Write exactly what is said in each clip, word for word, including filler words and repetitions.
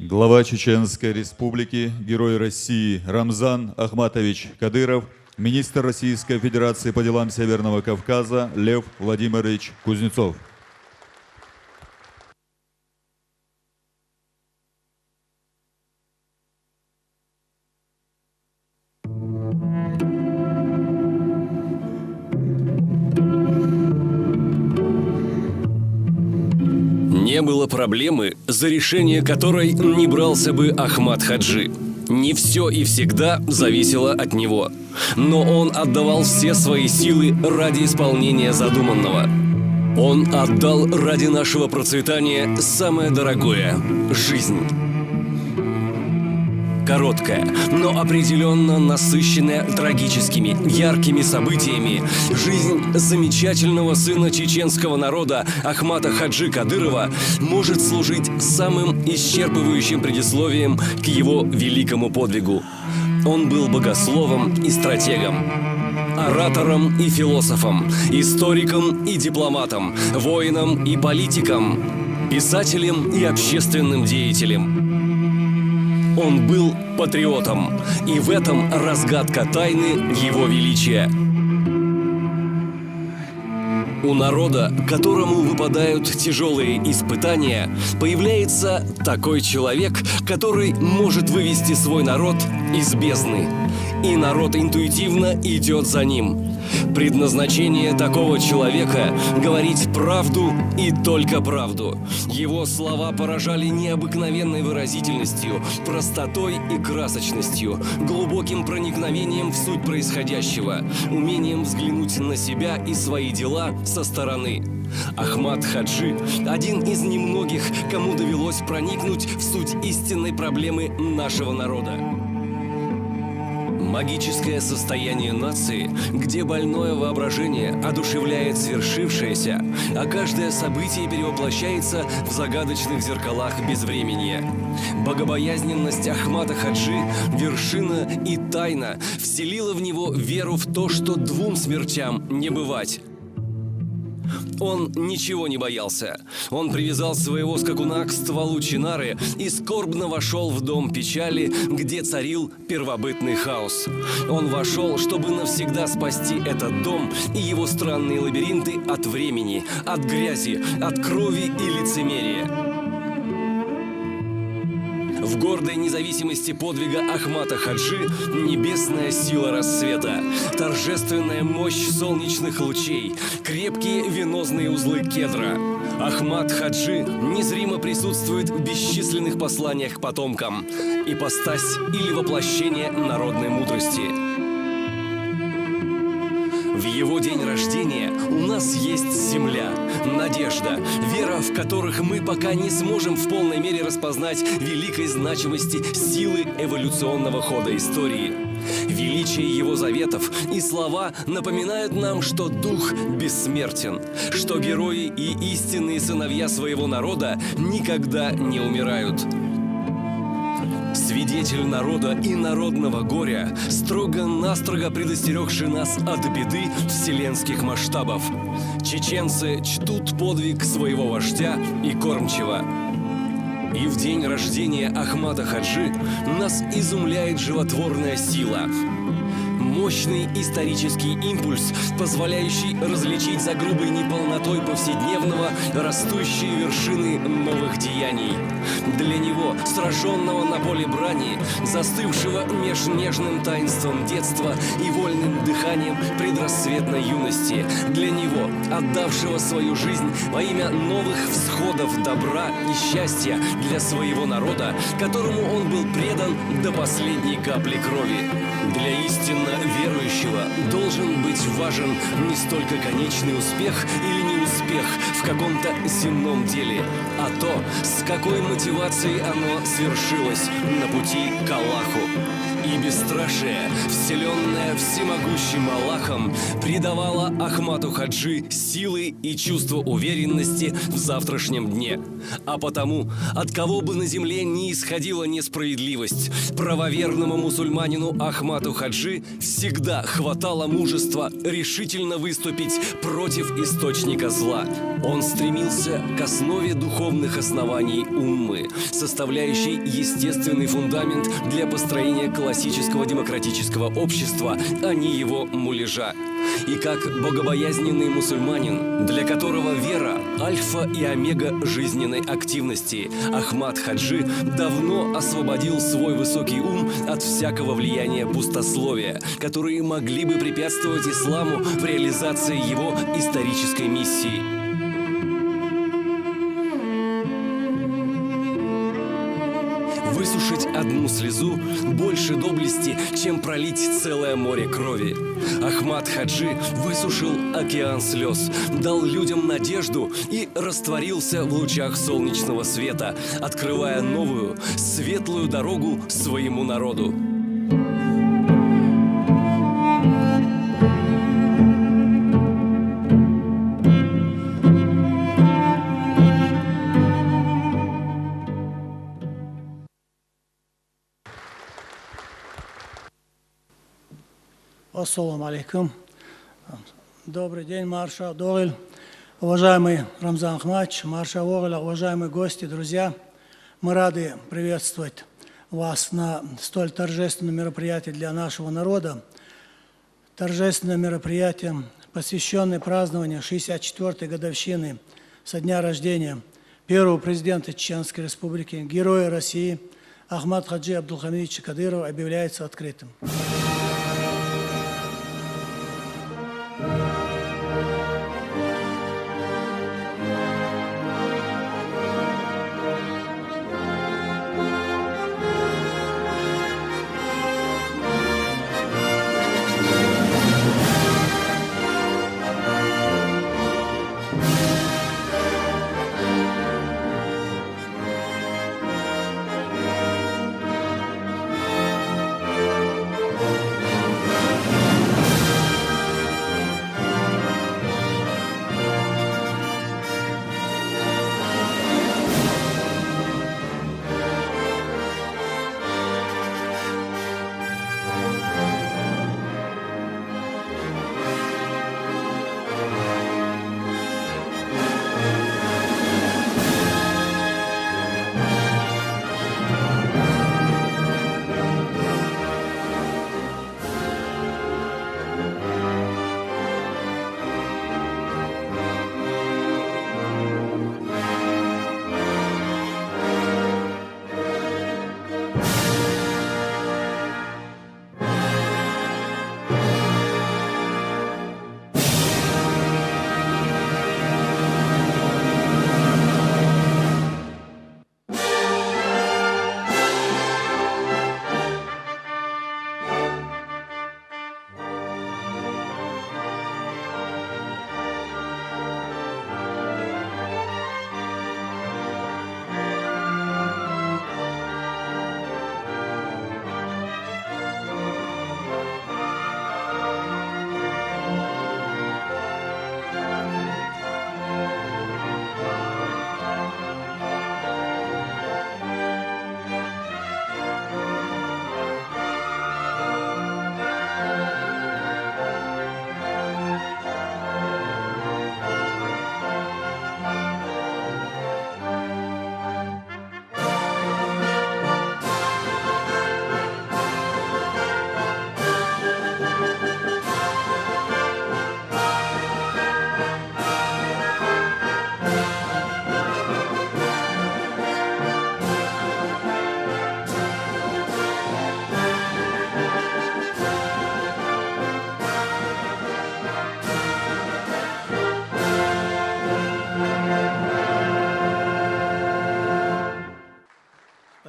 Глава Чеченской Республики, Герой России Рамзан Ахматович Кадыров, министр Российской Федерации по делам Северного Кавказа Лев Владимирович Кузнецов. Не было проблемы, за решение которой не брался бы Ахмат Хаджи. Не все и всегда зависело от него. Но он отдавал все свои силы ради исполнения задуманного. Он отдал ради нашего процветания самое дорогое — жизнь. Короткая, но определенно насыщенная трагическими, яркими событиями, жизнь замечательного сына чеченского народа Ахмата Хаджи Кадырова может служить самым исчерпывающим предисловием к его великому подвигу. Он был богословом и стратегом, оратором и философом, историком и дипломатом, воином и политиком, писателем и общественным деятелем. Он был патриотом, и в этом разгадка тайны его величия. У народа, которому выпадают тяжелые испытания, появляется такой человек, который может вывести свой народ из бездны. И народ интуитивно идет за ним. Предназначение такого человека — говорить правду и только правду. Его слова поражали необыкновенной выразительностью, простотой и красочностью, глубоким проникновением в суть происходящего, умением взглянуть на себя и свои дела со стороны. Ахмат Хаджи — один из немногих, кому довелось проникнуть в суть истинной проблемы нашего народа. Магическое состояние нации, где больное воображение одушевляет свершившееся, а каждое событие перевоплощается в загадочных зеркалах безвременья. Богобоязненность Ахмата Хаджи, вершина и тайна, вселила в него веру в то, что двум смертям не бывать. Он ничего не боялся. Он привязал своего скакуна к стволу чинары и скорбно вошел в дом печали, где царил первобытный хаос. Он вошел, чтобы навсегда спасти этот дом и его странные лабиринты от времени, от грязи, от крови и лицемерия. В гордой независимости подвига Ахмата Хаджи — небесная сила рассвета, торжественная мощь солнечных лучей, крепкие венозные узлы кедра. Ахмат Хаджи незримо присутствует в бесчисленных посланиях к потомкам. Ипостась или воплощение народной мудрости. В его день рождения у нас есть земля, надежда, вера, в которых мы пока не сможем в полной мере распознать великой значимости силы эволюционного хода истории. Величие его заветов и слова напоминают нам, что дух бессмертен, что герои и истинные сыновья своего народа никогда не умирают. Свидетель народа и народного горя, строго-настрого предостерегший нас от беды вселенских масштабов. Чеченцы чтут подвиг своего вождя и кормчего. И в день рождения Ахмата Хаджи нас изумляет животворная сила. Мощный исторический импульс, позволяющий различить за грубой неполнотой повседневного растущие вершины новых деяний. Для него, сраженного на поле брани, застывшего меж нежным таинством детства и вольным дыханием предрассветной юности, для него, отдавшего свою жизнь во имя новых всходов добра и счастья для своего народа, которому он был предан до последней капли крови. Для истинно верующего должен быть важен не столько конечный успех или неуспех в каком-то земном деле, а то, с какой мотивацией оно свершилось на пути к Аллаху. И бесстрашие, вселенное всемогущим Аллахом, придавало Ахмату Хаджи силы и чувство уверенности в завтрашнем дне. А потому, от кого бы на земле ни исходила несправедливость, правоверному мусульманину Ахмату Хаджи всегда хватало мужества решительно выступить против источника зла. Он стремился к основе духовных оснований уммы, составляющей естественный фундамент для построения классического демократического общества, а не его муляжа. И как богобоязненный мусульманин, для которого вера — альфа и омега жизненной активности, Ахмад Хаджи давно освободил свой высокий ум от всякого влияния пустословия, которые могли бы препятствовать исламу в реализации его исторической миссии. Высушить одну слезу больше доблести, чем пролить целое море крови. Ахмад Хаджи высушил океан слез, дал людям надежду и растворился в лучах солнечного света, открывая новую, светлую дорогу своему народу. Ассаламу алейкум. Добрый день, Маршал Догиль. Уважаемый Рамзан Ахматович, Маршал Догиль, уважаемые гости, друзья. Мы рады приветствовать вас на столь торжественном мероприятии для нашего народа. Торжественное мероприятие, посвящённое празднованию шестьдесят четвёртой годовщины со дня рождения первого президента Чеченской Республики, Героя России Ахмад Хаджи Абдулхамидовича Кадырова, объявляется открытым.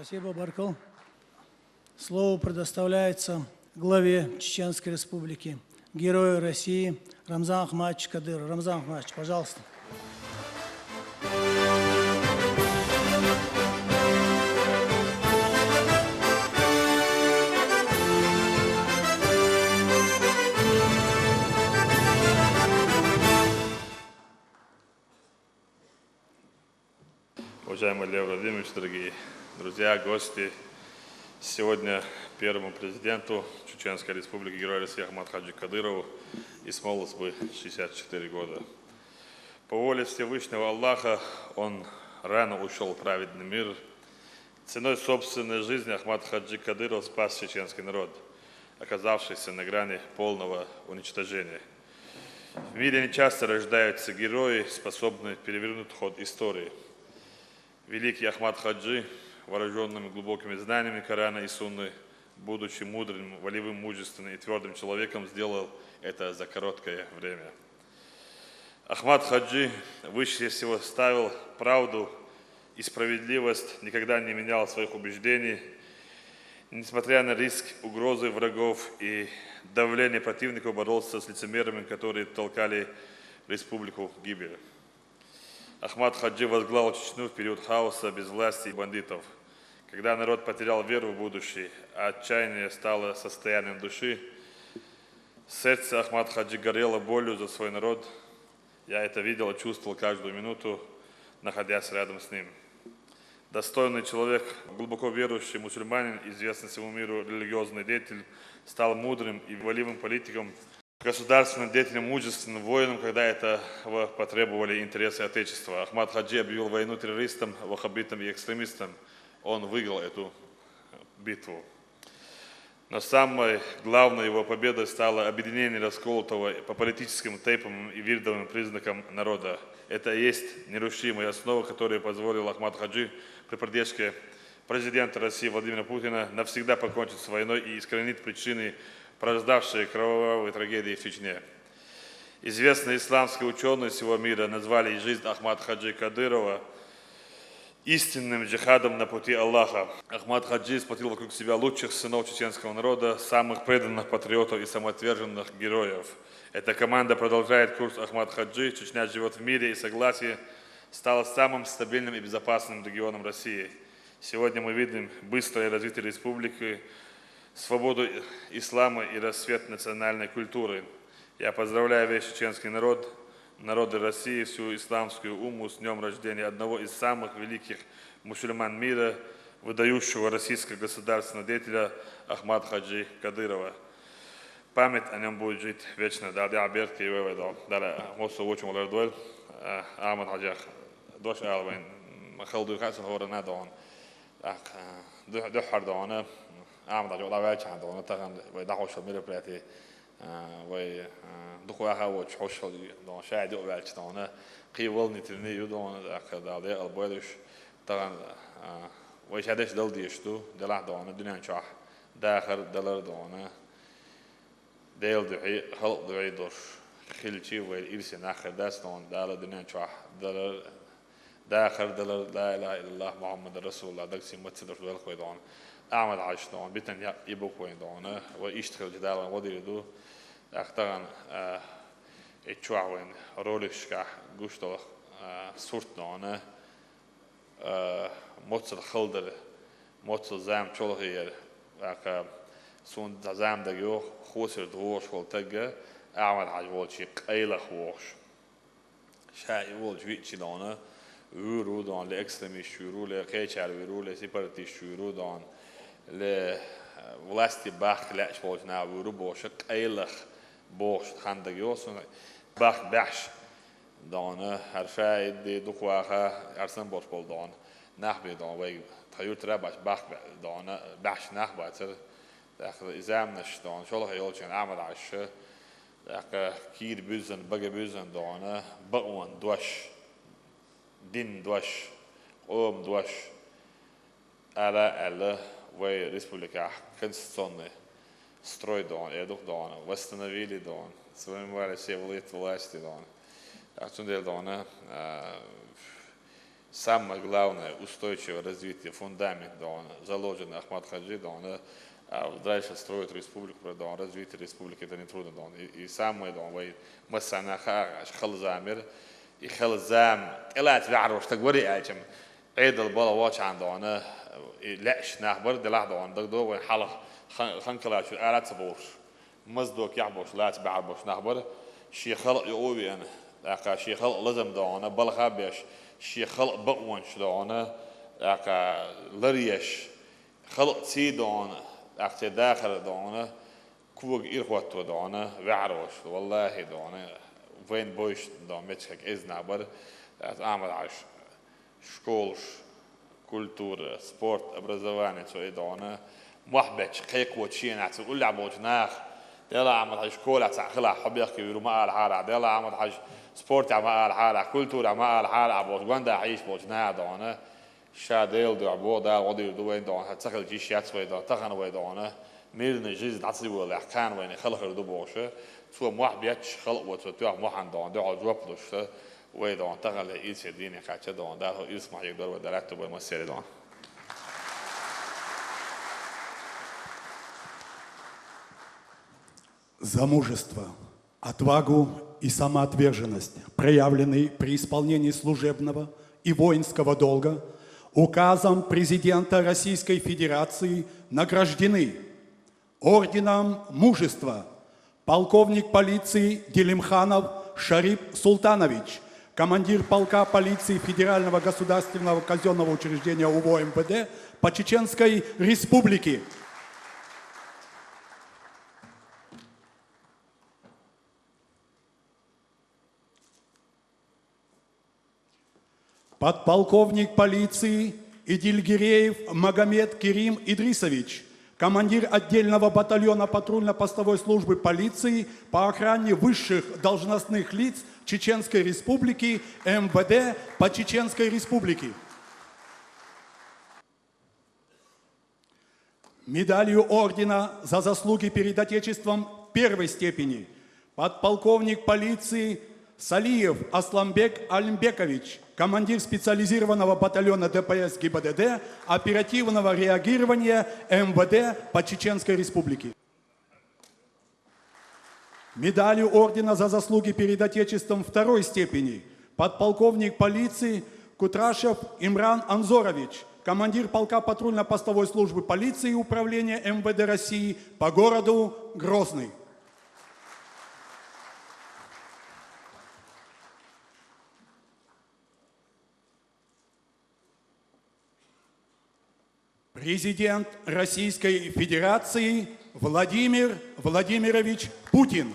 Спасибо, Баркал. Слово предоставляется главе Чеченской Республики, Герою России Рамзан Ахматович Кадыров. Рамзан Ахматович, пожалуйста. Уважаемый Лев Владимирович, дорогие друзья, гости, сегодня первому президенту Чеченской Республики, Герою России Ахмад Хаджи Кадырову исполнилось бы шестьдесят четыре года. По воле Всевышнего Аллаха он рано ушёл в праведный мир. Ценой собственной жизни Ахмад Хаджи Кадыров спас чеченский народ, оказавшийся на грани полного уничтожения. В мире нечасто рождаются герои, способные перевернуть ход истории. Великий Ахмад Хаджи, вооружённым глубокими знаниями Корана и Сунны, будучи мудрым, волевым, мужественным и твёрдым человеком, сделал это за короткое время. Ахмад Хаджи выше всего ставил правду и справедливость, никогда не менял своих убеждений, несмотря на риск, угрозы врагов и давление противников, боролся с лицемерами, которые толкали республику в гибель. Ахмад Хаджи возглавил Чечню в период хаоса, безвластия и бандитов. Когда народ потерял веру в будущее, а отчаяние стало состоянием души, сердце Ахмад Хаджи горело болью за свой народ. Я это видел и чувствовал каждую минуту, находясь рядом с ним. Достойный человек, глубоко верующий мусульманин, известный всему миру религиозный деятель, стал мудрым и волевым политиком, государственным деятелем, мужественным воином, когда этого потребовали интересы Отечества. Ахмад Хаджи объявил войну террористам, ваххабитам и экстремистам. Он выиграл эту битву. Но самой главной его победой стало объединение расколотого по политическим, тейпам и видовым признакам народа. Это и есть нерушимая основа, которая позволила Ахмад Хаджи при поддержке президента России Владимира Путина навсегда покончить с войной и искоренить причины, порождавшие кровавые трагедии в Чечне. Известные исламские учёные всего мира назвали жизнь Ахмад Хаджи Кадырова истинным джихадом на пути Аллаха. Ахмад Хаджи сплотил вокруг себя лучших сынов чеченского народа, самых преданных патриотов и самоотверженных героев. Эта команда продолжает курс Ахмад Хаджи. Чечня живёт в мире и согласии, стала самым стабильным и безопасным регионом России. Сегодня мы видим быстрое развитие республики, свободу ислама и рассвет национальной культуры. Я поздравляю весь чеченский народ, народы России, всю исламскую умму с днём рождения одного из самых великих мусульман мира, выдающего российского государственного деятеля Ахмад Хаджи Кадырова. Память о нём будет жить вечно. Дала Даьла бертий вай вай дол. Дала массо вочун валар дол. Ахмад Хаджих дош ала вайн, хала дуй хьасан хӀорана дон. Ах, дуьххьара дона, Ахмад Хаджи вала ваьча дона, тахан вай дӀахьош мероприяти, вай дукха ваха воч хьош дона, шаьда ю ваьлча дона, кхий волнительный ю дона, ах, Дала декъал бойла уж, тахан вай шаьдеш дала дезаш ду, делахь дона, дуьнен чохь дахар далар дона. Дела дуьхьий, халкъ дуьхьий долуш хилчи, вай ирсе нах хир дац дона, Дала дуьнен чохь далар, дахар далар, ла илаха иллаллах, Мухаммад расулуллах, дагций маца долуш велхавай дона. Ахмад Хьаьжа дона, битан якъ и бу вайн дона, вай иштта хилча Дала вайн гӀо дийр ду. ТӀаккха тахана, а, и чохь вайн роликашкахь гуш долу, а, сурт дона. А, моццал хала дара, моццал зама чолхе яра, тӀаккха суна цхьа зама дага йоху, Хосерта вогӀуш волу тагга Ахмад Хьаьжа волчу къайлаха вогӀуш. Ша и волчу виъчи дона, вуьйр ву дона, ле экстремисташ вуьйр ву, ле кхечара вуьйр ву, ле сепаратисташ вуьйр ву дона, ле, а, власти бахка лаьаш волчу наха вуьйр ву бохуш, къайлаха бохуш хан дага йоху суна, бахка баьхьаш. Дона, хӀара ша и де дукха ваха, хӀара санна болуш болу дона. Нах бен дона, вай тхан юьртара бац бахка бе-, дона, баьхьаш нах бацара. ТӀаккха и заманаш дона, шолгӀа йолчун Ахмад Хьаьжа, тӀаккха кийра буьззина, бага буьззина дона, бакъонан дош, динан дош, къоман дош, ала а аьлла, вай республикахь конституционный строй дона, э, дукха дона, восстановили дона, сформировали все власть, власти дона. А цундела дона, а, самое главное, устойчивое развитие, фундамент дона, заложенный Ахмад Хаджи дона, а дальше строить республику, дона, развитие республики, это нетрудно дона. И, и самое дона, вай массарна хаа, хала зама яра, и хала зама тӀелаца ваьхьарош стаг вари аьлча, Ӏедал бала вочхьана дона, и лаьаш нах бара делахь дона, дагадогӀу вайн хьалха хан-, хан калачу ара ца бохуш. Маза докехь болуш, лаца баьхьар болуш нах бара, шен халкъ юкъа а веана, тӀаккха шен халкъ лазам дона, балха а беш, шен халкъ бакъонаш дона, тӀаккха ларъеш, халкъ ций дона, тӀаккха церан дахар дона, кога ирахӀотто дона, ваьхьарош, валлахӀи дона, Вайн бовш, дон, меттигаш кӀезиг нах бар, аз Ахьмад-Хьажа школаш, культура, спорт, образовани цо, э, дон, мохь бетташ кхайкхочу шена цу уллехь болчу наха, Делахь Ахьмад-Хьажа школехь цхьаъ хилахь, хьо бехке вуьр ма алахьара, Делахь Ахьмад-Хьажа спортехь ма алахьара, культурехь ма алахьара, бохуш, гонаха хьийзаш болчу наха, дон, ша Делан дуьхьа боху, Дала гӀо дийр ду вайн, дон, ца хилча йиш яц вайн, дон, тахана вайн, дон, мирный жизнь дӀа ца йолалехь, кхана вайна хала хир ду бохуш, цо мохь бетташ, халкъо цо тоьхна мохьанна, дон, дуьхьал жоп луш, вай, дон, таханлера ирсе дийне кхаьчна, дон, Дала ирс мохь йигадор вай, Дала аьтту бойла массеран, дон. За мужество, отвагу и самоотверженность, проявленные при исполнении служебного и воинского долга, указом Президента Российской Федерации награждены орденом Мужества полковник полиции Делимханов Шарип Султанович, командир полка полиции Федерального государственного казённого учреждения УВО МВД по Чеченской Республике. Подполковник полиции Идильгиреев Магомед Керим Идрисович, командир отдельного батальона патрульно-постовой службы полиции по охране высших должностных лиц Чеченской Республики, МВД по Чеченской Республике. Медалью ордена «За заслуги перед Отечеством» первой степени подполковник полиции Салиев Асланбек Алимбекович, командир специализированного батальона ДПС ГИБДД оперативного реагирования МВД по Чеченской Республике. Медалью ордена «За заслуги перед Отечеством» второй степени подполковник полиции Кутрашев Имран Анзорович, командир полка патрульно-постовой службы полиции Управления МВД России по городу Грозный. Президент Российской Федерации Владимир Владимирович Путин.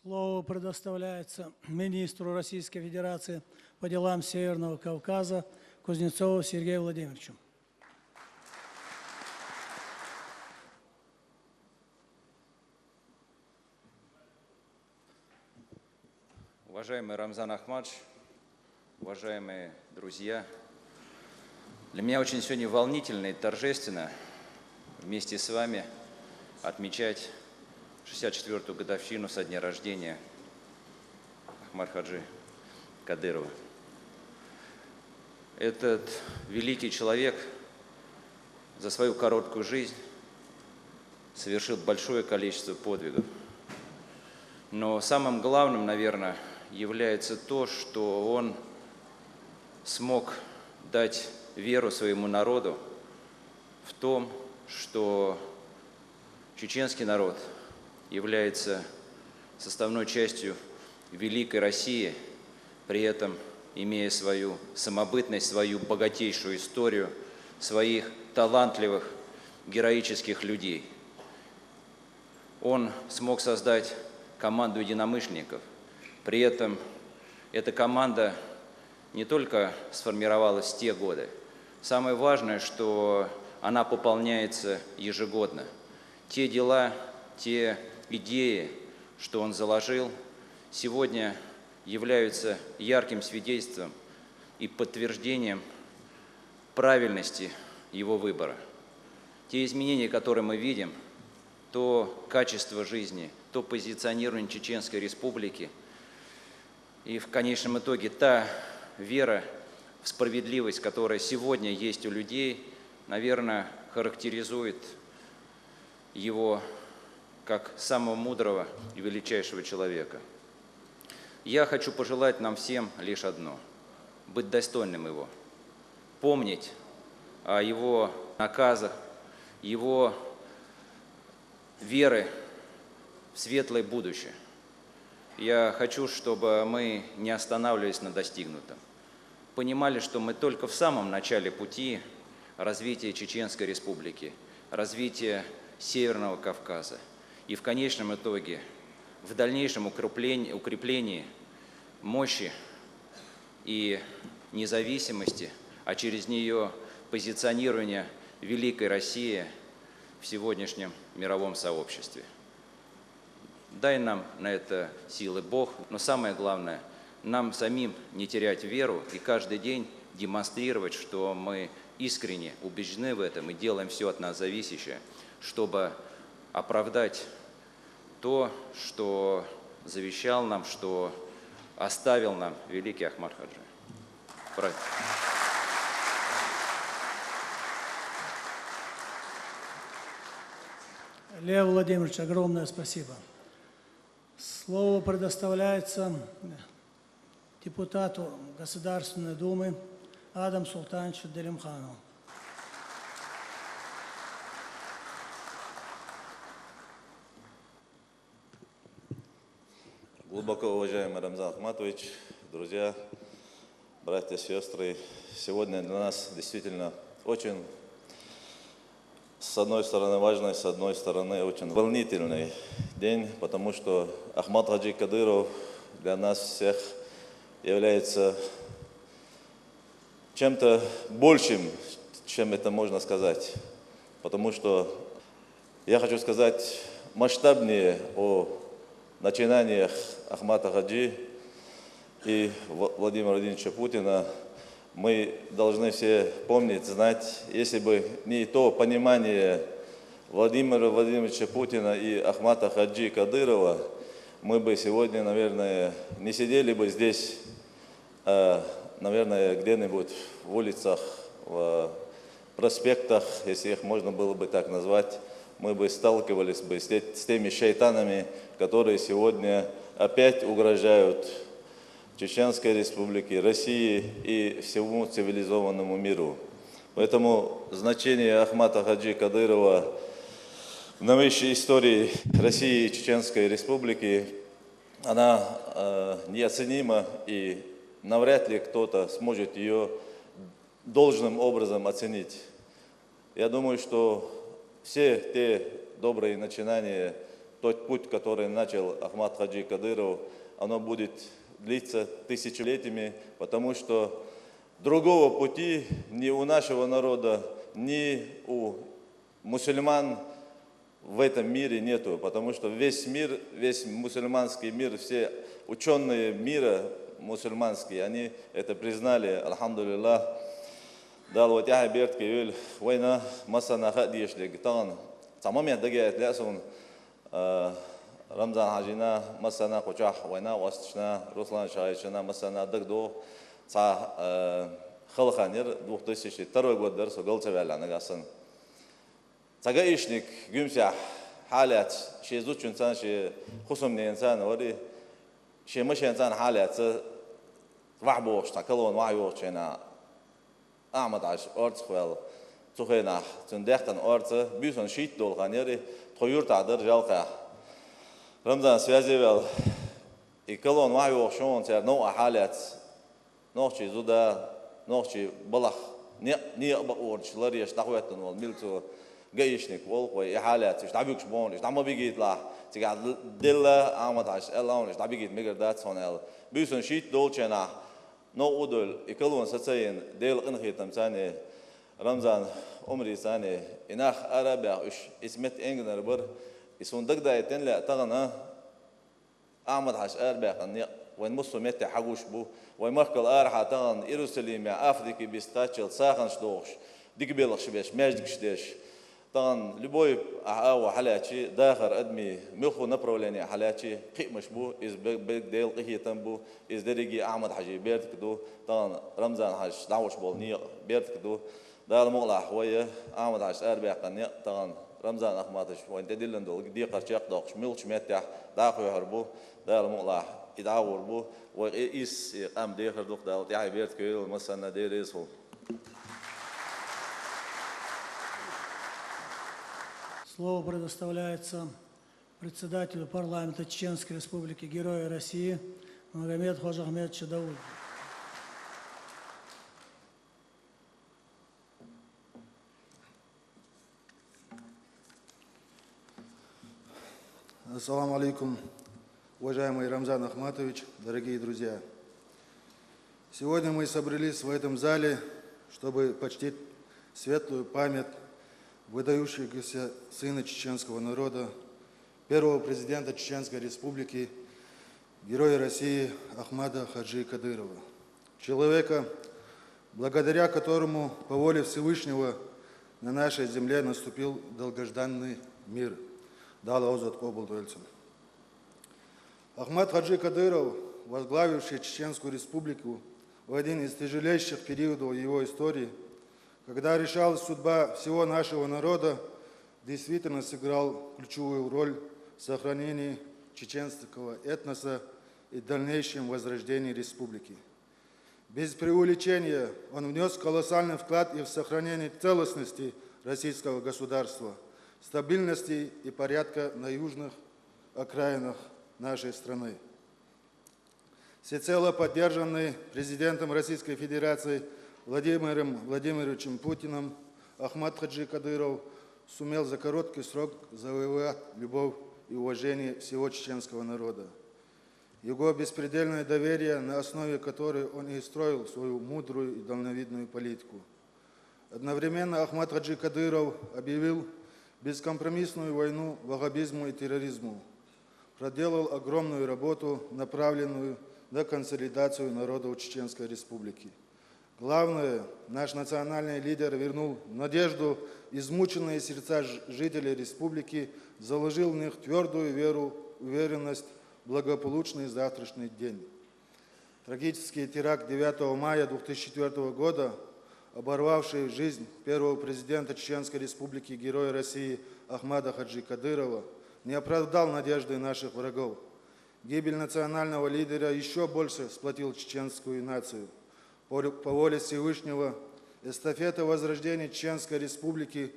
Слово предоставляется министру Российской Федерации по делам Северного Кавказа Кузнецову Сергею Владимировичу. Уважаемый Рамзан Ахматович, уважаемые друзья, для меня очень сегодня волнительно и торжественно вместе с вами отмечать шестьдесят четвёртую годовщину со дня рождения Ахмар-Хаджи Кадырова. Этот великий человек за свою короткую жизнь совершил большое количество подвигов. Но самым главным, наверное, является то, что он смог дать веру своему народу в том, что чеченский народ является составной частью великой России, при этом имея свою самобытность, свою богатейшую историю, своих талантливых, героических людей. Он смог создать команду единомышленников. При этом эта команда не только сформировалась в те годы. Самое важное, что она пополняется ежегодно. Те дела, те идеи, что он заложил, сегодня являются ярким свидетельством и подтверждением правильности его выбора. Те изменения, которые мы видим, то качество жизни, то позиционирование Чеченской Республики и в конечном итоге та вера в справедливость, которая сегодня есть у людей, наверное, характеризует его как самого мудрого и величайшего человека. Я хочу пожелать нам всем лишь одно: быть достойным его, помнить о его наказах, его веры в светлое будущее. Я хочу, чтобы мы не останавливались на достигнутом. Понимали, что мы только в самом начале пути развития Чеченской Республики, развития Северного Кавказа и в конечном итоге в дальнейшем укреплении, укреплении мощи и независимости, а через нее позиционирования великой России в сегодняшнем мировом сообществе. Дай нам на это силы, Бог, но самое главное, нам самим не терять веру и каждый день демонстрировать, что мы искренне убеждены в этом и делаем все от нас зависящее, чтобы оправдать то, что завещал нам, что оставил нам великий Ахмат Хаджи. Правильно. Лев Владимирович, огромное спасибо. Слово предоставляется депутату Государственной Думы Адаму Султановичу Делимханову. Глубоко уважаемый Рамзан Ахматович, друзья, братья, сестры, сегодня для нас действительно очень, с одной стороны, важный, с одной стороны, очень волнительный день, потому что Ахмат Хаджи Кадыров для нас всех является чем-то большим, чем это можно сказать. Потому что я хочу сказать масштабнее о начинаниях Ахмата Хаджи и Владимира Владимировича Путина. Мы должны все помнить, знать, если бы не то понимание Владимира Владимировича Путина и Ахмата Хаджи Кадырова, мы бы сегодня, наверное, не сидели бы здесь, а, наверное, где-нибудь в улицах, в проспектах, если их можно было бы так назвать, мы бы сталкивались бы с те- с теми шайтанами, которые сегодня опять угрожают Чеченской Республике, России и всему цивилизованному миру. Поэтому значение Ахмата Хаджи Кадырова в новейшей истории России и Чеченской Республики, она э, неоценима, и навряд ли кто-то сможет ее должным образом оценить. Я думаю, что все те добрые начинания, тот путь, который начал Ахмат Хаджи Кадыров, оно будет длиться тысячелетиями, потому что другого пути ни у нашего народа, ни у мусульман в этом мире нету, потому что весь мир, весь мусульманский мир, все ученые мира мусульманские, они это признали, альхамдулиллах. Дала вай тӀехьа беркате йойла вайна массанена хьадешдерг тахан. Цхьа момент дагадоагӀа лаьа суна, а, Рамзан Хьажина массанена кху чохь вайна, васташна, Руслан Шагаевична массанена дагадоагӀа, цхьа, а, хала хан яра, две тысячи второй год дара, со гал ца ваьлла нагахь санна. Цхьа гаишник Гуьмсехь хьалаьцна, шен зудчуьнца, шен хӀусамненаца вара, шен машенаца хьалаьцна, вахьа бохуш, цхьа колонна вахьа йогӀучу хенахь, Ахьмад-Хьаьжа орцах ваьлла. Цу хенахь цуьнан даьккхина орца буьйсанна шийтта долу хан яра, тхо юьртахь дара Жалкхехь. Рамзан связе ваьлла. И колонна вахьа йогӀуш хьуна цара новкъахь хьалаьцна, нохчийн зуда, нохчийн балхах некъ, некъ бакъонаш ларъеш дӀахӀоьттина волу милицин гаишник волу вай, и хьалаьцна, уьш дӀабуьгуш боху, уьш дӀа ма бигийталахь, цигахь делла Ахьмад-Хьаьжас аьлла хьуна, уьш дӀабигийта мегар дац хьуна аьлла. Буьйсанна шийтта долчу хенахь, новкъа а довлуш, и колонна сацийна, Делан къинхетамца, Рамзан Ӏумарца, и нах ара а баьхна, уьш иза метта энгнара бара. И суна дагадайтина лаьа тахана, Ахьмад-Хьаьжас арабаьккхина некъ вайн массо а меттехь хьагуш бу. Вайн махкал арахьа тахана Иерусалимехь, Африкин бистхаччалц сагӀанаш дохуш, дика белхаш беш, маьждигаш деш. Тахана любой ахь агӀо хьалаьцча, дахар адамийн муьлхха направлени хьалаьцча, кхиамаш бу, иза бе-, бе-, Делан къинхетам бу, иза дерриге Ахьмад-Хьаьжин бертиг ду, тахана Рамзан-Хьаьжас дӀахьош болу некъан бертиг ду. Дала мукъалахь, вай Ахьмад-Хьаьжас арабаьккхина некъ тахана Рамзан Ахьмадовича вайна тӀедиллина долу декхар чекхдоккхуш, муьлххачу меттехь дӀа а хьоьхур бу, Дала мукъалахь, и дӀа а гӀур бу, вай и-, изза и къам дехар ду-кх, Дала тӀаьхье беркате йойла, массанна а Дела реза хуьлда. Слово предоставляется председателю парламента Чеченской Республики, Герою России Магомед-Хож Ахмедовичу Даудову. Ассаламу алейкум, уважаемый Рамзан Ахматович, дорогие друзья. Сегодня мы собрались в этом зале, чтобы почтить светлую память выдающегося сына чеченского народа, первого президента Чеченской Республики, Героя России Ахмада Хаджи Кадырова, человека, благодаря которому по воле Всевышнего на нашей земле наступил долгожданный мир. Дала озот обл дуэльцем. Ахмад Хаджи Кадыров, возглавивший Чеченскую Республику в один из тяжелейших периодов его истории, когда решалась судьба всего нашего народа, действительно сыграл ключевую роль в сохранении чеченского этноса и дальнейшем возрождении республики. Без преувеличения он внес колоссальный вклад и в сохранение целостности российского государства, стабильности и порядка на южных окраинах нашей страны. Всецело поддержанный президентом Российской Федерации Владимиром Владимировичем Путиным, Ахмад Хаджи Кадыров сумел за короткий срок завоевать любовь и уважение всего чеченского народа. Его беспредельное доверие, на основе которой он и строил свою мудрую и дальновидную политику. Одновременно Ахмад Хаджи Кадыров объявил бескомпромиссную войну ваххабизму и терроризму, проделал огромную работу, направленную на консолидацию народов Чеченской Республики. Главное, наш национальный лидер вернул надежду в измученные сердца ж- жителей республики, заложил в них твердую веру, уверенность в благополучный завтрашний день. Трагический теракт девятого мая две тысячи четвёртого года, оборвавший жизнь первого президента Чеченской Республики, Героя России Ахмада Хаджи Кадырова, не оправдал надежды наших врагов. Гибель национального лидера еще больше сплотил чеченскую нацию. По, по воле Всевышнего эстафета возрождения Чеченской Республики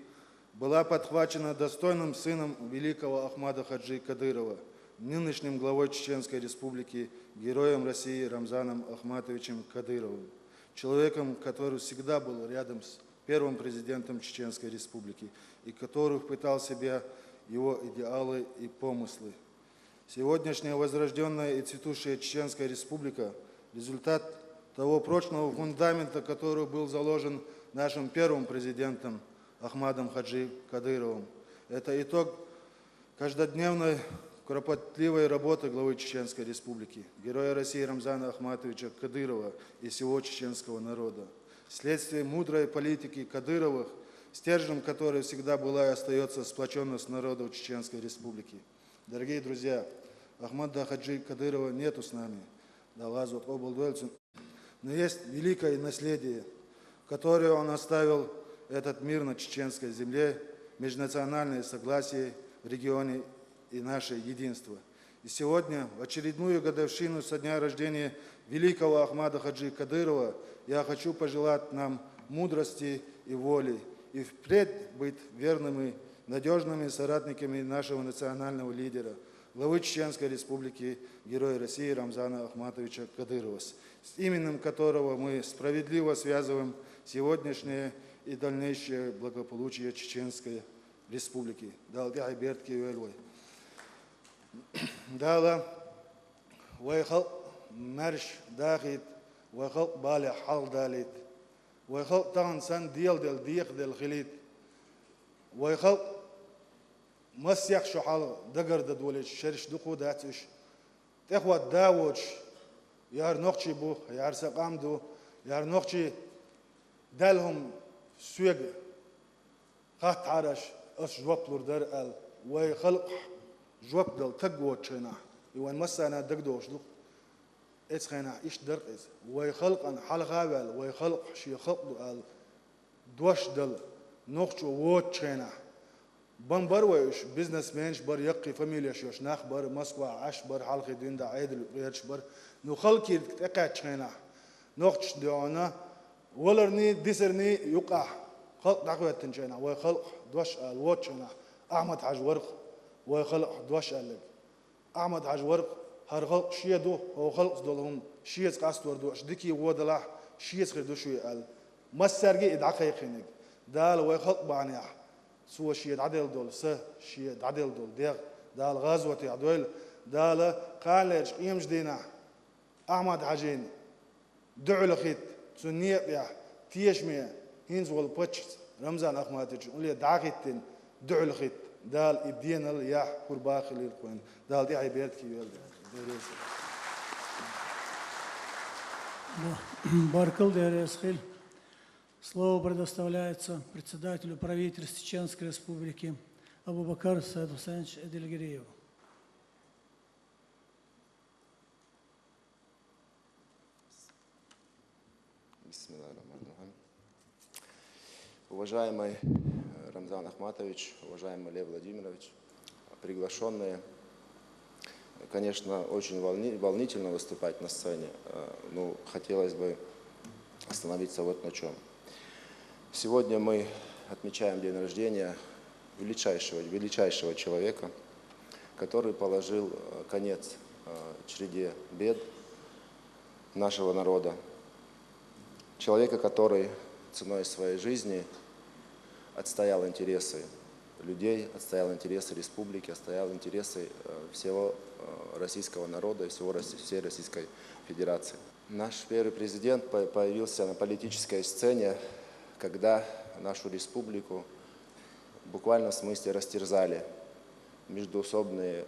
была подхвачена достойным сыном великого Ахмада Хаджи Кадырова, нынешним главой Чеченской Республики, Героем России Рамзаном Ахматовичем Кадыровым, человеком, который всегда был рядом с первым президентом Чеченской Республики и который впитал в себя его идеалы и помыслы. Сегодняшняя возрожденная и цветущая Чеченская Республика — результат того прочного фундамента, который был заложен нашим первым президентом Ахмадом Хаджи Кадыровым. Это итог каждодневной кропотливой работы главы Чеченской Республики, Героя России Рамзана Ахматовича Кадырова и всего чеченского народа. Следствие мудрой политики Кадыровых, стержнем которой всегда была и остается сплоченность народов Чеченской Республики. Дорогие друзья, Ахмада Хаджи Кадырова нету с нами. Дала озот обл дуэльцем. Но есть великое наследие, которое он оставил этот мир на чеченской земле, межнациональное согласие в регионе и наше единство. И сегодня, в очередную годовщину со дня рождения великого Ахмада Хаджи Кадырова, я хочу пожелать нам мудрости и воли, и впредь быть верными, надежными соратниками нашего национального лидера, главы Чеченской Республики, Героя России Рамзана Ахматовича Кадырова, с именем которого мы справедливо связываем сегодняшнее и дальнейшее благополучие Чеченской Республики. Дала тӀехьа берд кхиъ вел вай. Дала вай халкъ маьрша дахийта, вай халкъ балех хьалхадалийта. Вай халкъ тахан санна деладелла, дехаделла хилийта. Вай халкъ массехк шо хьалха дагардан долийта шераш дукха дац уьш. ТӀехвода да воцуш, яр нохчий бу, яр сан къам ду, яр нохчий даьлла хӀума соьга хаттахьара аш, ас жоп лур дара аьлла. Вай халкъах жоп дала таг воцучу хенахь, и вайн массарна дагадогӀуш ду-кх. Эцу хенахь иштта дара-кх иза. Вай халкъана хьалха а ваьлла, вай халкъ шен халкъ ду аьлла, дош дала нохчо воцучу хенахь, бан бара вай уьш, бизнесменаш бара, яккхий фамилеш йолуш нах бара, Москвахь Ӏаш бара, хьалхе дуьйна дӀа Ӏедал гӀерташ бара. Ну, хала киртиг тӀекхаьччу хенахь, нохчашна дуьхьал валарний, дисарний юкъахь халкъ дӀахӀоьттинчу хенахь, вай халкъ дош ала воцучу хенахь, Ахьмад-Хьаьжа вара-кх. вай халкъ дош аьлларг. Ахьмад-Хьажа вар-кх, хӀара халкъ шен ду, хӀара халкъаца долу хӀума шеца къастор ду, аша дика гӀо далахь, шеца хир ду шуьга аьлла. Массаьрга а и дӀакхайкхийнарг. Дала вай халкъ бахьанехь, цо шен дӀаделла долу са, шен дӀаделла долу дегӀ, Дала гӀазотехь дойла, Дала кхана лаьттачу къематан дийнахь Ахьмад-Хьажин дуьхьал хӀитта, цуьнан некъа тӀехь тешаме хӀинца волу паччахьца Рамзан Ахматовича улле дӀа а хӀиттина дуьхьал хӀитта, Дала и денал яхь хӀур бахийлира кхуьнан. Дала тӀаьхье беркате йойла. Дела реза. Ба-, баркалла, Дела реза хуьлда. Слово предоставляется председателю правительства Чеченской Республики Абубакару Саид-Хусейновичу Эдельгериеву. بسم الله الرحمن الرحيم. Уважаемый, э, Рамзан Ахматович, уважаемый Лев Владимирович, приглашённые, конечно, очень волни-, волнительно выступать на сцене. Э, ну, хотелось бы остановиться вот на чём. Сегодня мы отмечаем день рождения величайшего, величайшего человека, который положил, э, конец, э, череде бед нашего народа. Человека, который ценой своей жизни отстоял интересы людей, отстоял интересы республики, отстоял интересы, э, всего, э, российского народа и всего Рос-, всей Российской Федерации. Наш первый президент по-, появился на политической сцене, когда нашу республику в буквальном смысле растерзали междуусобные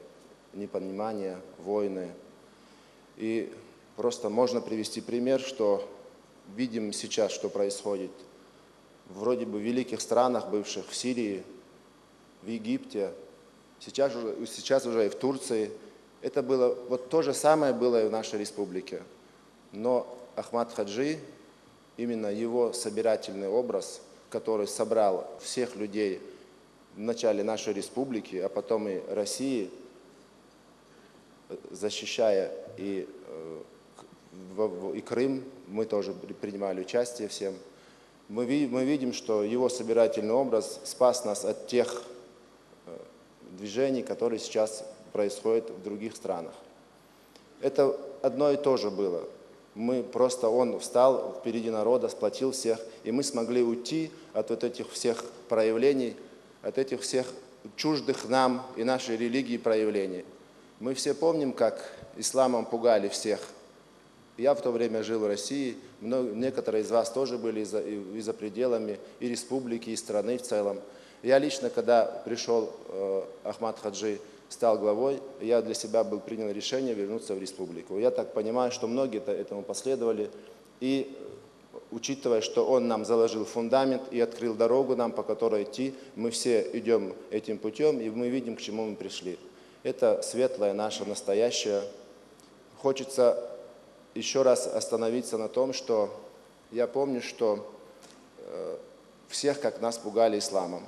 непонимания, войны. И просто можно привести пример, что видим сейчас, что происходит вроде бы в великих странах бывших, в Сирии, в Египте, сейчас уже, сейчас уже и в Турции. Это было, вот то же самое было и в нашей республике. Но Ахмад-Хаджи, именно его собирательный образ, который собрал всех людей в начале нашей республики, а потом и России, э, защищая и, э, к-, в-, в-, и Крым, мы тоже при-, принимали участие всем. Мы ви-, мы видим, что его собирательный образ спас нас от тех, э, движений, которые сейчас происходят в других странах. Это одно и то же было. Мы просто, он встал впереди народа, сплотил всех, и мы смогли уйти от вот этих всех проявлений, от этих всех чуждых нам и нашей религии проявлений. Мы все помним, как исламом пугали всех. Я в то время жил в России, мно-, некоторые из вас тоже были и за, и, и за пределами и республики, и страны в целом. Я лично, когда пришёл, э, Ахмад Хаджи стал главой, я для себя был принял решение вернуться в республику. Я так понимаю, что многие-то этому последовали. И, э, учитывая, что он нам заложил фундамент и открыл дорогу нам, по которой идти, мы все идём этим путём, и мы видим, к чему мы пришли. Это светлое наше настоящее. Хочется ещё раз остановиться на том, что я помню, что, э, всех, как нас пугали исламом.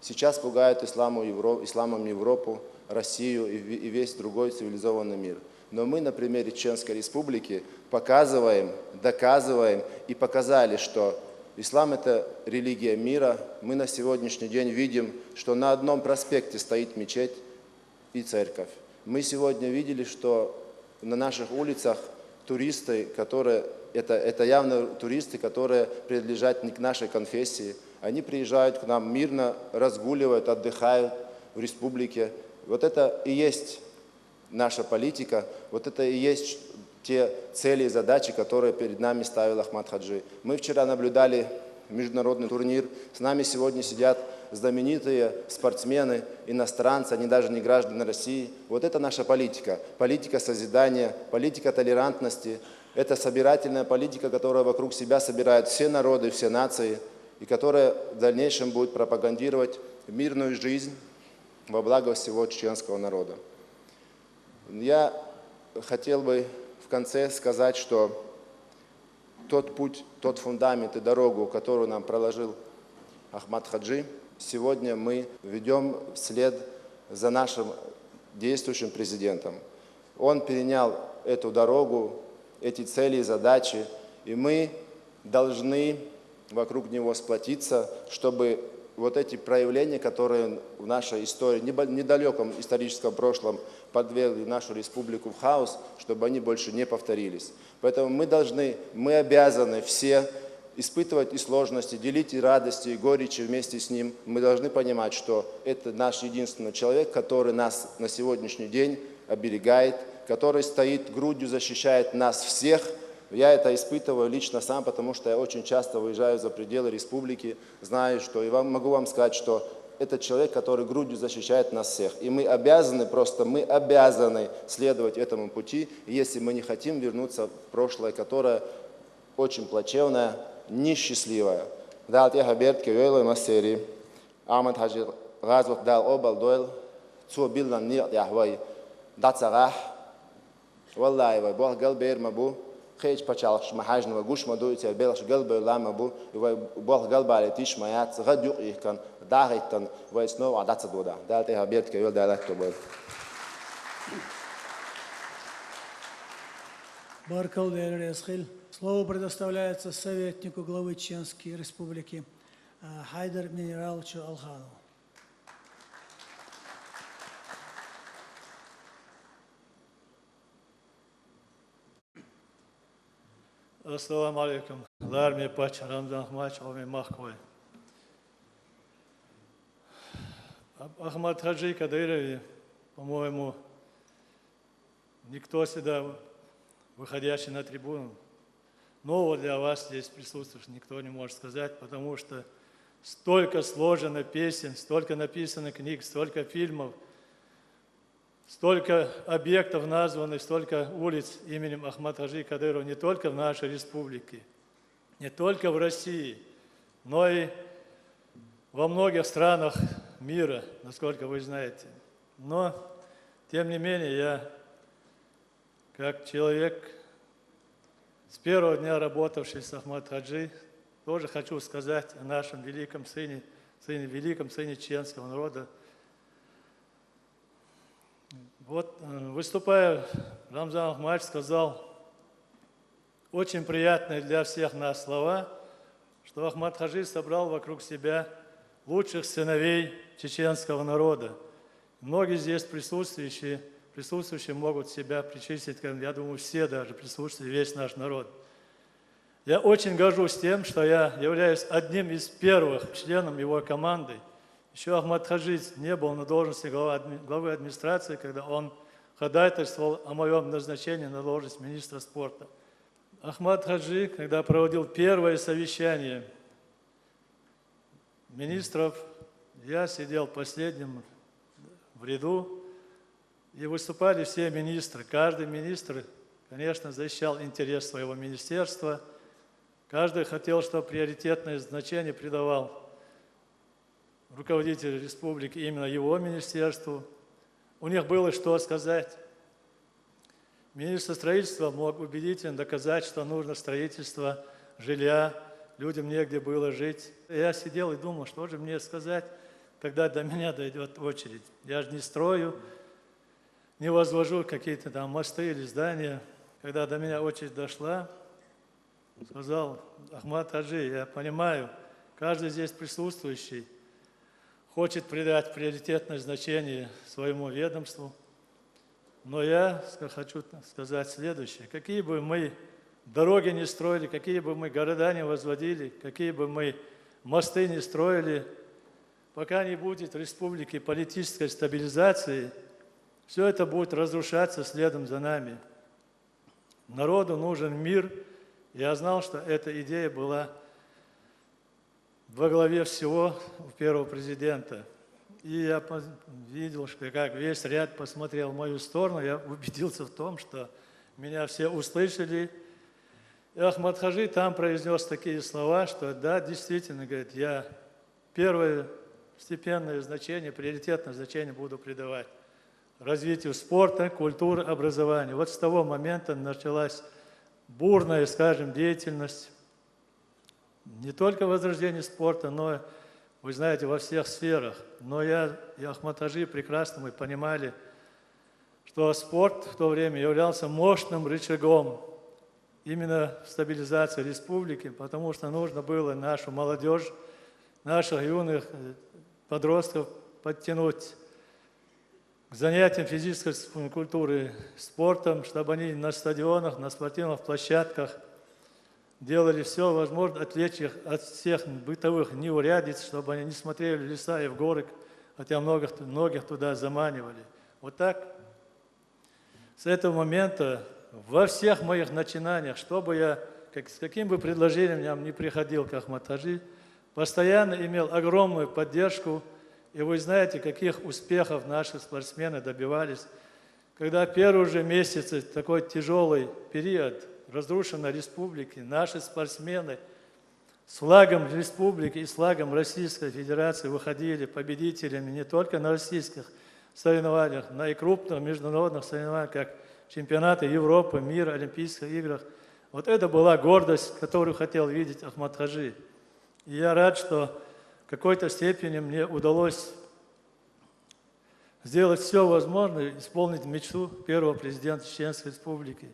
Сейчас пугают исламу Евро-, исламом Европу, Россию и ве-, и весь другой цивилизованный мир. Но мы на примере Чеченской Республики показываем, доказываем и показали, что ислам — это религия мира. Мы на сегодняшний день видим, что на одном проспекте стоит мечеть и церковь. Мы сегодня видели, что на наших улицах туристы, которые, это, это явно туристы, которые принадлежат не к нашей конфессии, они приезжают к нам, мирно разгуливают, отдыхают в республике. Вот это и есть наша политика, вот это и есть те цели и задачи, которые перед нами ставил Ахмад Хаджи. Мы вчера наблюдали международный турнир. С нами сегодня сидят знаменитые спортсмены, иностранцы, они даже не граждане России. Вот это наша политика. Политика созидания, политика толерантности. Это собирательная политика, которая вокруг себя собирает все народы, все нации, и которая в дальнейшем будет пропагандировать мирную жизнь во благо всего чеченского народа. Я хотел бы в конце сказать, что тот путь, тот фундамент и дорогу, которую нам проложил Ахмад Хаджи, сегодня мы ведём вслед за нашим действующим президентом. Он перенял эту дорогу, эти цели и задачи, и мы должны вокруг него сплотиться, чтобы Вот эти проявления, которые в нашей истории, небо- недалеком историческом прошлом подвергли нашу республику в хаос, чтобы они больше не повторились. Поэтому мы должны, мы обязаны все испытывать и сложности, делить и радости, и горечи вместе с ним. Мы должны понимать, что это наш единственный человек, который нас на сегодняшний день оберегает, который стоит грудью, защищает нас всех. Я это испытываю лично сам, потому что я очень часто выезжаю за пределы республики, знаю, что и вам, могу вам сказать, что это человек, который грудью защищает нас всех. И мы обязаны, просто мы обязаны следовать этому пути, если мы не хотим вернуться в прошлое, которое очень плачевное, несчастливое. Дала тӀехьа беркате йойла вай массеран. Ахмад-Хьажи, гӀазот Дала къобал дойла, цо биллина некъа тӀехь вай дӀа ца гӀахь. Валлахьи, вай болх галбер ма бу, кхеча пачхьалкхашка ма хьажна вай гуш ма ду, и церан белхаш галбевлла ма бу, и вай болх галбалийта йиш ма яц, гӀад юкъ йихкан, дӀахӀиттан, вай снова дӀа ца додахь. Дала тӀехьа беркате йойла, Дала аьттув бойла. Баркалла, Даьла раьза хилва. Слово предоставляется советнику главы Чеченской Республики, э, Хайдар Минераловичу Алханову. Ассаламу Ӏалайкум. Лараме паччахь Рамзан Ахматович, Ӏалам махкахой. Ах-, Ахмад-Хьажи Кадырове, по-моему, никто сюда, выходящий на трибуну, нового для вас здесь присутствующих никто не может сказать, потому что столько сложено песен, столько написано книг, столько фильмов, столько объектов названо, столько улиц именем Ахмад-Хьажи Кадырова не только в нашей республике, не только в России, но и во многих странах мира, насколько вы знаете. Но, тем не менее, я, как человек, с первого дня работавший с Ахмад-Хаджи, тоже хочу сказать о нашем великом сыне, сыне, великом сыне чеченского народа. Вот, э, выступая, Рамзан Ахматович сказал очень приятные для всех нас слова, что Ахмад-Хаджи собрал вокруг себя лучших сыновей чеченского народа. Многие здесь присутствующие, присутствующие могут себя причислить, к, я думаю, все даже присутствующие, весь наш народ. Я очень горжусь тем, что я являюсь одним из первых членов его команды. Ещё Ахмад-Хаджи не был на должности глава адми-, главы администрации, когда он ходатайствовал о моём назначении на должность министра спорта. Ахмад-Хаджи, когда проводил первое совещание министров, я сидел последним в ряду, и выступали все министры. Каждый министр, конечно, защищал интерес своего министерства. Каждый хотел, чтобы приоритетное значение придавал руководитель республики именно его министерству. У них было что сказать. Министр строительства мог убедительно доказать, что нужно строительство жилья, людям негде было жить. Я сидел и думал, что же мне сказать, когда до меня дойдёт очередь. Я же не строю, не возвожу какие-то там мосты или здания. Когда до меня очередь дошла, сказал: «Ахмад-Хаджи, я понимаю, каждый здесь присутствующий хочет придать приоритетное значение своему ведомству. Но я ска-, хочу т-, сказать следующее. Какие бы мы дороги не строили, какие бы мы города не возводили, какие бы мы мосты не строили, пока не будет в республике политической стабилизации, всё это будет разрушаться следом за нами. Народу нужен мир». Я знал, что эта идея была во главе всего у первого президента. И я пос-, видел, что как весь ряд посмотрел в мою сторону, я убедился в том, что меня все услышали. И Ахмад-Хаджи там произнёс такие слова, что да, действительно, говорит, я первое степенное значение, приоритетное значение буду придавать развитию спорта, культуры, образования. Вот с того момента началась бурная, скажем, деятельность не только возрождение спорта, но, вы знаете, во всех сферах. Но я и Ахмад-Хаджи прекрасно мы понимали, что спорт в то время являлся мощным рычагом именно в стабилизации республики, потому что нужно было нашу молодёжь наших юных, э, подростков подтянуть к занятиям физической культуры, спортом, чтобы они на стадионах, на спортивных площадках делали всё возможное отвлечь их от всех бытовых неурядиц, чтобы они не смотрели в леса и в горы, хотя многих, многих туда заманивали. Вот так, с этого момента во всех моих начинаниях, что бы я, как, с каким бы предложением я ни приходил к Ахмад-Хаджи, постоянно имел огромную поддержку. И вы знаете, каких успехов наши спортсмены добивались, когда в первые же месяцы, такой тяжёлый период, разрушенной республики, наши спортсмены с флагом республики и с флагом Российской Федерации выходили победителями не только на российских соревнованиях, но и крупных международных соревнованиях, как чемпионаты Европы, мира, Олимпийских играх. Вот это была гордость, которую хотел видеть Ахмад-Хаджи. И я рад, что в какой-то степени мне удалось сделать всё возможное, исполнить мечту первого президента Чеченской Республики.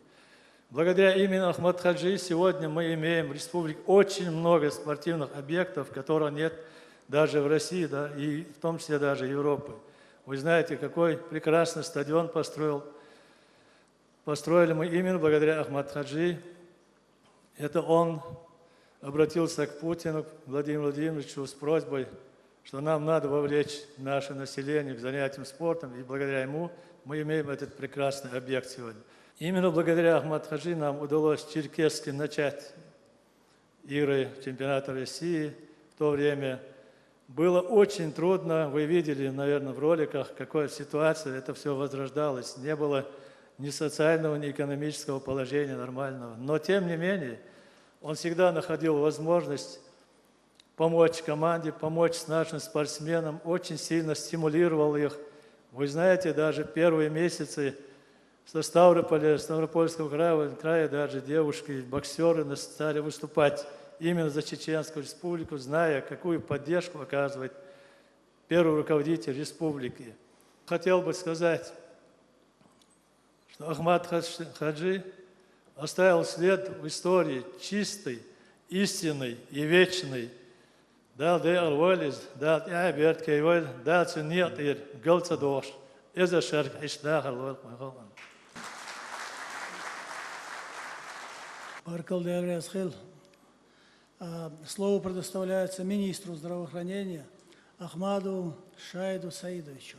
Благодаря имени Ахмад-Хаджи сегодня мы имеем в республике очень много спортивных объектов, которых нет даже в России, да, и в том числе даже Европы. Вы знаете, какой прекрасный стадион построил, построили мы именно благодаря Ахмад-Хаджи. Это он обратился к Путину, к Владимиру Владимировичу, с просьбой, что нам надо вовлечь наше население к занятиям спортом, и благодаря ему мы имеем этот прекрасный объект сегодня. Именно благодаря Ахмад-Хаджи нам удалось в Черкесске начать игры чемпионата России в то время. Было очень трудно, вы видели, наверное, в роликах, какая ситуация, это всё возрождалось. Не было ни социального, ни экономического положения нормального. Но, тем не менее, он всегда находил возможность помочь команде, помочь нашим спортсменам, очень сильно стимулировал их. Вы знаете, даже первые месяцы со Ставрополя, Ставропольского края, края даже девушки, боксёры нас стали выступать именно за Чеченскую Республику, зная, какую поддержку оказывает первый руководитель республики. Хотел бы сказать, что Ахмад Хадж-, Хаджи оставил след в истории чистый, истинный и вечный. Дала декъал войла иза, Дала тӀехьа беркате войла, Дала цун некъа тӀера гал ца дохуш, эзар шерга Ӏаш дахар лойла вайн халкъана. Баркалла, Дела реза хила. А, слово предоставляется министру здравоохранения Ахмадову Шайду Саидовичу.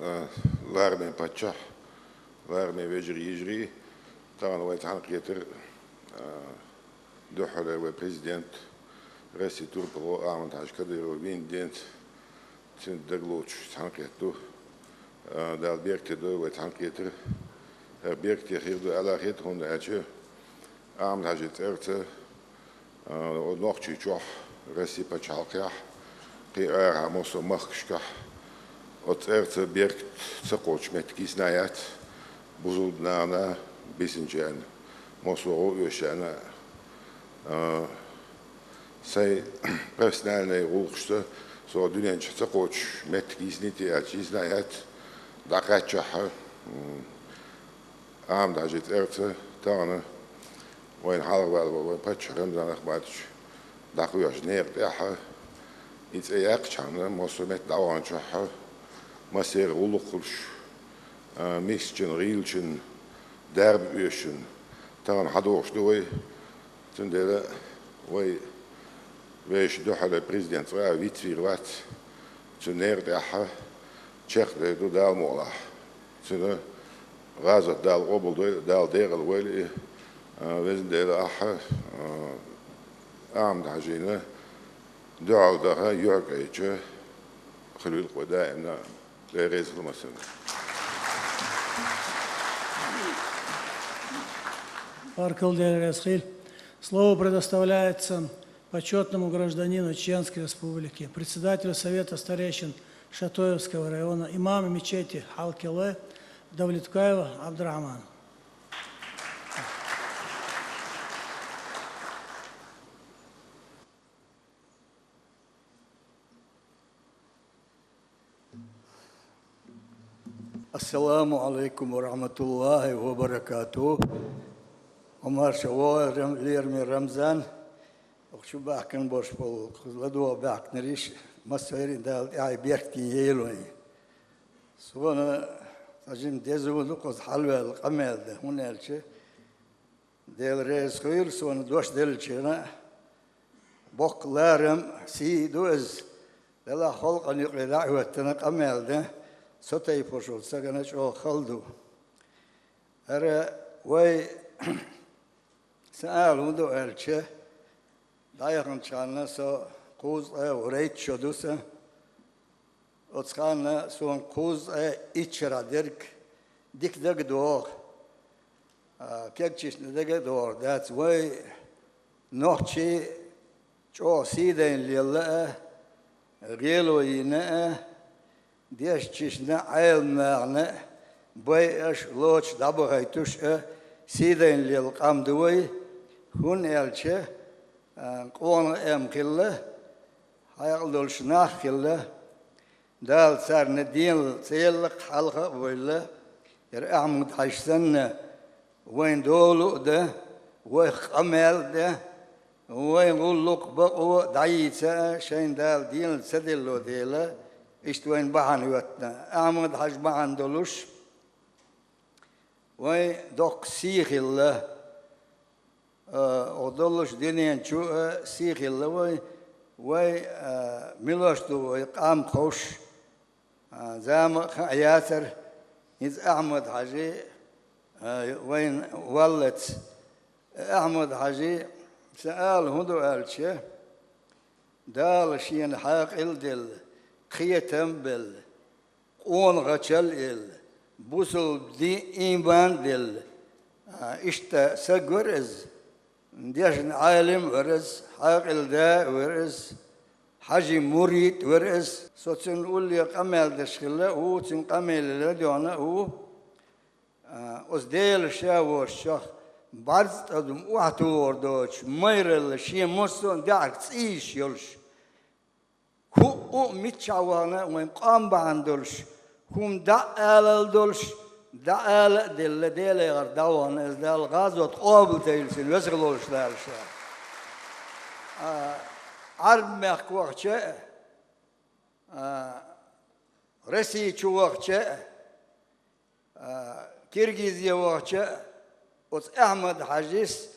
Э, лараме паччахь, лараме вежарий, йижарий, тахана вай цхьаьнакхетар, э, дуьххьара вай президент, Россин турпало Ахьмад-Хьажа Кадыров вийна денз, цуьнан дагалоцуш цхьаьнакхетта ду. Э, Дала беркате дойла вай цхьаьнакхетар. ХӀара беркате хир ду аьлла хета, хӀунда аьлча Ахьмад-Хьажин цӀерца, э, оцу Нохчийчохь, Россин пачхьалкхехь, кхин а арахьа массо а махкашкахь оцу цӀерца беркат ца кхочу меттиг йисина яц, бусалба нахана, бисинчарна, массо а гӀо оьшучарна. А, сайн профессиональный гӀуллакхашца со дуьнен чохь ца кхочуш меттиг йисинийта аьлча, йисина яц, дӀакхаьччахьа, м, Ахьмад-Хьажин цӀерца тахана вайна хьалха ваьлла вайн паччахь Рамзан Ахматович дӀакхоьхьучу некъа тӀехь, и цӀе яьккхичхьана, массо а метта дӀаваханчохь, массеран гӀуллакх хуьлуш, а, мискачун, гӀийлачун, дарба оьшучун тахана хьадогӀуш ду вай. Цундела вай вешан дуьххьара президент цкъа а вицвийр вац. Цу некъа тӀехь чекхдер ду Дала мукъалахь. Цуьнан гӀазот Дала къобалдойла, Дала декъала войла и, а, Везан Дела, ахьа, а, Ахьмад-Хьажина дуьхьал даха юьхькӀайча хила вилла вай даимна. Дела реза хила массарна. Баркалла, Дела реза хила. Слово предоставляется почётному гражданину Чеченской Республики, председателю Совета старейшин Шатоевского района, имаму мечети Халкилоя Давлетукаеву Абдурахману. Ассаламу алейкум ва рахматуллахи ва баракатух. Ӏумар, ша вогӀийла, лераме Рамзан, оха чу баьхкина болуш болу кхуза ладогӀа баьхкинарш, массеран а Дала тӀаьхье беркате йойла вайн. Суна цхьа жима деза ду кхуза хьалаваьлла къамел дан, хӀунда аьлча Дела реза хуьйла суна дош деллачарна а, боккха ларам, сий ду иза, делахь халкъана юкъе дӀа а хӀоьттина къамел дан, со тайпанаш волчу стагана чӀогӀа хала ду. ХӀара вай, сан ала хӀун ду аьлча, дӀаяханчу хенахь со кхузткъе ворхӀ шо ду сан. Оцу хенахь суна кхузткъе итт шарахь дерг дика дага а догӀу, а, кегчашна дага а догӀур дац. Вай нохчий чӀогӀа сий дайна лелла а, гӀело йина а, дешначашна а, Ӏеламнахана а, байъаш а, лоцуш а, дӀабахийтуш а, сий дайна лелла къам ду вай, хӀунда аьлча, а, къонах а хилла, хьекъал долуш нах а хилла, Дала царна денал ца елла-кх, хьалха а войла, хӀара Ахьмад-Хьаьжа санна, вайн дола а дан, вайх къамел а дан, вайн гӀуллакх, бакъо а дӀайийца а, шайна Дала денал ца делло дела, иштта вайна бахьана хӀоьттина. Ахьмад-Хьаьжа бахьана долуш, вайн доккха сий хилла, а, оха доллуш дуьнен чу а сий хилла вай, вай, а, милош ду вай къам ховш, а, зама а хаа яцара, иза Ахьмад-Хьаьжа, а, вайна валлалц. Ахьмад-Хьаьжа, сан ала хӀун ду аьлча, Дала шена хьекъал а делла, кхетам а белла, къонахчалла а елла, бусалба дин, иман а делла, а, иштта саг вара иза, дешна Ӏалим а вара иза, хьекъал да а вара иза, Хьаьжин мурид а вара иза. Со цуьнан уллера къамел деш хилла а ву, цуьнан къамеле ладоьгӀна а ву. А, оцу Дела ша воцчохь, бӀарз тӀадам охьатохар доцуш, майралла шен массо а даьӀахк цӀийш йолуш, хӀуъу а миччахь вахана а вайн къам бахьана долуш, хӀума дӀа а алал долуш, дӀа ала а делла, Делера дӀавахана иза, Дала гӀазот къобалдойла цуьнан, веза хилла волуш Дала ша. А, Ӏарб-мехка вахча а, а, Россия чу вахча а, а, Киргизия вахча а, оцу Ахьмад-Хьаьжас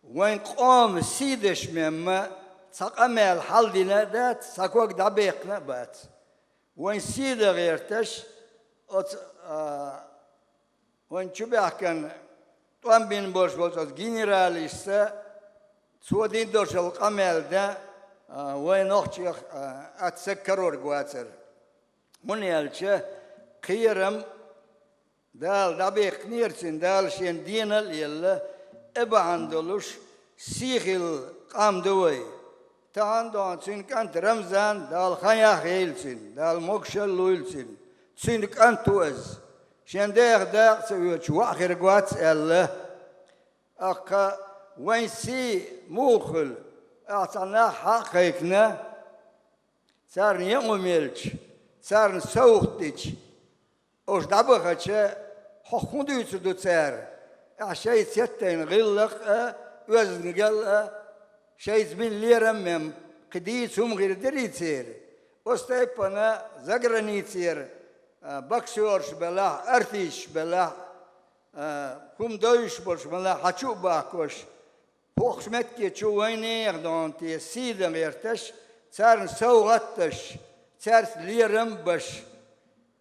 вайн къоман сий деш мемма цхьа къамел хьалдина а дац, цхьа ког дӀабаьккхина а бац. Вайн сий дан гӀерташ, оцу, а, вайн чу баьхкина тӀом бина болуш волчу оцу генералашца, цо дина долуш йолу къамел дан, а, вайн нохчех, а, атта саг карор вацара. ХӀунда аьлча кхерам Дала дӀабаьккхинера цуьнан, Дала шена денал а елла, и бахьана долуш сий хилла къам ду вай. Тахана дохьуна цуьнан кӀант Рамзан, Дала хан яхъяйла цуьнан, Дала могушалла лойла цуьнан. Цуьнан кӀант ву иза. Шен дех дакъа ца оьцуш ваӀ хир вац аьлла. Ахьа, вайн сий муха хуьлу? Ахьа, цхьа нах хьа а кхайкхина, царна яа хӀума елча, царна совгӀат дича, уьш дӀабахча, хьох хӀун дуьйцур ду цара? Ахьа, шайца хӀоьттина гӀиллакх а, оьздангалла а, шайца бина лерам а мем, кхин дийца хӀума хир дирий церан? Оцу тайпана заграницера, а, боксераш белахь, артисташ белахь, а, хӀума довзуш болуш мала хьан чу а бахкош, хӀокху меттиге чу вайнехан дохьуна те сий дан гӀерташ, царна совгӀат а деш, цаьрца лерам а беш,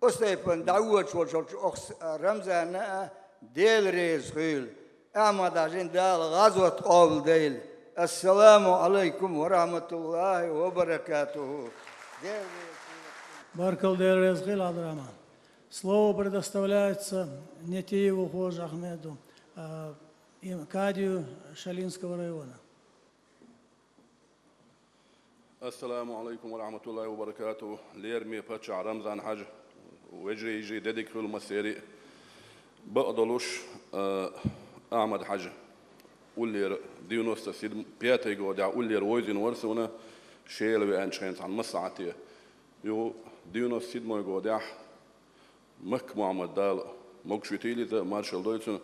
оцу тайпана дӀавоьдуш волчу оха с-, а, Рамзанна а Дела реза хуьйла. Ахьмад-Хьаьжин Дала гӀазот къобалдойла. Ассаламу Ӏалайкум ва рахьматуллахӀи ва баракатухӀу. Дела реза хуьйла. Баркалла, Дела реза хуьйла, Ӏабдурахьман. Слово предоставляется Нетиеву Хож Ахмеду, а, им-, кадию Шалинского района. Ассаламу Ӏалайкум ва рахьматуллахӀи ва баракатухӀу. Лераме паччахь Рамзан-Хьаьжа, вежарий-йижарий, де дика хуьлда массеран а. Бакъдолуш, а, Ахьмад-Хьаьжа, уллера девяносто седьм-, пятый годехь уллера вовзийна вара суна, Шела веанчу хенахь цхьана массахьате. Юха девяносто седьмой годехь Макка Мухьаммад, Дала могушалла лойла иза, маршалла дойла цунна,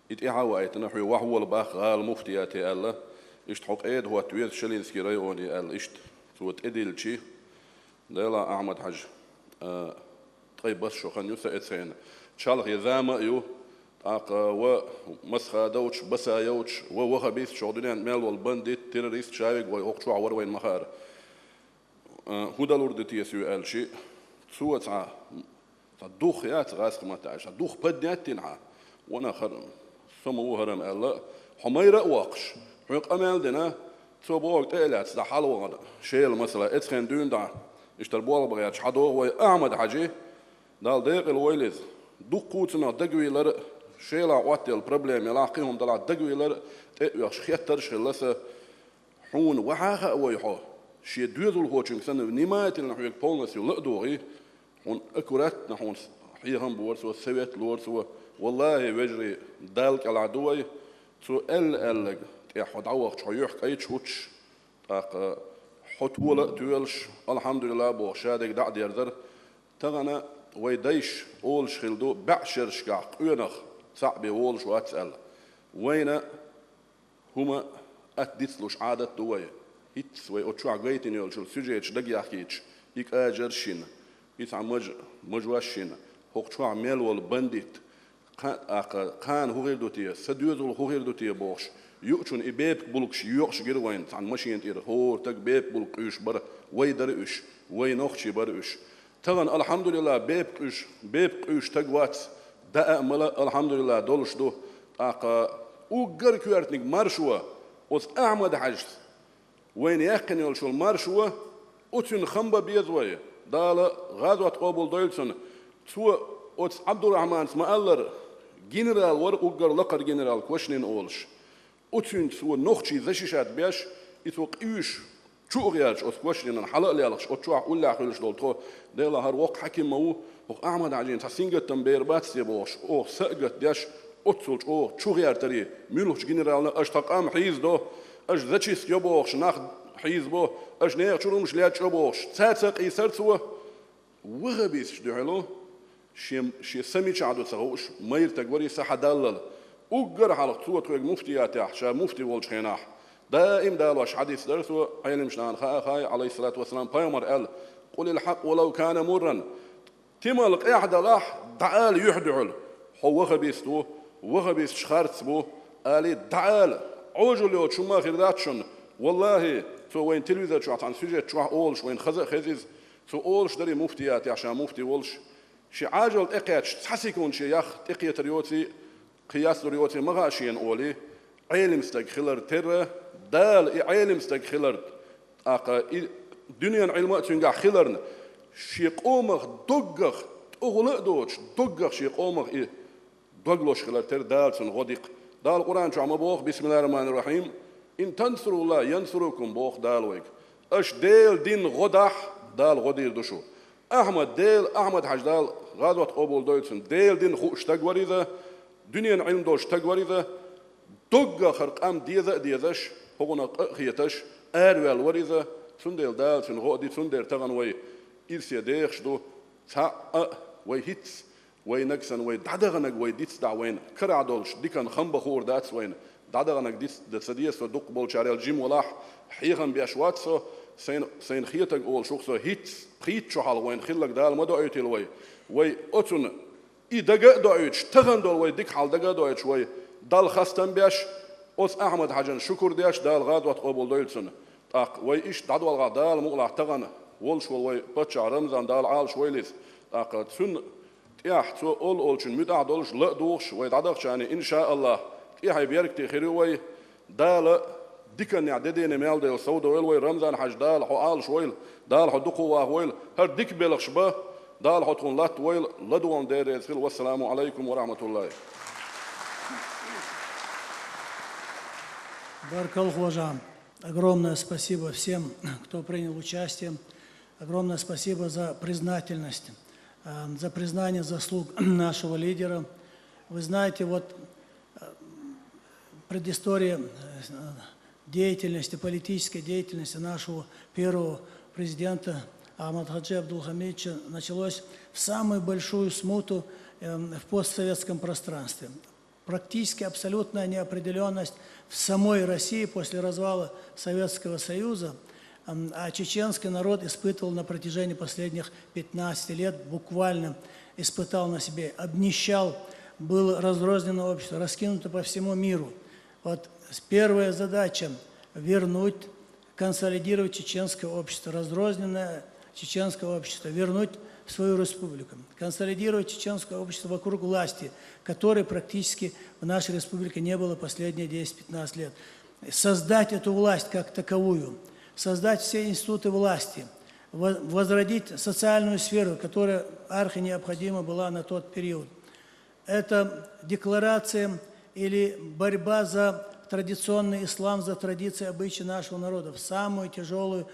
И тӀаьхьа ваийтина, хьоьга вахьа вола баккха гӀала муфтияте аьлла, иштта хьо къеда хӀотта веза Шелинский районе аьлла, иштта цо тӀедиллича, Дела, Ахьмад-Хьажа, а, ткъе бархӀ шо хан ю са эцхена. Чалхе зама а ю, тӀаккха ва масха долча, баса йолча, ва вахабист, шух дуьнен мел вола бандит, террорист, шавиг вай хӀокху чохь вара вайна ма хаара. А, хӀун далур ду те соьга аьлча, цо цхьа, цхьа дух яц гӀазкхийн маттахь, цхьа дух поднять дина хьан. Ванах хӀара, со ма ву хӀара-м аьлла, хьо майра а воккхуш, хьоьга къамел дина, цо бохург тӀе а лаьцна, дӀа хьалавахана, Шела, масала, эцхена дуьйна дӀа, иштта болх бан гӀерташ хьадогӀу вай Ахьмад-Хьажи, Далла декъала войла иза. Дуккха цунах дагавийлар а, Шелахь Ӏоттаелла проблема елахь, кхин хӀума делахь дагавийлар а, тӀе а оьхуш хеттарш а хилла сан. Хьуна вахьа а хаьа вай хьо, шен доьзалхочуьнга санна, внимательно хьоьга полностью ла а догӀий, хьуна аккуратно хьуна хьехам бора цо, совет лора цо. Валлахьи, вежарий, Далла кӀелахь ду вай, цо аьлла-аьлларг тӀехь хьо дӀавахча, хьо юьхь кӀайчу хӀуттуш, тӀаккха хьо тола а тоьлуш, алхьамдулиллахӀ бохуш, ша дерг дӀа а дерзар. Тахана вай дайша олуш хилла ду, бӀе шерашкахь къонах цхьаъ бен волуш вац аьлла. Вайна хӀума атта дицлуш Ӏадат ду вай. ХӀинцца вай оцу чохь гойтина йолчул сюжеташ дагаяхкийча, и кӀажарш йина, и цхьа маж-, мажош йина, хӀокху чохь мел волу бандит, кха-, а, кха-, кхана хӀун хир ду те, сан доьзалх хӀун хир ду те бохуш, юучунна и бепиг булкаш йоькъуш гира вайна, цхьана машена тӀера хӀора стаг бепиг булк къуьйсуш бара, вай дара уьш, вай нохчий бара уьш. Тахана, алхьамдулиллахӀ, бепиг къуьйсуш, бепиг къуьйсуш стаг вац, даа а мала, алхьамдулиллахӀ, долуш ду. ТӀаккха уггар коьртаниг маршо, оцу Ахьмад-Хьаьжас вайна яьккхина йолчул маршо, оцуьнан хам бан беза вай. Дала гӀазот къобалдойла цунна. Цо оцу Ӏабдурахьманца ма-аллара, генерал вара, уггар лакхара генерал Квашнин олуш. Оцуьнца цо нохчий защищать беш, и цо къуьйсуш, чу а гӀерташ, оцу Квашнинан хьала а лелхаш, оцу чохь уллехь хуьлуш долу тхо, Дела, хӀара воккха хьаькам ма ву, хӀокху Ахьмад-Хьаьжина цхьа сингаттам бер бац те бохуш, оха са а гатдеш, оццул чӀогӀа чу гӀертарий, муьлххачу генерална аша тхан къам хьийзадо, аша зачистка йо бохуш, нах хьийзабо, аша нехан чурмаш лечкъо бохуш, цаьрца а къийсар цо. Вахабисташ дуьхьал, шен, шен са мичахь ду ца хууш, майра стаг варий, са хьадаллал. Уггар хьалха цо тхоьга муфтиятехь, ша муфти волчу хенахь, даим далош хьадис дара цо, Ӏеламчу нахана хаа а хаьа, Ӏалайхиссалату вассалам, пайхамар аьлла: «Къулил хьакъ ва лав кана мурран». Тимал къехь далахь, дӀаала юьхь дуьхьал: «Хьо вахабист ву, вахабисташ харц бу», алий, дӀаала, Ӏожалла йоцуш хӀума хир дац шуна. Валлахи, цо вайн телевизор чохь цхьана сюжет чохь олуш, вайн хаза а хеза иза, цо олуш дарий муфтиятехь ша муфти волуш, шен Ӏожалла тӀекхаьчча, цхьа секунд шен ях тӀекхетар йоций, кхин яцлур йоций ма хаьа шена олий, Ӏелам стаг хилар терра, Дала и Ӏелам стаг хилар, тӀаккха и дуьненан Ӏилма а цуьнгахь хиларна, шен къомах доггах, тӀехула а доцуш, доггах шен къомах и дог лозуш хилар терра Дала цунна гӀо дикха. Дала Къуръан чохь ма боху: «Бисмиллахир-рахманир-рахим. Ин тансуруллаха янсурукум», боху Дала вайга. Аша Делан динна гӀо дахь, Дала гӀо дийр ду шу. Ахьмад Дела, Ахьмад-Хьаьжа, Дала гӀазот къобалдойла цуьнан, Делан дин хууш стаг вара иза, дуьненан Ӏилма долуш стаг вара иза, доггах хӀара къам деза а дезаш, хӀокхунах къа а хеташ, араваьлла вара иза, цундела Дала цуьнан гӀо а ди, цундела тахана вай ирсе дехаш ду, цхьаъ а вай хӀинцца, вайнаг санна, вай дӀадаханаг вай дицдахь, вайна карахь долчу диканна хам бан хуур дац вайна. ДӀадаханаг диц дан ца деза со, дукха болчарел жима валахь, хьехам беш вац со, сайна, сайна хетаг олуш ву-кх со, хӀинцца, пхийтта шо хьалха вайна хилларг Дала ма доуьйтийла вай. Вай оцунна и дага а доуьйтуш, тахана долу вай дика хьал дага а доуьйтуш, вай Далла хастам беш, оцу Ахьмад-Хьаьжина шукур деш, Дала гӀазот къобалдойла цуьнан. ТӀаккха вай иштта дӀадолхахь, Дала мукъалахь, тахана волуш волу вай паччахь Рамзан, Дала Ӏалаш войла иза. ТӀаккха цуьнан тӀехь цо олу-олучун муьтӀахь долуш, ла а дугӀуш, вай дӀадахча, иншааллахӀ, тӀаьхье беркате хир ю вай. Дала диканехь де-дийне мел дайла совдойла вай, Рамзан-Хьаьжа, Дала хьо Ӏалаш войла, Дала хьо дукха ваха войла, хӀара дика белхаш бан, Дала хьо тхуна латта войла, ладугӀанна Дела реза хила. Вассаламу Ӏалайкум ва рахьматуллахӀи. Баркалла, хӀожа. Огромное спасибо всем, кто принял участие. Огромное спасибо за признательность, э, за признание заслуг нашего лидера. Вы знаете, вот, э, предыстория, э, деятельности, политической деятельности нашего первого президента Ахмад-Хаджи Абдулхамидовича началось в самую большую смуту, эм, в постсоветском пространстве. практически абсолютная неопределенность в самой России после развала Советского Союза, ам, а чеченский народ испытывал на протяжении последних пятнадцати лет, буквально испытал на себе, обнищал, был разрознено общество, раскинуто по всему миру. Вот с- первая задача — вернуть, консолидировать чеченское общество, разрозненное чеченское общество, вернуть в свою республику, консолидировать чеченское общество вокруг власти, которой практически в нашей республике не было последние десять-пятнадцать лет, создать эту власть как таковую, создать все институты власти, во- возродить социальную сферу, которая архинеобходима была на тот период. Это декларация или борьба за традиционный ислам, за традиции, обычаи нашего народа в самые тяжелые,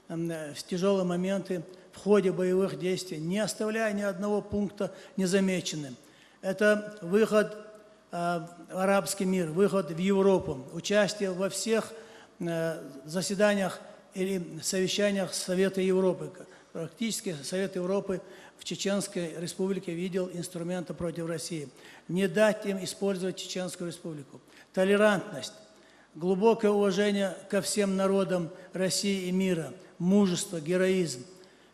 м, в тяжелые моменты в ходе боевых действий, не оставляя ни одного пункта незамеченным. Это выход, а, в арабский мир, выход в Европу, участие во всех, э, заседаниях или совещаниях Совета Европы. Практически Совет Европы в Чеченской Республике видел инструменты против России. Не дать им использовать Чеченскую Республику. Толерантность, глубокое уважение ко всем народам России и мира, мужество, героизм,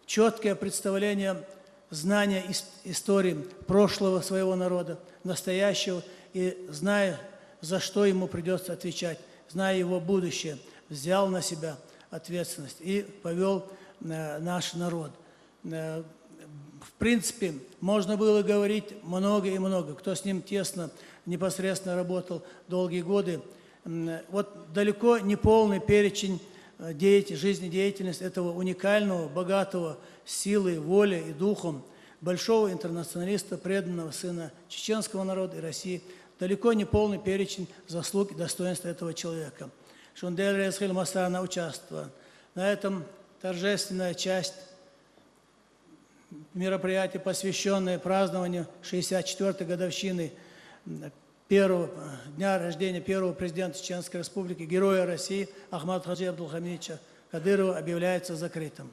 четкое представление, знание ис- истории прошлого своего народа, настоящего, и зная, за что ему придется отвечать, зная его будущее, взял на себя ответственность и повел, э, наш народ. Э, в принципе, можно было говорить много и много, кто с ним тесно, непосредственно работал долгие годы. М, вот далеко не полный перечень, э, деятель- жизнедеятельности этого уникального, богатого силой, волей и духом большого интернационалиста, преданного сына чеченского народа и России, далеко не полный перечень заслуг и достоинств этого человека. Шундель Резхиль Масана участвовал. На этом торжественная часть мероприятия, посвященная празднованию шестьдесят четвёртой годовщины первого, э, дня рождения первого президента Чеченской Республики, героя России Ахмад Хаджи Абдулхамидовича Кадырова, объявляется закрытым.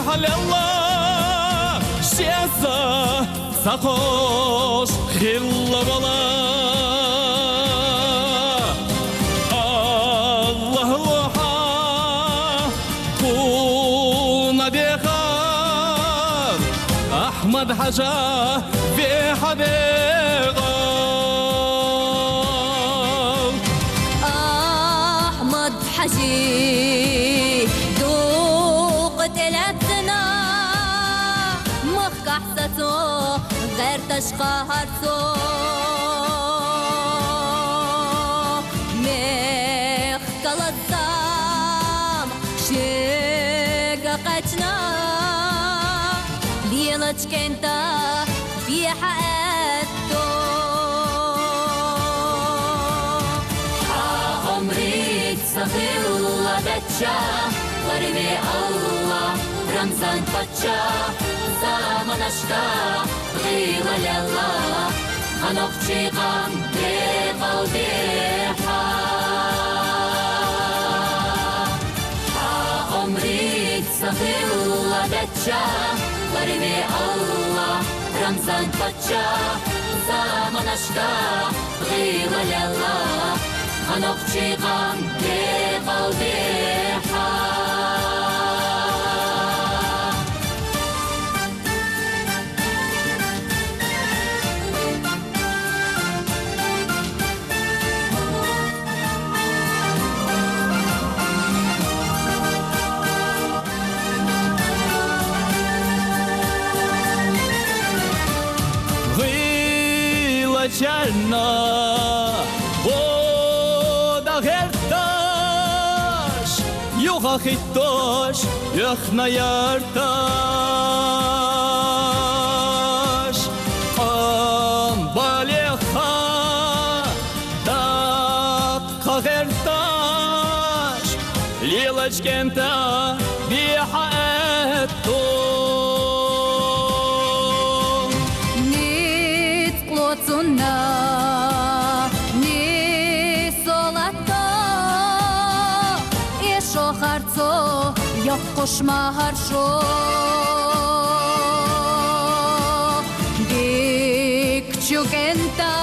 Хьалелла шеца ца хош хилла вала. Аллахь лохьа кхуна дехар, Ахьмад-Хьажа вехьа дегӀал. Ахьмад-Хьажи дукъ тӀелаьцна, махкахь сацо гӀерташ хьарцо. Мехкала зам шега кхаьчна, лелачкента бехьа аьтто. Хьа омрит сахилла бачча, ларве Алла, Рамзан пачча, заманашка гӀила лелла, ханохчи гӀам декъал дехьа. Хьа омрит сахилла бачча, ларве Алла, Рамзан пачча, заманашка гӀила лелла, ханохчи гӀам декъал дехьа. ГӀила чарна бода гӀерташ, юха хитташ, яхнаярташ, къамбалеха дакъа гӀерташ, лелачкента бехьа аьтто. Ницкъ лоцунна, ни солатто, и шо харцо, йоккхуш ма харшо. Дик чукента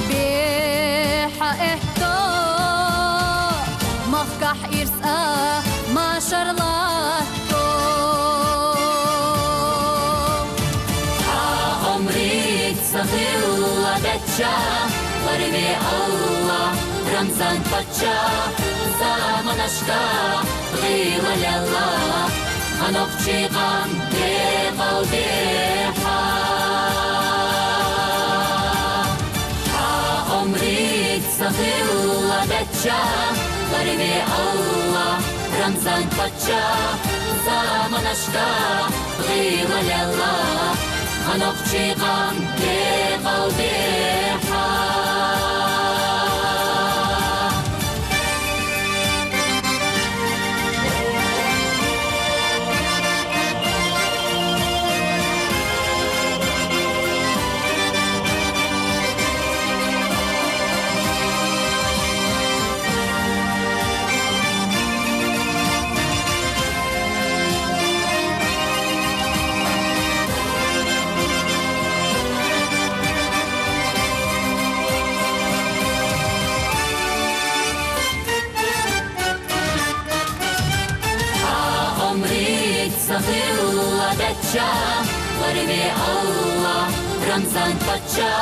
бехьа аьтто, махкахь ирс а машар латто. Хьа омрит сахилла бачча, ларве Алла, Рамзан пачча, заманашка гӀила лелла, ханохчи гӀам декъал дехьа. Хьа омрит сахилла бачча, ларве Алла, Рамзан пачча, заманашка гӀила лелла, ханохчи гӀам декъал дехьа. Хьа омрит сахилла бачча, ларве Алла, Рамзан пачча,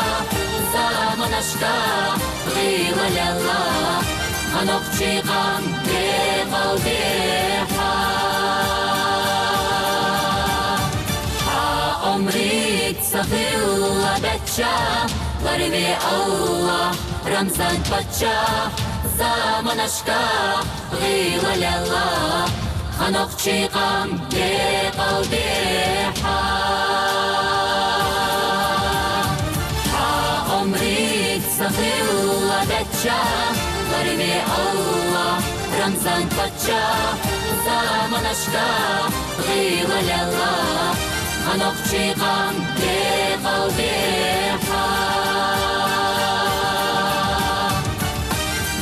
заманашка гӀила лелла, ханохчи гӀам декъал дехьа. Хьа омрит сахилла бачча, ларве Алла, Рамзан пачча, заманашка гӀила лелла, ханохчи гӀам декъал дехьа. Хьа омрит сахилла бачча, ларве Алла, Рамзан пачча, заманашка гӀила лелла, ханохчи гӀам декъал дехьа.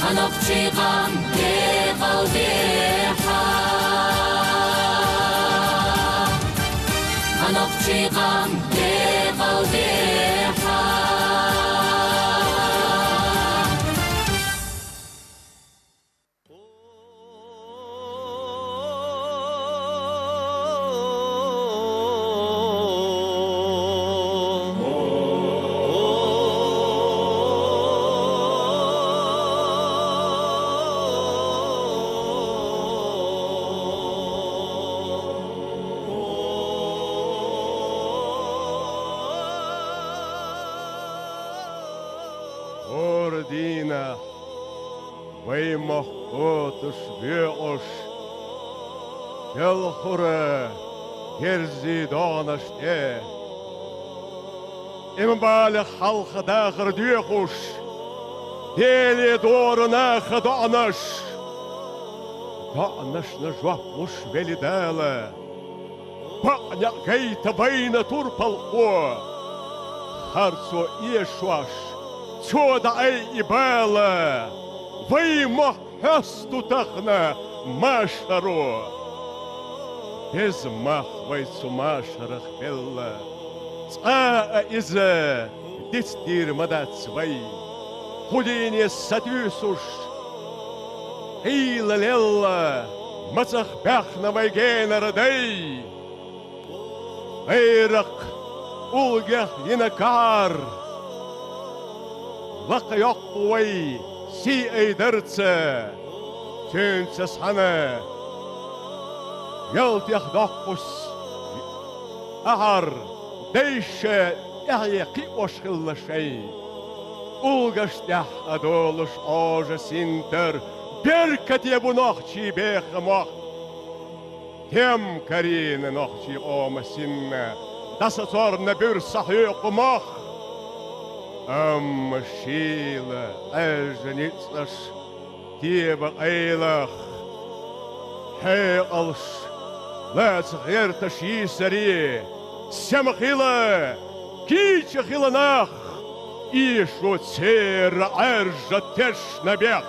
Ханохчи гӀам декъал дехьа. Нохчий гам дегал деха. Ордина вай мохк оташ боькъуш, белхура герзий догӀанаш тӀе. Има балех хьалха дахар доьхуш, Деле дора наха доӀанаш. ДоӀанашна жоп луш велий Дала, бакъ некъ гайта байна турпалхо. Харцо эшош, цо дӀаайъа бала, вай мохк хьост ду тахан машаро. Беза мах вай цу машарах белла, цкъа а иза дицдийр ма дац вай. Кху дийне сатуьйсуш, къийла лелла мацах баьхна вай генара дай. ГӀайракх улгех йина кар лакха йоккху вай сий айдарца. Цуьнца цхьана ялтех доккхус ахьар дайша тӀаьхье кхиош хилла шайн. Улгаш тӀехь а долуш Ӏожа синтар беркате бу нохчий беха мох. Тем карийна нохчий къоман синна дӀасацорна буьрса хьоькху мох. Амма шийла Ӏаьржа ницкъаш, теба къайлах, хьекъалш, лаца гӀерташ йийсаре, сема хила, кийча хила нах, ийшо церан Ӏаьржа тешна бех.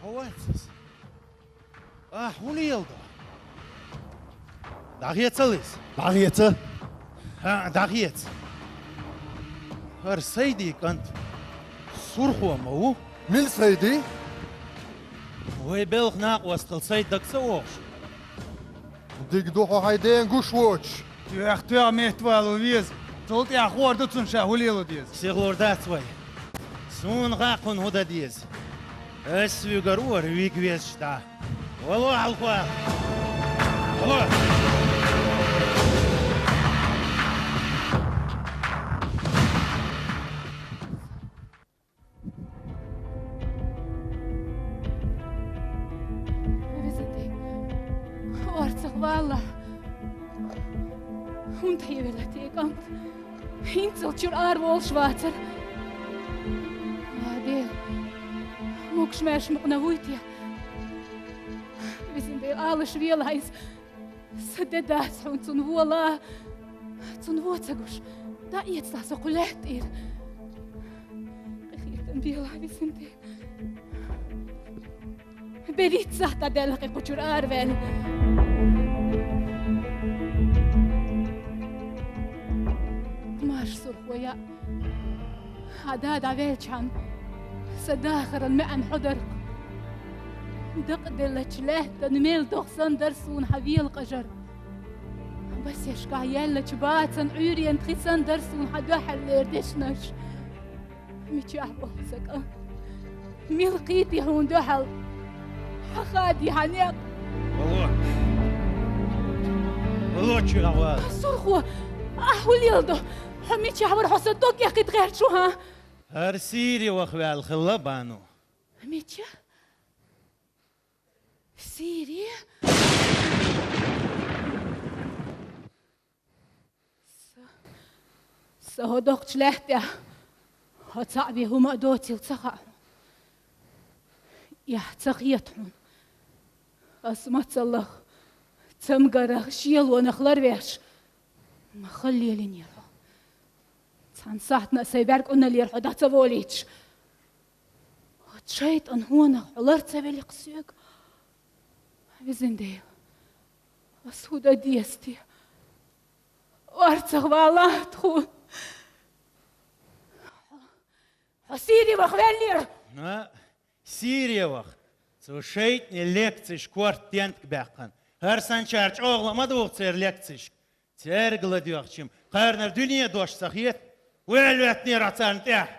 Хьо вац иза? Ахь хӀун леладо? ДӀахецал иза. ДӀахеца. ХӀаъ, дӀахеца. ХӀара Сайди кӀант Сурхо ма ву? Мила Сайди? Вай белхан накъостал Сайд дага ца вогӀуш? Дика ду хьо хьайн дена гуш воцуш. Тоьх-тоьх меттавала веза. Цул тӀаьхьа ховр ду цунна ша хӀун леладо деза. Сихлур дац вай. Суна хаьа кхунна хӀун дан деза. Ас вуьгур вара вига везаш дӀа. Вало хьалха! Вало! Везан Дела, орцах валалахь. ХӀунда хьевелла те кӀант? ХӀинццалц чуьра ара волуш вацара. Ва Дела, могуш-маьрша мукъана вуй те? Везан Дела, алаш велахь иза. Сан де дац хьуна цунна вола, цунна вон ца гуш, дӀаэцалахь со кху лаьтта тӀера. Къинхетам белахь, везан Дела. БерхӀитта сахьт дӀадаьлла кхин кху чуьра араваьлла. Марша, Сурхо, яа. Хьан да дӀаваьлчхьана, сан дахаран маьӀна хьо дара-кх. Дакъаделлачу лаьттан мел догӀа санна дара суна хьан велакъажар. Басешкахь яьллачу бацан Ӏуьйренан тхи санна дара суна хьан дуьххьарлера дешнаш. Мичахь бу сан кӀант? Мила кхийти хьуна дуьхьал? Хьан хадий хьан некъ? Вало! Вало, чуьра вала! Сурхо, ахь хӀун леладо? Хьо мичахь вара, хьо сан дог эккхийта гӀерташ ву, хӀа? ХӀара Сири ваха ваьлла хилла, Бану. Мича? Сири? Са, са хӀокху доккхачу лаьтта тӀехь хьо цхьаъ вен хӀума а доцийла ца хаьа хьуна. Эхь ца хета хьуна. Ас мацаллах, цамгарах, шелонах ларвеш, ма хала лелийнера хьо. Цхьана сахьтана а сайн бӀаьрг Ӏуналлера хьо дӀа ца волуьйтуш. Оцу шайтӀан хӀонах хьо лар ца велли-кх соьга. Везан Дела, ас хӀун дан деза те? Орцах валахь тхуна. Хьо Сири ваха ваьллера? А, Сири ваха. Цу шайтӀане лекцеш корта тентка баьккхина. ХӀара санначара чӀогӀа ма духу церан лекцешка. Цаьрга ладоьгӀча-м, кхарнара дуьне дош ца хета. Ваьлла веттинера хьо царна тӀехь.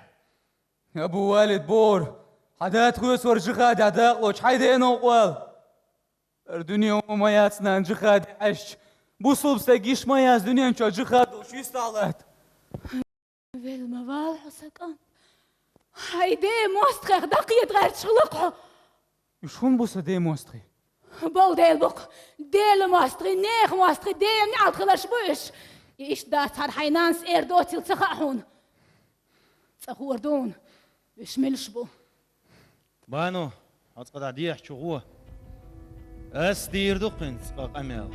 Абу Валид бохура, хьан да тхоьца вара джихадехь дакъалоцуш, хьайн дена къоьлла. ХӀара дуьне ма яц, нана, джихаде хьаьжча. Бусулба стаг йиш ма яц дуьнен чохь джихад долуш вистахь латта. Велла ма вала хьо, сан кӀант. Хьайн ден мостагӀех дӀакхета гӀерташ хилла-кх хьо. Уьш хӀун бу сан ден мостагӀий? Балдела бу-кх, Делан мостагӀий, нехан мостагӀий, Делан неӀалт хиларш бу уьш. И иштта дац хӀара хьайн нанас эр доцийла ца хаьа хьуна. Цкъа хуур ду хьуна, уьш муьлш бу. Бану, хьо цкъа дӀа дехьа чу гӀо. Ас дийр ду кхуьнца цкъа къамел.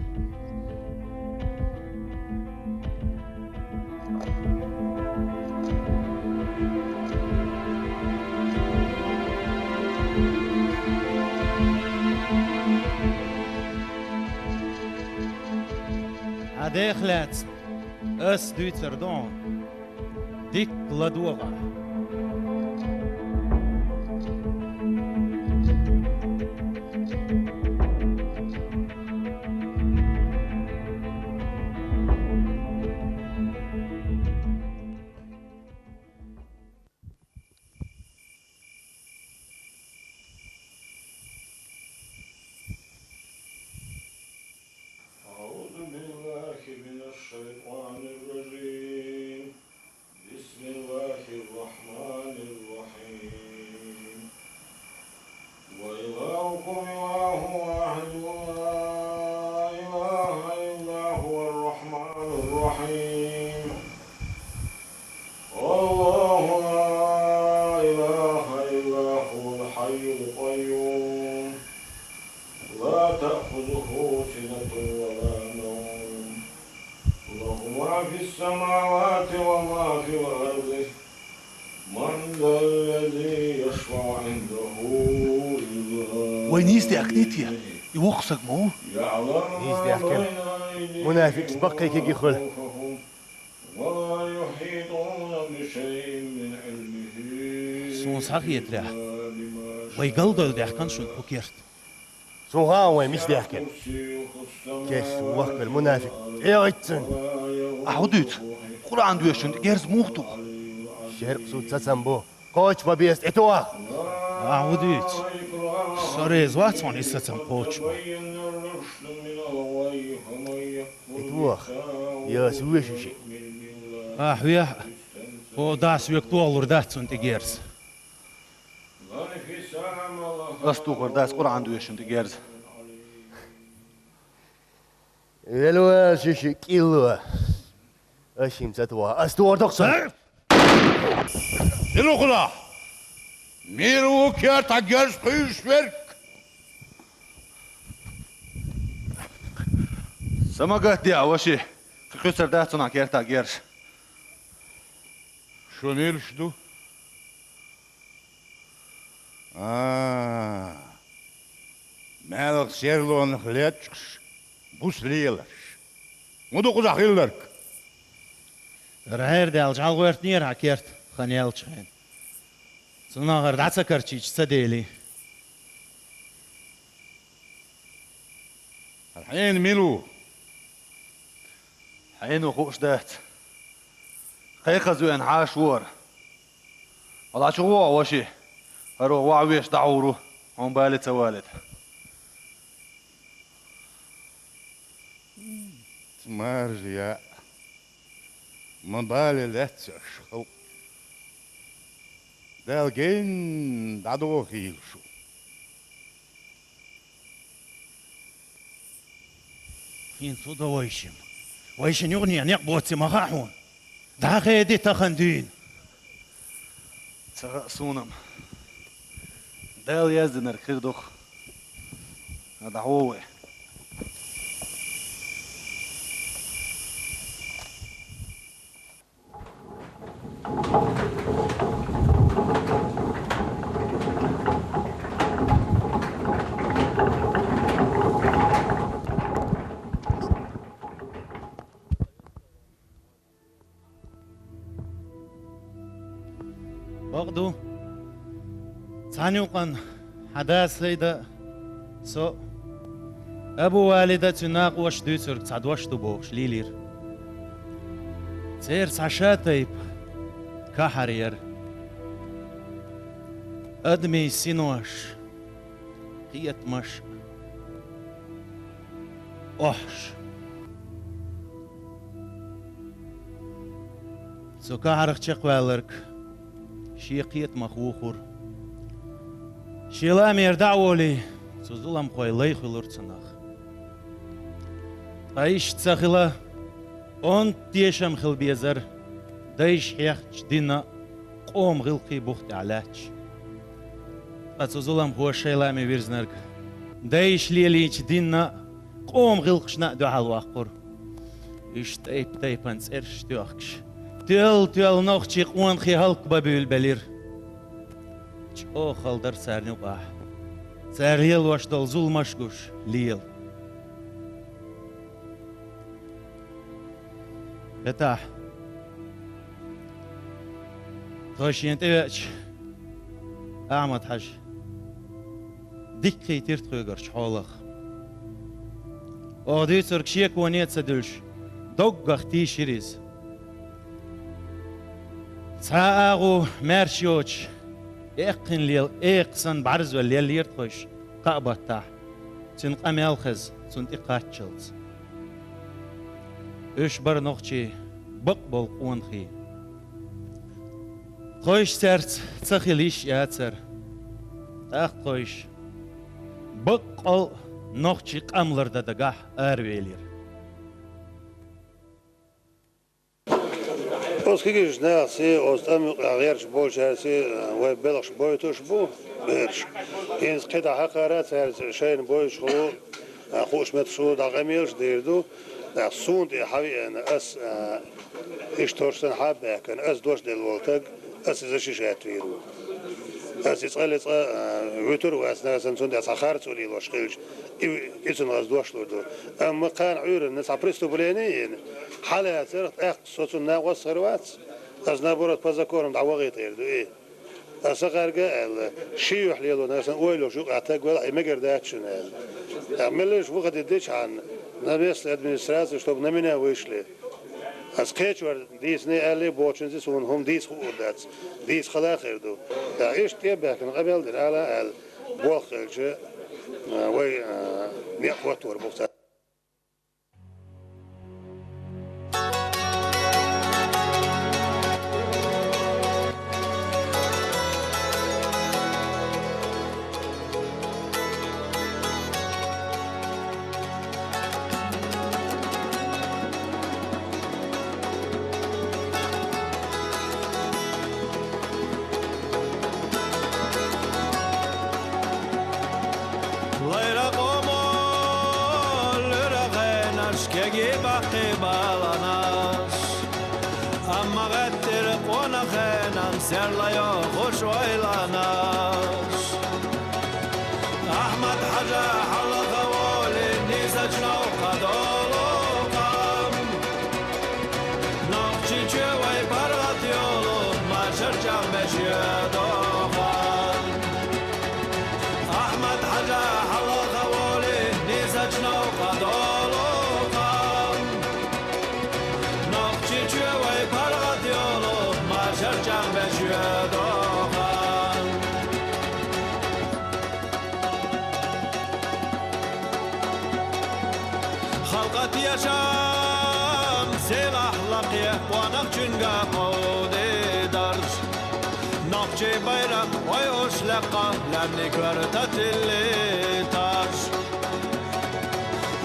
Хьан дех лаьцна ас дуьйцур ду хьуна. Дикка ладогӀа. أعوذ بالله من الشيطان الرجيم. بسم الله الرحمن Вай нийса даьхкиний те? И воккха саг ма ву? Нийса даьхкина. Мунафикъаш баккхий кегий хуьлу. Суна схьахетарехь, вай галдойла даьхкина шуна кху керт. Суна хаьа вай мича даьхкина. Кеста воккха мунафикъ. ТӀеойтта цунна. Ахьа хӀун дуьйцу? Къуръан доьшучунна тӀе герз муха туху? Шеркъ суд цацам бу. Кхочуш ма беза тӀе тоха. Ахьа хӀун дуьйцу? Со реза вац хьуна и сацам кхочуш ма. И тоха. Яса вешин шиъ. Ахьа вехьа. Хьо дас век тохалур дац цунна тӀе герз. Ас тухур дац Къуръан доьшучунна тӀе герз. Велва ши-ши кӀилла. Ас шимма ца тоха. Ас тохар доккху сан. Дилухула! Мила ву кертахь герз кхуьйсуш верг? Са ма гатде, ваши. Кхин кхуьссур дац цунах кертахь герз. Шу милаш ду? А, маьлхан серлонах лечкъаш, буса лелаш. ХӀун ду кхузахь хилларг? ХӀара хьерадаьлла жӀаьла гӀоьртинера хьан керта, хан яьллачу хенахь. Цунах хӀара дӀа ца карчийча ца дели. ХӀара хьенан мила ву? Хьенан ву хууш дац. Кхайкхаза веана хьаша ву хӀара. Хьо дӀа чу гӀо, ваши. ХӀара ваха везаш дӀахьур ву, хьуна бале ца валийта. Маржа яа. Ма бале лаьцна аша халкъ. Дала генна дӀадохийла шу. ХӀинца хӀун до вайшимма? Вайшинна юкъане некъ боций ма хаьа хьуна? ДӀахеди тахана дуьйна. Ца хаьа суна-м. Дала яздинарг хир ду-кх. ДӀахьо вай. Бакъ ду, цхьана юкъана хьан да Сайда а, со а, Абу Валида а, цуьнан накъоша а дуьйцург цхьа дош ду бохуш лийлира. Церан цхьа ша тайпа кахьар яра. Адамийн синош, кхетамаш, охьаш. Цу кахьарах чекхваьлларг шен кхетамах вухура. Шен ламера дӀа а волий, цу зуламхойн лай хуьлура цунах. Ткъа иштта ца хила, онда тешам хила безара, дайша хьехначу динан а, къоман гӀиллакхийн а бух тӀехь лаьтташ. Ткъа цу зуламхоша шайн ламе вирзинарг дайша лелийначу динна а, къоман гӀиллакхашна а дуьхьал ваккхура. Уьш тайп-тайпана цӀераш тоьхкуш, тоьлла-тоьлла нохчийн къонахий хӀаллакбан буьйлабелира. ЧӀогӀа хала дара царна юкъахь, цара лелош долу зуламаш а гуш, лела. ХӀетахь тхо шена тӀевеача, Ахьмад-Хьаьжа, дика кхийтира тхоьгарчу хьолах. Оха дуьйцург шеконе а ца дуьллуш, доггах тийшира иза. Цхьа а агӀо маьрша йоцуш, эккхина лела экха санна бӀаьрзе леллера тхойша кхаа баттахь, цуьнан къамел хезна, цунна тӀе кхаччалц. Уьш бара нохчийн бакъболу къонахий. Тхойша цаьрца ца хила йиш яцара. ТӀаккха тхойша баккъал а нохчийн къам лардан дагахь аравелира. Оцу кегийчу нахаца, оцу тӀам юкъахь гӀерташ болчаьрца вай белхаш бойтуш бу бераш. ХӀинца кхидӀа хьакхара цаьрца шайна бойтуш хуьлу, хууш метташ хуьлу, дӀа къамелаш а дийр ду. ТӀаккха суна тӀе хьан веана, ас, а, иштта хӀорш санна хьан а баьхкина, ас дош делла волу таг, ас иза ши шаьтта вийр ву. Аса цкъа-цкъа, а, вуьтур вац, нагахь санна цунна тӀехь цхьа харцо лелош хилча, и, и цунах аса дош лур ду. Амма кхана Ӏуьйранна цхьа преступление йина, хьалацара, тӀаккха со цунна накъост хир вац, аса, наоборот, по закону дӀавахийта хир ду и. Аса кхаьрга аьлла, ши юьхь лело, нагахь санна ойла йолуш юкъахь таг велахь, и мегар дац шуна аьлла. ТӀаккха меллаша выход дичхьана, на место администрации, чтобы на меня вышли. Аса кхечор дийцина аьлла, бохучуьнца суна хӀума дийца хуур дац, дийца хала хир ду. ТӀаккха иштта тӀе а баьхкина къамел дина, ала аьлла, болх хилча, а, вай, а, некъ хӀоттор бу цара. Лайра къомо луьра хенаш, кеги баккхий баланаш. Амма гӀеттира къона хенан серла йохуш ойланаш. Ахьмад-Хьажа хьалха волий, нийсачу новкъа долу къам. Нохчийчоь вай паргӀат йолу, машар чӀагӀбеш йоьду хан. Ахьмад-Хьажа хьалха волий, нийсачу новкъа долу къам. Нохчийчоь вай паргӀат йолу, машар чӀагӀбеш йоьду хан. Халкъат яшам сийлахь лакхе, къонахчуьнга кховдийдарш. Нохчий байракх ойуш лекха, лаьмнийн коьрта тиллийтарш.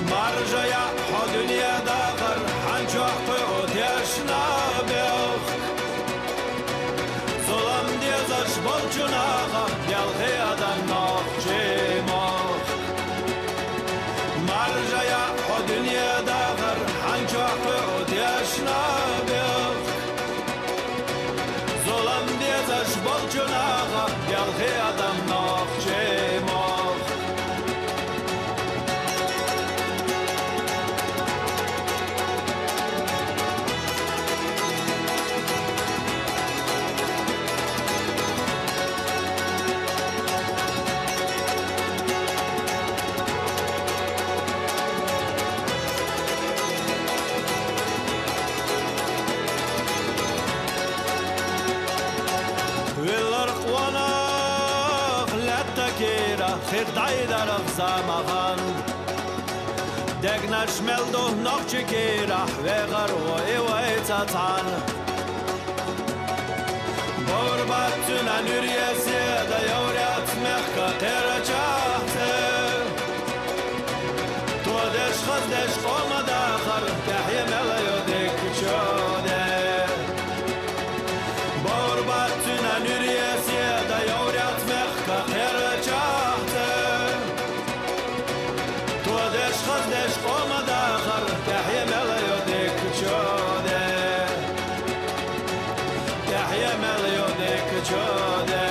Маржа яӀ хьо дуьне дахар, хьан чохь кхуьу тешна белх. Зулам дезаш болчу наха, делхий адам нохчий мохк. Маржа яӀ хьо дуьне дахар, хьан чохь кхуьу тешна белх. Зулам дезаш болчу наха, делхий адам нохчий мохк. Виллар къонах лаьтта кийра, хир дӀайдарх замахан. Дегнаш мел ду нохчи кийрахь, вехар ву и вайца цхьаьна. Бовр бац цуьнан нуьре седа, Еврат мехка кхерачахь цӀе. Тодеш, хаздеш къоман дахар, тӀаьхье мел йо дикачу де. Бовр бац цуьнан нуьре седа, Еврат мехка кхерачахь цӀе. Тодеш, хаздеш къоман дахар, тӀаьхье мел йо дикачу де. ТӀаьхье мел йо дикачу де.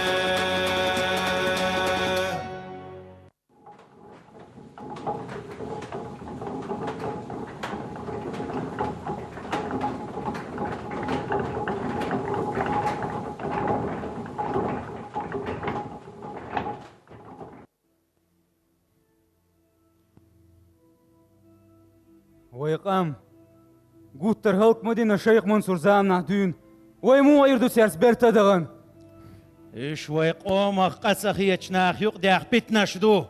Вай къам гуттар хӀаллак ма дина Шайх Мансур заманахь дуьйна. Вай муха Ӏийр ду цаьрца берта дахана? Уьш вай къомах къа ца хетачу нах юкъадаьхна питанаш ду.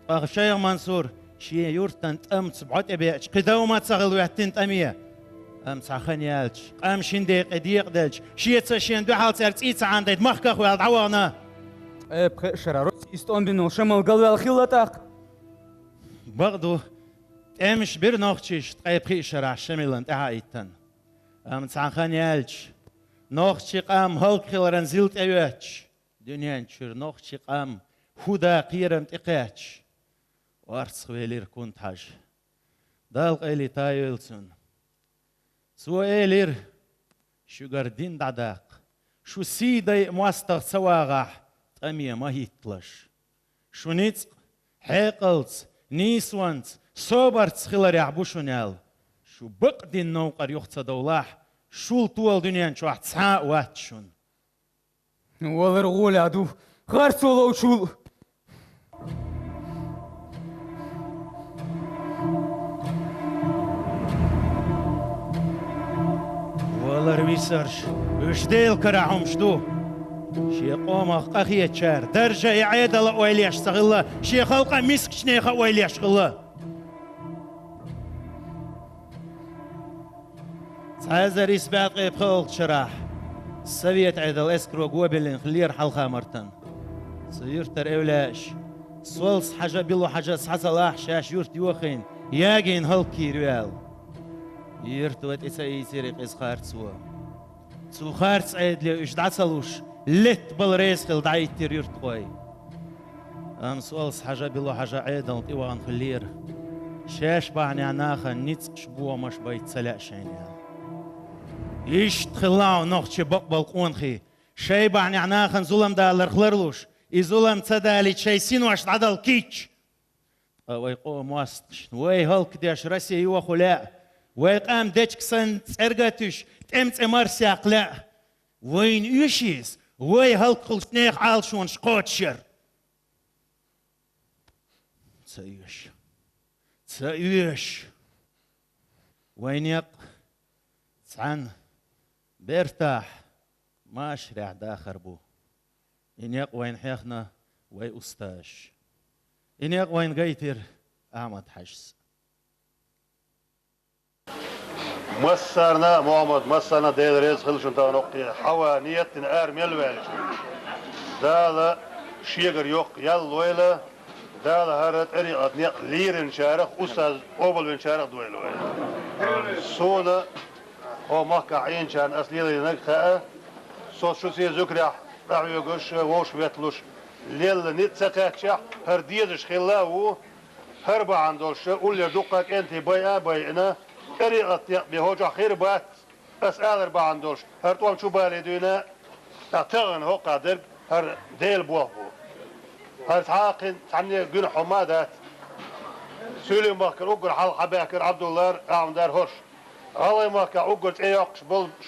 Ткъа Шайх Мансур шен юьртан тӀамца бӀо тӀе беача, кхин дов ма ца хилла хӀоьттина тӀаме. Амма цхьа хан яьлча, къам шина декъе декъаделча, шеца шена дуьхьал цаьрга цӀий ца Ӏандайта, махках ваьлла дӀавахана. Ткъе пхи шарахь Россис тӀом бина волу Шамал галваьлла хилла тӀаккха? Бакъ ду, тӀемаш бира нохчашна ткъе пхи шарахь Шамална тӀаьхьа а хӀиттина. Амма цхьа хан яьлча, нохчийн къам хӀаллакьхиларан зил тӀейоьттуш, дуьнен чуьра нохчийн къам хӀуда кхерам тӀекхаьчча, орцахвелира Кунта-Хьажа. Дала къайле тайойла цунна. Цо элира: «Шуьгара дин дӀадаккха, шу сий дайа мостагӀа ца вагӀахь, тӀаме ма хӀитталаш. Шун ницкъ хьекъалца, нийсонца, собарца хиларехь бу шуна аьлла. Шу бакъдина новкъара юха ца довлахь, шул тола дуьнен чохь цхьа а вац шуна. Валар гӀолехь ду, харцо ловчул. Валар висарш, уьш Делан карахь хӀумаш ду. Шен къомах къахетачара даржа а, Ӏедал а ойла еш ца хилла, шен халкъан мискачех а ойла еш хилла. Цхьа эзар исс бӀе ткъе пхоьалгӀачу шарахь Совет Ӏедал эскаро го биллина хиллера Хьалха-Мартан. Цу юьртара эвлаяаш, Солс-Хьажа, Билу-Хьажа схьа ца лахь, шаьш юрт йохийна, ягийна хӀаллакйийр ю аьлла. Юьртахь тӀе ца ийцира и къиза харцо. Цу харц Ӏедале уьш дӀа ца луш, летта бала реза хилла дӀахӀиттира юьртахой. Амма Солс-Хьажа, Билу-Хьажа Ӏедална тӀевахана хиллера, шаьш бахьанехь нахана ницкъаш, бохамаш байта ца лаьа шайна аьлла. Иштта хилла хьо нохчий бакъболу къонахий, шай бахьанехь нахана зулам даларх ларлуш, и зулам ца далийта шайн синош дӀадала кийча. Ткъа вай къоман мостагӀашна, вай хӀаллакдеш Россия йохо лаьа, вай къам дечка санна цӀерга а туьйсуш, тӀеман цӀе марсаяккха лаьа. Вайна оьшу иза, вай хӀаллакхуьлуш нехан Ӏалашонаш кхочушъяр. Ца оьшу. Ца оьшу. Вайн некъ цхьана бертахь машарехь дахар бу. И некъ вайна хьехна вай устазаш. И некъ вайна гайтира Ахьмад-Хьаьжас. Массарна а, Мухьаммад, массарна а Дела реза хила шуна тахана хӀокху хьаван ниет дина ара мел ваьлча. Дала шегара йоккха ял лойла, Дала хӀара тӀарикъат некъ леринчарах, устаз къобалвинчарах дойла вай. Суна хӀо махкахь Ӏийначарна ас лелийнарг хаьа, со шуьца зуькарехь къахьоьгуш, вовшахветталуш лелла ницкъ ца кхаьччехь, хӀара дезаш хилла а ву, хӀара бахьана долуш уллера дуккха а кӀентий байа а байина, тӀарикъат некъ бен хӀокху чохь хир бац, ас алар бахьана долуш, хӀара тӀом чу бале дуьйна, ткъа тахана хӀокхахь дерг хӀара Делан болх бу. ХӀара цхьа а кхин цхьанне гуьнахь хӀума а дац. Суьйлийн махкара уггар хьалха хьабаьхкира Ӏабдуллара, Ахьмадара хӀорш. ГӀалгӀайн махкахь уггар цӀе йоккхуш болуш,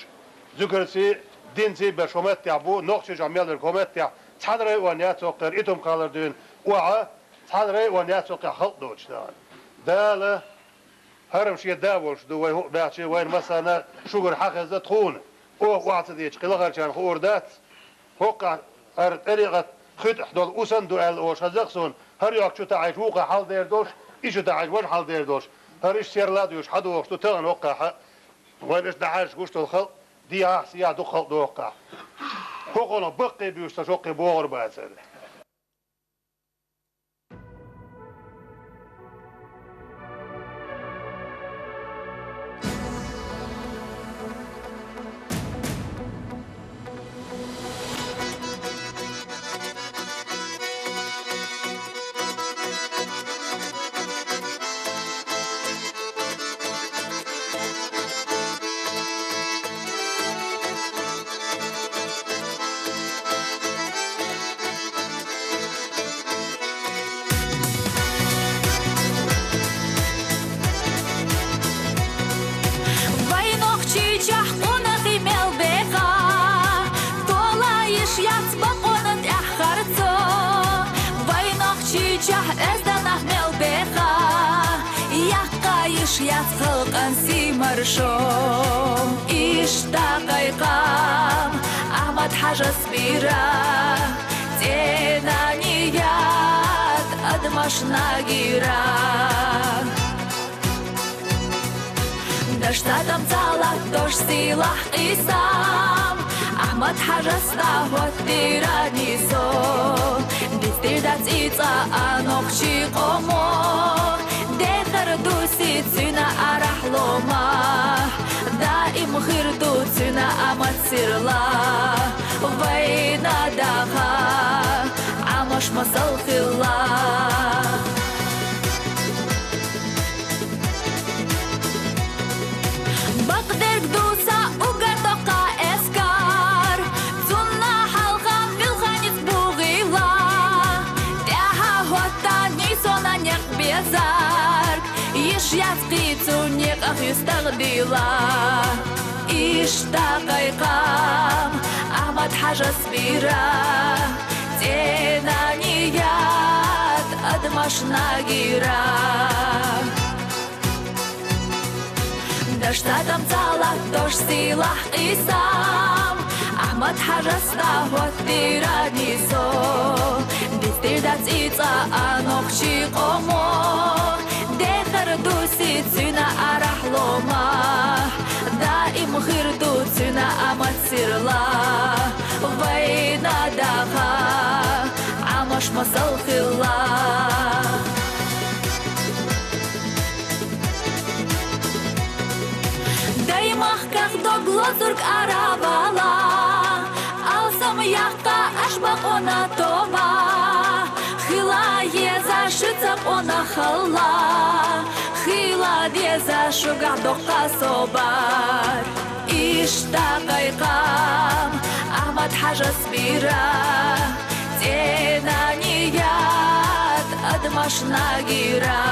зуькарций, динций берш хӀокху меттехь бу, Нохчийчохь мел верг хӀокху меттехь, цхьана районехь яц хӀокхара, Итум-кхалара дуьйна охьа, цхьана районехь яц хӀокхехь халкъ доцуш дахана. Дала хӀара-м шен да волуш ду, вай хӀуъа баьхча, вайна массарна а шуьгара хьан хезна тхуна. Оха охьа ца дийцича, кхин лахарчарна хуур дац. ХӀокхахь хӀара тӀарикъат хуьтӀахь долу у санна ду аьлла олуш хезна-кх суна, хӀара йоккха чу таӀийча вукхо хьаладер долуш, и чу таӀийча важа хьаладер долуш, хӀара иштта серла а доьшуш хьадогӀуш ду тахана хӀокхахь а. Вайна иштта дӀахьаьжча гуш долу халкъ, дехьа а, сехьа а дукха халкъ ду хӀокхахь. ХӀокхунах баккхий буьйсу сан шоккхе богӀур бацара. Вай Нохчийчохь къонахий мел беха, тола йиш яц бакъонан тӀехь харцо. Вай Нохчийчохь оьзданах мел беха, яккха йиш яц халкъан сий-маршо. Иштта кхайкхам Ахьмад-Хьаьжас бира, цӀена ният адамашна гира. Дашца тӀам ца латтош сийлахь къийсам, Ахьмад-Хьаьжас дӀахӀоттийра нийсо. Дицдийр дац и цӀа а нохчийн къомо, дехар ду сий цуьнан арахь ломахь, даим хир ду цуьнан амат сирла, вайна даха Ӏамош масал хилла. Бакъдерг ду сан уггар доккха эскар, цунна хьалха муьлхха ницкъ бу гӀийла. Зарг йиш яц кхы цу некъах юстагъдила. Иштта къайкъам Ахьмад-Хьажас бийра, цӀена ният адамашна гийра. Дашта тӀам цӀа латтош сийлахь къийсам, Ахьмад-Хьажас дагьват дийра низо. Дицдирда цӀийцӀа а нохчий къомо, дехар дуси цуьна арахь лома, даим хир ду цуьна амацирла, вайна даха Ӏамош масал хилла. Даймахках дог лозург ара вала, алсам яккха аш бакъона тоба. Хила еза шуьца къонахалла, хила деза шугахь доккха собар. Иштта къайкъам Ахьмад-Хьажас бийра, цӀена ният адамашна гийра.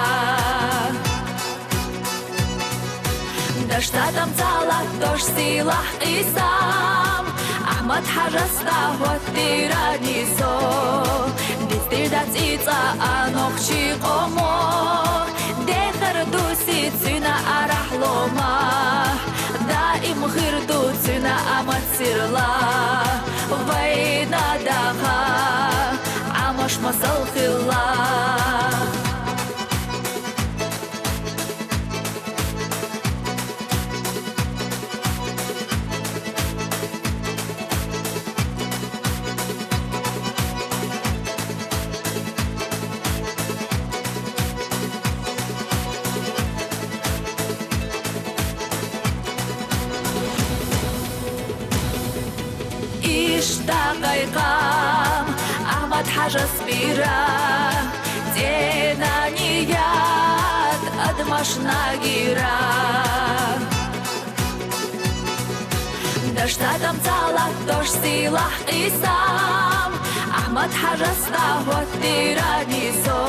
Дашта тӀам цӀа латтош сийлахь къийсам, Ахьмад-Хьажас дагьват дийра низо. Дицдирда цӀийцӀа а нохчий къомо, дехар дуси цуьна арахь лома, даим хир ду цуьна амацирла, вайна даха Ӏамош масал хилла. Иштта къайкъам Ахьмад-Хьажас бийра, цӀена ният адамашна гийра. Дашта тӀам цӀа латтош сийлахь къийсам, Ахьмад-Хьажас дагьват дийра низо.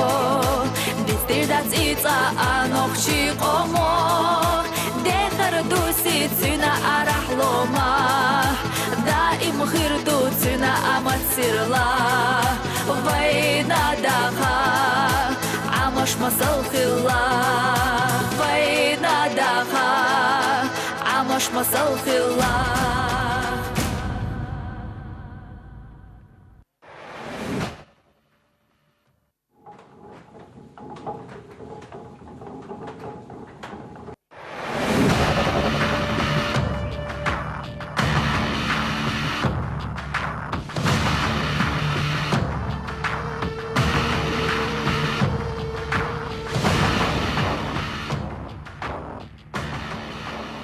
Дицдирда цӀийцӀа а нохчий къомо, дехар дуси цуьна арахь лома, даим хир ду цуьна амацирла, вайна даха Ӏамош масал хилла, вайна даха Ӏамош масал хилла.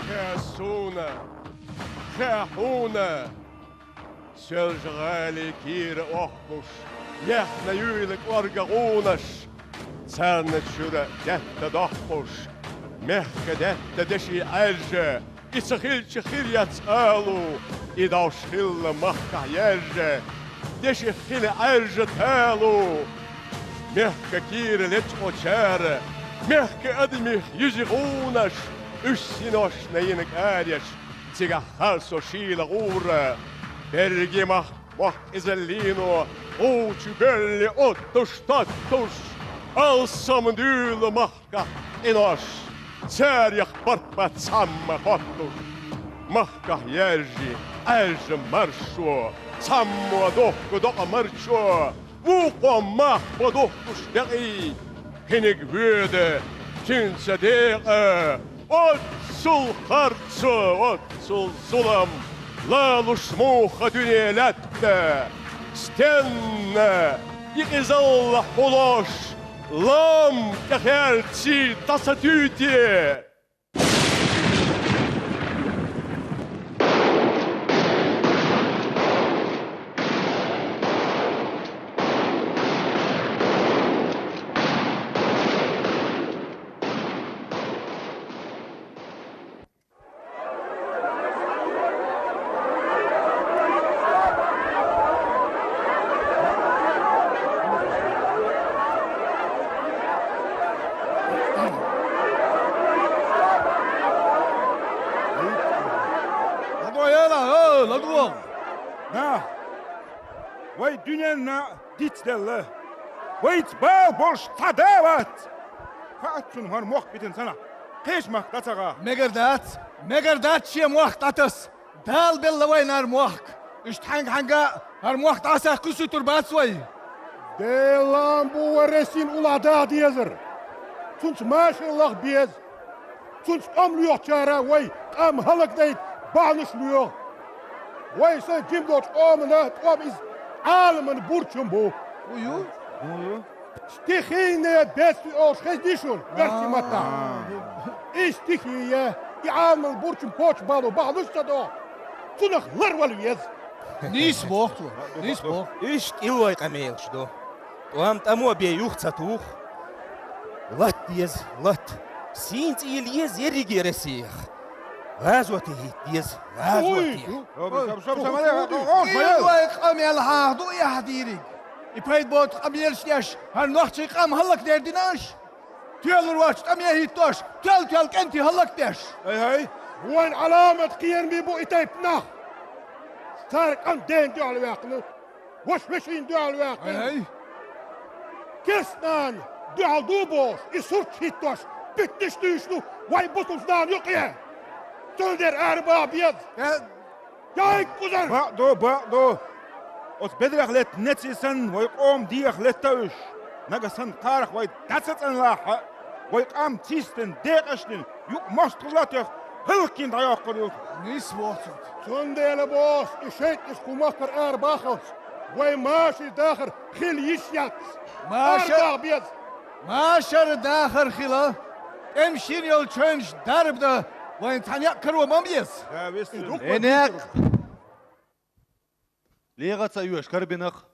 Хье суна, хье хьуна, Соьлжа-ГӀалий кийра охкуш, яхна юйла кӀорга гӀунаш, царна чуьра детта доккхуш, мехка детта деши Ӏаьржа, и ца хилча хир яц алу, и дош хилла махкахь яьржа, деших хила Ӏаьржа талу. Мехка кийра лечкъочара, мехка адамих юзи гӀунаш, уьш синошна йина кӀареш, цигахь харцо шийла гӀура. Берриге мах мохк изаллино, гӀу чу боьлли оттуш-тоттуш, алсам дуьйла махкахь къинош, царех барт бац цхьамма хоттуш. Махкахь яьржи Ӏаьржа маршо, цхьаммо дохку докъа марчо, вукхо мах бо духкуш декъий, кхиниг воьду цуьнца декъа. Оццул харцо, оццул зулам лалуш муха дуьне лаьтта? Стенна и къизалла хьулош, лам тӀехерций дӀа ца туьйте? Дуьненна дицделла. Вайца бала болуш цхьа да вац. Хаьттачунна хӀара мохк битина санахь, кхечу махка дӀа ца гӀа. Мегар дац, мегар дац шен мохк дӀатаса. Дала белла вайна хӀара мохк. Иштта хьаьнга-хьаьнга хӀара мохк дӀасаккха кхуьссуьйтур бац вай. Делан бу вай Россин уллохь даха дезар. Цунца машар лаха беза. Цунца тӀом лоьхучара вай къам хӀаллакдайта бахьанаш лоьху. Вай санна жима долчу къомана тӀом иза Ӏаламан бурчам бу. Хьан ю? Стихийное бедствие олуш хезний шуна, герсийн маттахь? И стихия, и Ӏаламан бурчам кхочуш бало бахьанаш ца до. Цунах ларвала веза. Нийса боху цо, нийса боху. Уьш кӀилла вай къамелаш ду. ТӀом тӀамо бен юха ца туху. Латта деза, латта. Сийна цӀийла еза ерриге Россиях. ГӀазоте хӀитта деза, гӀазоте. Ой, ой, ой, ой, ой, ой, ой, ой, ой, къамел хьаха ду и ахьа дийриг. И пайда боцу къамелаш деш, хӀара нохчийн къам хӀаллакдер дина аша. Тоьлур вац тӀаме хӀиттош, тоьл-тоьл кӀентий хӀаллакдеш. ХӀай-хӀай. Вайн Ӏаламат кхераме бу и тайпа нах. Цара кӀант дена дуьхьал ваьккхина. Ваша вешина дуьхьал ваьккхина. Ай-ай. Керстанан дуьхьал ду бохуш, и сурт хӀиттош, биттанаш дуьйш ду вайн бусулба нана юкъе. Цундела арабаха беза. Э. Яй, кхузара! Бакъ ду, бакъ ду. Оцу бедарах летта неций санна, вай къоман дегӀах летта уьш. Нагахь санна кхарах вай дӀа ца цӀанлахь, вай къам цистина, декъашдина, юкъ мостагӀалла а тоьхна, хӀаллакйина дӀайоккхур ю. Нийса боху цо. Цундела боху, и шайтӀанаш кху махкара арабахалц, вай машар дахар хила йиш яц. Машар, арабаха беза. Машар дахар хила, тӀемаш йина йолу чевнаш дарба дан вайна цхьа некъ каро ма беза. Да, вист. Э, некъ! ЛегӀа ца оьшу карабинарх.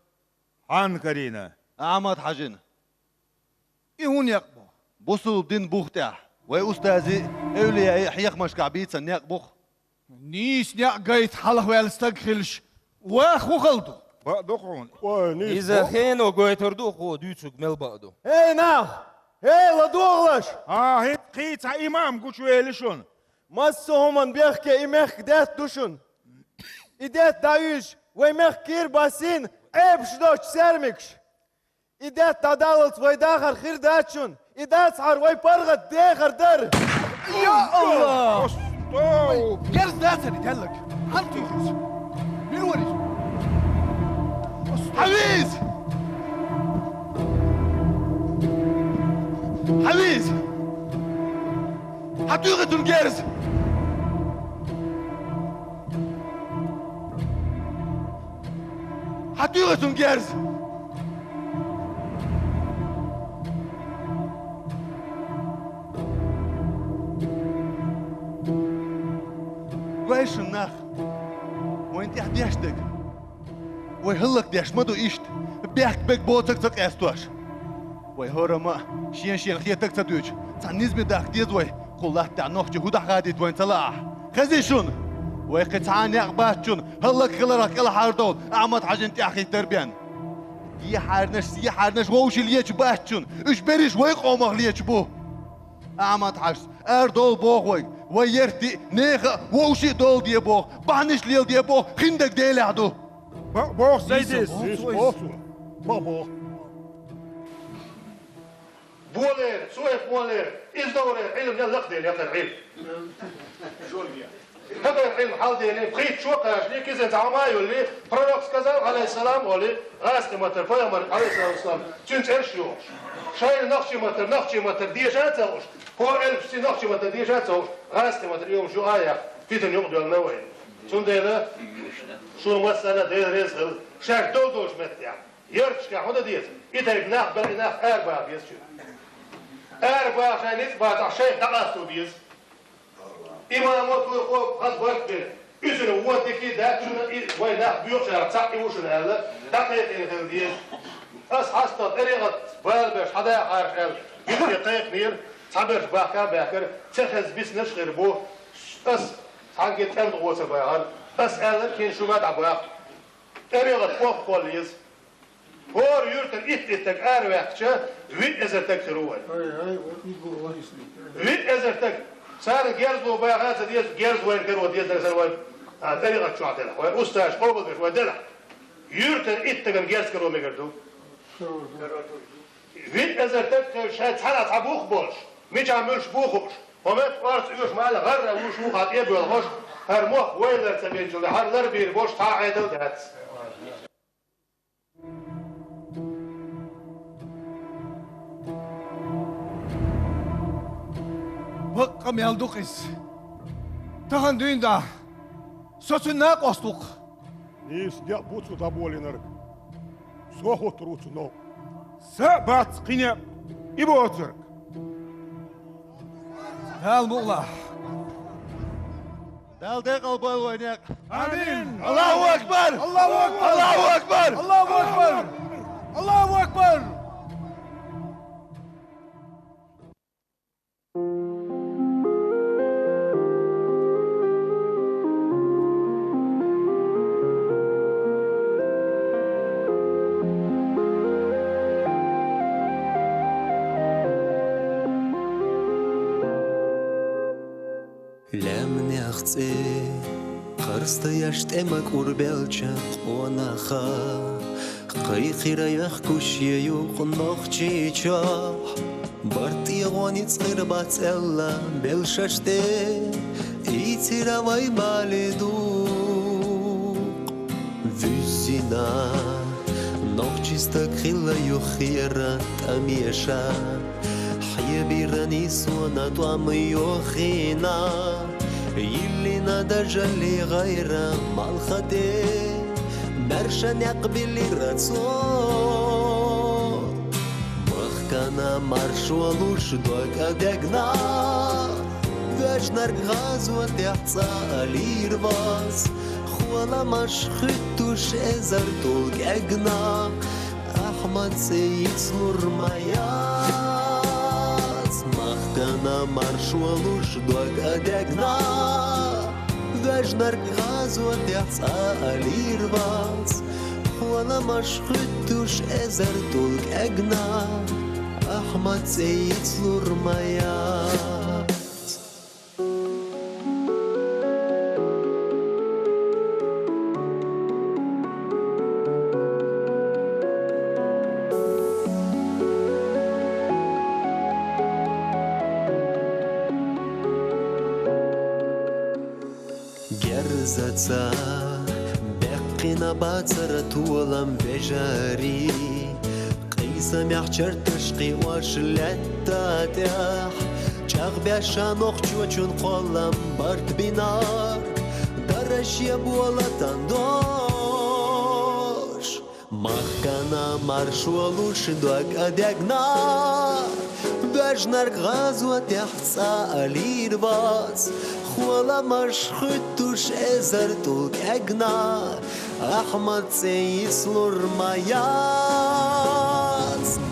Хьанна карийна? Ахьмад-Хьаьжина. И хӀун некъ бу? Бусулба дин бух тӀехь, вай устазий, эвлияий хьехамашкахь бийцан некъ бу-кх. Нийса некъ гайта хьалхаваьлла стаг хилча, ваха хӀун хала ду? Бакъ ду хьуна. Ой, нийса бу. Иза хено гойтур ду, хьо дуьйцург мел бакъ ду. ХӀей, нах! ХӀей, ладогӀалаш! А, хӀинца кхин цхьа имам гучувели шуна. Массо а хӀуманна бехке и мехкан детта ду шуна. И детта дӀаюьйжу вай мехкан кийра басийна Ӏебаш доцчу сермигаш. И детта дӀадаллалц вай дахар хир дац шуна. И дацахьара вай паргӀат дехар дара. Я АллахӀ! Герз дацара и теллаг? Хьан туьйхира иза? Мила вара иза? Хьан веза? Хьан веза? Хьан туьйхира цунна герз? Хьан туьйхира цунна герз? Гой шуна нах, вайна тӀехь деш дерг. Вай хӀаллакдеш ма ду иштта, бехк берг боцург ца къестош. Вай хӀораммо а шен-шена хетарг ца дуьйцуш, цхьа низаме дахка деза вай, кху латта тӀехь нохчий хӀун дахьа хадийта вайна ца лаахь. Хезий шуна? Вай кхин цхьа а некъ бац шуна хӀаллакьхиларх кӀелхьардовла Ахьмад-Хьаьжин тӀехь хӀиттар бен. Дехьарнаш, сехьарнаш вовшийн лечу бац шуна, уьш берриш вай къомах лечу бу. Ахьмад-Хьаьжас арадовла боху вайга, вай яртий а, нехан а вовшийн а довла де боху, бахьанаш лела де боху, хиндерг Делехь ду. Бо-, боху Сайдис. Нийса боху. Нийса боху. Ма боху. Болер, цо болер, иза довре, Ӏилма лакхадели, якхар Ӏилма. Хакар Ӏилма хьалдели, пхийтта шо кхачали, кизен цхьа хӀума а йолли, пророк сказал, алейхиссалам, оли, гӀазкхи матар, пайхамар, алейхиссалам, цуьнан цӀераш йохуш. Шайна нохчий матар, нохчий матар деша а ца хууш, по элпашций нохчий матар деша а ца хууш, гӀазкхи матар йохуш ю а яхь, питана юкъа доьлла вай. Цундела шуна массарна Дела реза хила, шаьш дов долуш меттехь. Ярташкахь хӀун дан деза? И тайпа нах бан, и нах арабаха беза чуьра. Арабаха шайн ницкъ бацахь, шайх дӀакъасто беза. Имамо туркхо хаза барт бина. Уьзина вон дика дац шуна, и вай нах боьхучарах цхьаъ и ву шуна аьлла, дӀакхайкхийна хила деза. Ас хьастагӀа тӀарикъат бала беш хьадахьараш аьлла, юьхе кхайкхинера, цхьаберш бахка а баьхкира, ца хеза бисинарш а хир бу. Ас цхьаьнгге тӀеман гӀоцар бахара. Ас аьлларг хӀинца шуьга дӀабаха. ТӀарикъат кхоккхол еза. ХӀора юьртара итт-иттаг араваьккхича, виъ эзар стаг хир ву вай. Ай, ай, вот и было, виъ эзар стаг. Царна герзо баха а ца деза, герз вайна каро деза, сан вайн, а, тӀарикъат чохь делахь, вайн устазаш къобалдеш вай делахь. Юьртара итт стагана герз каро мегар ду. Виъ эзар стаг хилча, шайн цхьана цхьа бух болуш, мичахь муьлш бухуш, хӀокху метта орца оьшу ма-аллара, гӀарра вуьйш ву хьан тӀе а боьлхуш, хӀара мохк вай лар ца везначул, хӀара лар бийр болуш цхьа а Ӏедал дац. Баккъа мел ду-кх иза. Тахана дуьйна дӀа со цуьнан накъост ву-кх. Нийса геъ бу цо дӀаболийнарг. Со хӀуттур ву цу новкъа. Са а бац кхин некъ и боцург. Дала мукъ лахь. Дала декъал бойла вайн некъ. Амин. Аллаху акбар! Аллаху акбар! Аллаху акбар! Аллаху акбар! Аллаху акбар! Лаьмнех цӀе, харцдеш тӀе ма кӀурбелча къонаха, кхайкхира яхкуш я юкъ Нохчийчохь. Барт тӀе гӀо ницкъ хир бац аьлла, белшаш тӀе ийцира вай бали дукъ. Вуьззина, нохчи стаг хилла юххера тӀамеша, хьебира нийсонан тӀом йохийна, йиллина дажалли гӀайра малха тӀе, маьрша некъ биллира цо. Махкана маршо луш дог а дегна, воьжнарг гӀазотехь цӀа а лийр вац, холамаш хуьттуш эзар тӀулг эгна, Ахьмад цӀе йицлур ма яц. Махкана маршо луш дог а дегна, воьжнарг гӀазотехь цӀа а лийр вац, холамаш хуьттуш эзар тӀулг эгна, Ахьмад цӀе йицлур ма яц. Герзаца баьккхина бацара толам вежарий, къийсамехь чарташ кхиош лаьтта тӀехь, чӀагӀбеш нохчочун кхоллам барт бинарг, дара шен болатан дош. Махкана маршо луш дог а дегна, воьжнарг гӀазотехь цӀа а лийр вац, холамаш хуьттуш эзар тӀулг эгна, Ахьмад цӀе йицлур ма яц.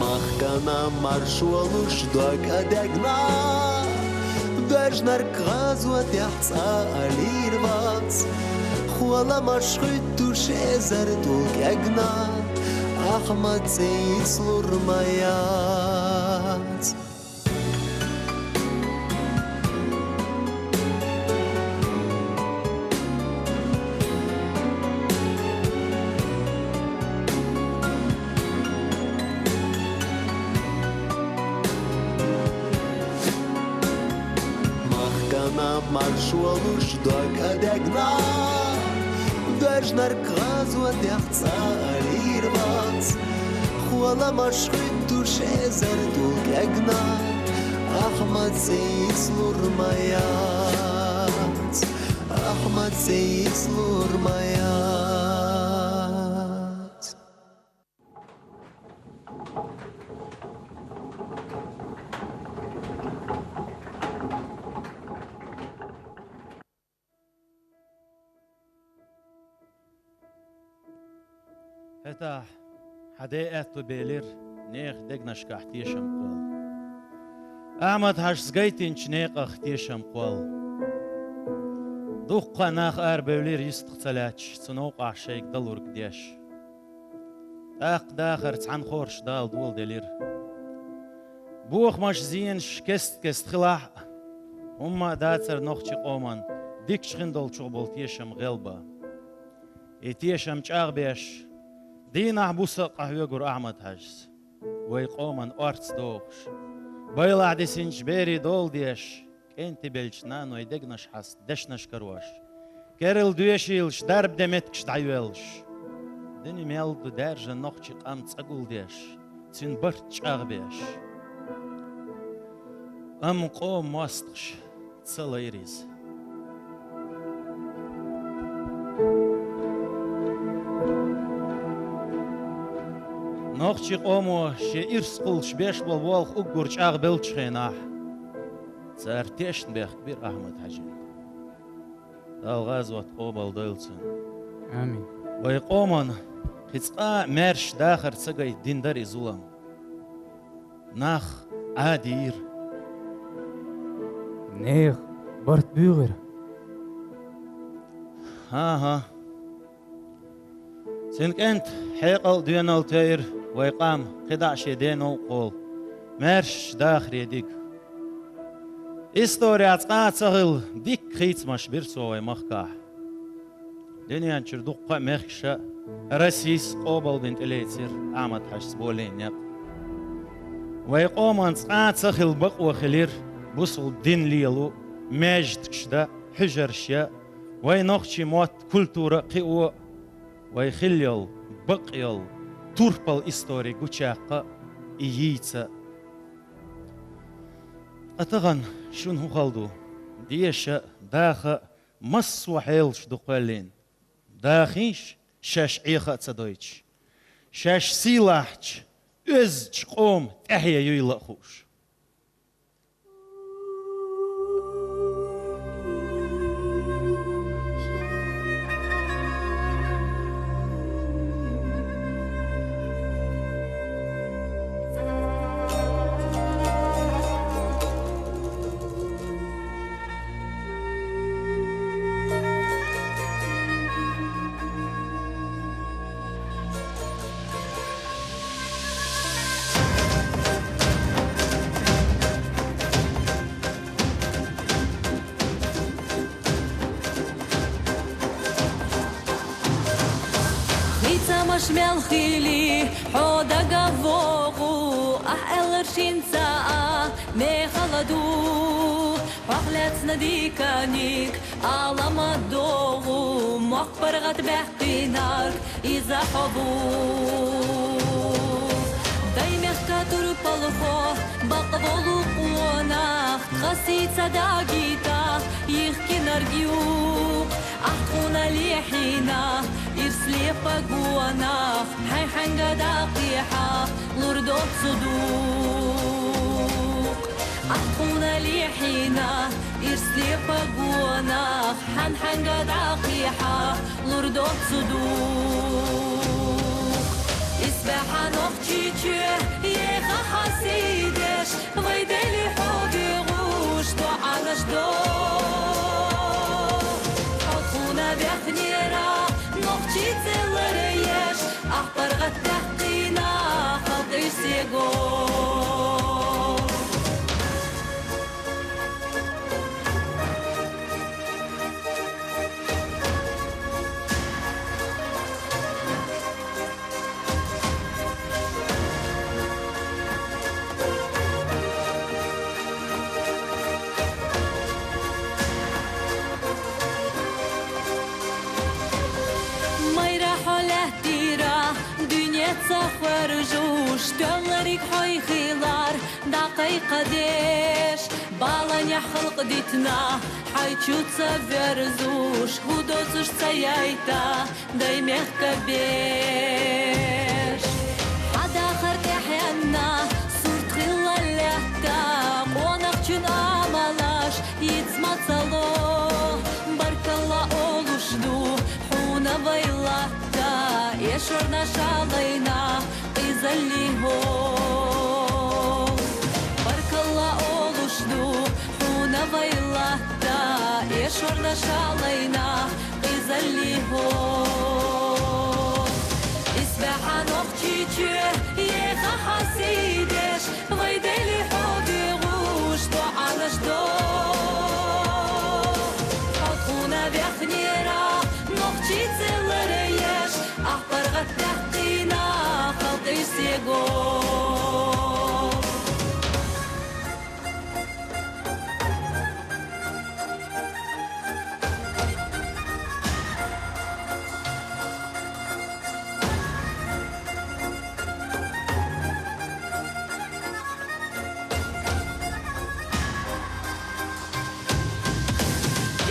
Махкана маршо луш дог а дегна, воьжнарг гӀазотехь цӀа а лийр вац, холамаш хуьттуш эзар тӀулг эгна, Ахьмад цӀе йицлур ма яц. Махкана маршо луш дог а дегна, воьжнарг гӀазотехь цӀа а лийр вац, холамаш хуьттуш эзар тӀулг эгна, Ахьмад цӀе йицлур ма яц, Ахьмад цӀе йицлур ма яц. ХӀетахь хьан ден аьтто белира нехан дегнашкахь тешам кхолла. Ахьмад-Хьаьжас гайтинчу некъах тешам кхолла. Дуккха а нах арабевлира йистах ца лаьтташ, цу новкъахь шайга далург деш. ТӀаккха дахар цхьаьна хорша Дала доладелира. Бохамаш, зенаш кест-кеста хилахь а, хӀумма а дацара нохчийн къоман дикачу хин долчух болу тешам гӀелбан. И тешам чӀагӀбеш, Дийнахьа-буса къахьоьгур Ахьмад-Хьаьжас, вай къоман орц дохуш, байлахь дисинчу берийн дола деш, кӀентий беллачу наной дегнаш хьаста дешнаш карош, керла доьшийлаш дарба де меттигаш дӀайоьллуш, дуьне мел ду даьржина нохчийн къам цӀа гулдеш, цуьнан барт чӀагӀбеш. Амма къоман мостагӀаша ца лайра иза. Нохчийн къомо шен ирс кхуллуш беш болу болх уггар чӀагӀбеллачу хенахь, цара тешнабехк бира Ахьмад-Хьаьжина. Дала гӀазот къобалдойла цуьнан. Амин. Вай къоман кхин цкъа а маьрша дахар ца гайта дина дара и зулам. Нах Ӏадийра. Нехан барт буьйгӀира. ХӀан-хӀа. Цуьнан кӀентан хьекъал а, доьналла а тойира вай къам кхидӀа а шен денал а кхолла, маьрша дахаре диг. Исторехь цкъа а ца хилла дикка хийцамаш бира цо вай махкахь. Дуьнен чуьра дуккха а мехкаша а Россис а къобалбина тӀелецира Ахьмад-Хьаьжас болийна некъ. Вай къоман цкъа а ца хилла бакъо хилира бусалба дин лело, маьждигаш дан, хьуьжарш ян, вай нохчийн мотт, культура а кхио, вай хилла йолу, бакъ йолу, турпал истори гучуяккха а, и йийца а. Ткъа тахана шуна хӀун хала ду? Деша а, даха а массо а хьелаш ду кхоьллина. Дахийша, шаьш Ӏеха а ца дойтуш, шаьш сийлахьчу, оьздачу къоман тӀаьхье юйла а хууш. Хийцамаш мел хили, хьо дага вогӀу, ахь аьлларш хӀинца а мехала ду. Хьох лаьцна диканиг Ӏалама догӀу, мохк паргӀат баьккхинарг иза хьо ву. Дай мехка турпалхо, бакъ волу къонах, тхан сийца дагийта йихкинарг юкъ. Ахь тхуна лехьийна, ирс лепа гонах, хьайн хьаьнга дакъехьа лур доцу дукъ. Ахь тхуна лехьийна, ирс лепа гонах, хьан хьаьнга дакъехьа лур доцу дукъ. Исбаьхьа Нохчийчоь еха хьан сий деш, вай Дели хьо вуьгӀуш доӀанаш до. Хьо тхуна вехнера нохчий цӀе ларъеш, ахь паргӀат баьккхина халкъ ирсе го. Майра хьо лаьттира, дуьне ца хьоьржуш, тоьллариг хьой хилар дӀакхайкхадеш. Баланехь халкъ дитина, хьай чу ца верзуш, хӀу доцуш ца яйта, дай мехка беш. Хьан дахар тӀаьхьенна сурт хилла лаьтта, къонахчун амалаш йиц ма ца ло. Баркалла олуш ду хьуна вай латта, эшорна шалайна къизалли хьо. Баркалла олуш ду хьуна вай латта, эшорна шалайна къизалли хьо. Исбаьхьа Нохчийчоь еха хьан сий деш, вай Дели хьо вуьгӀуш доӀанаш до. Хьо тхуна вехнера нохчий цӀе ларъеш, ахь паргӀат баьккхина Гол.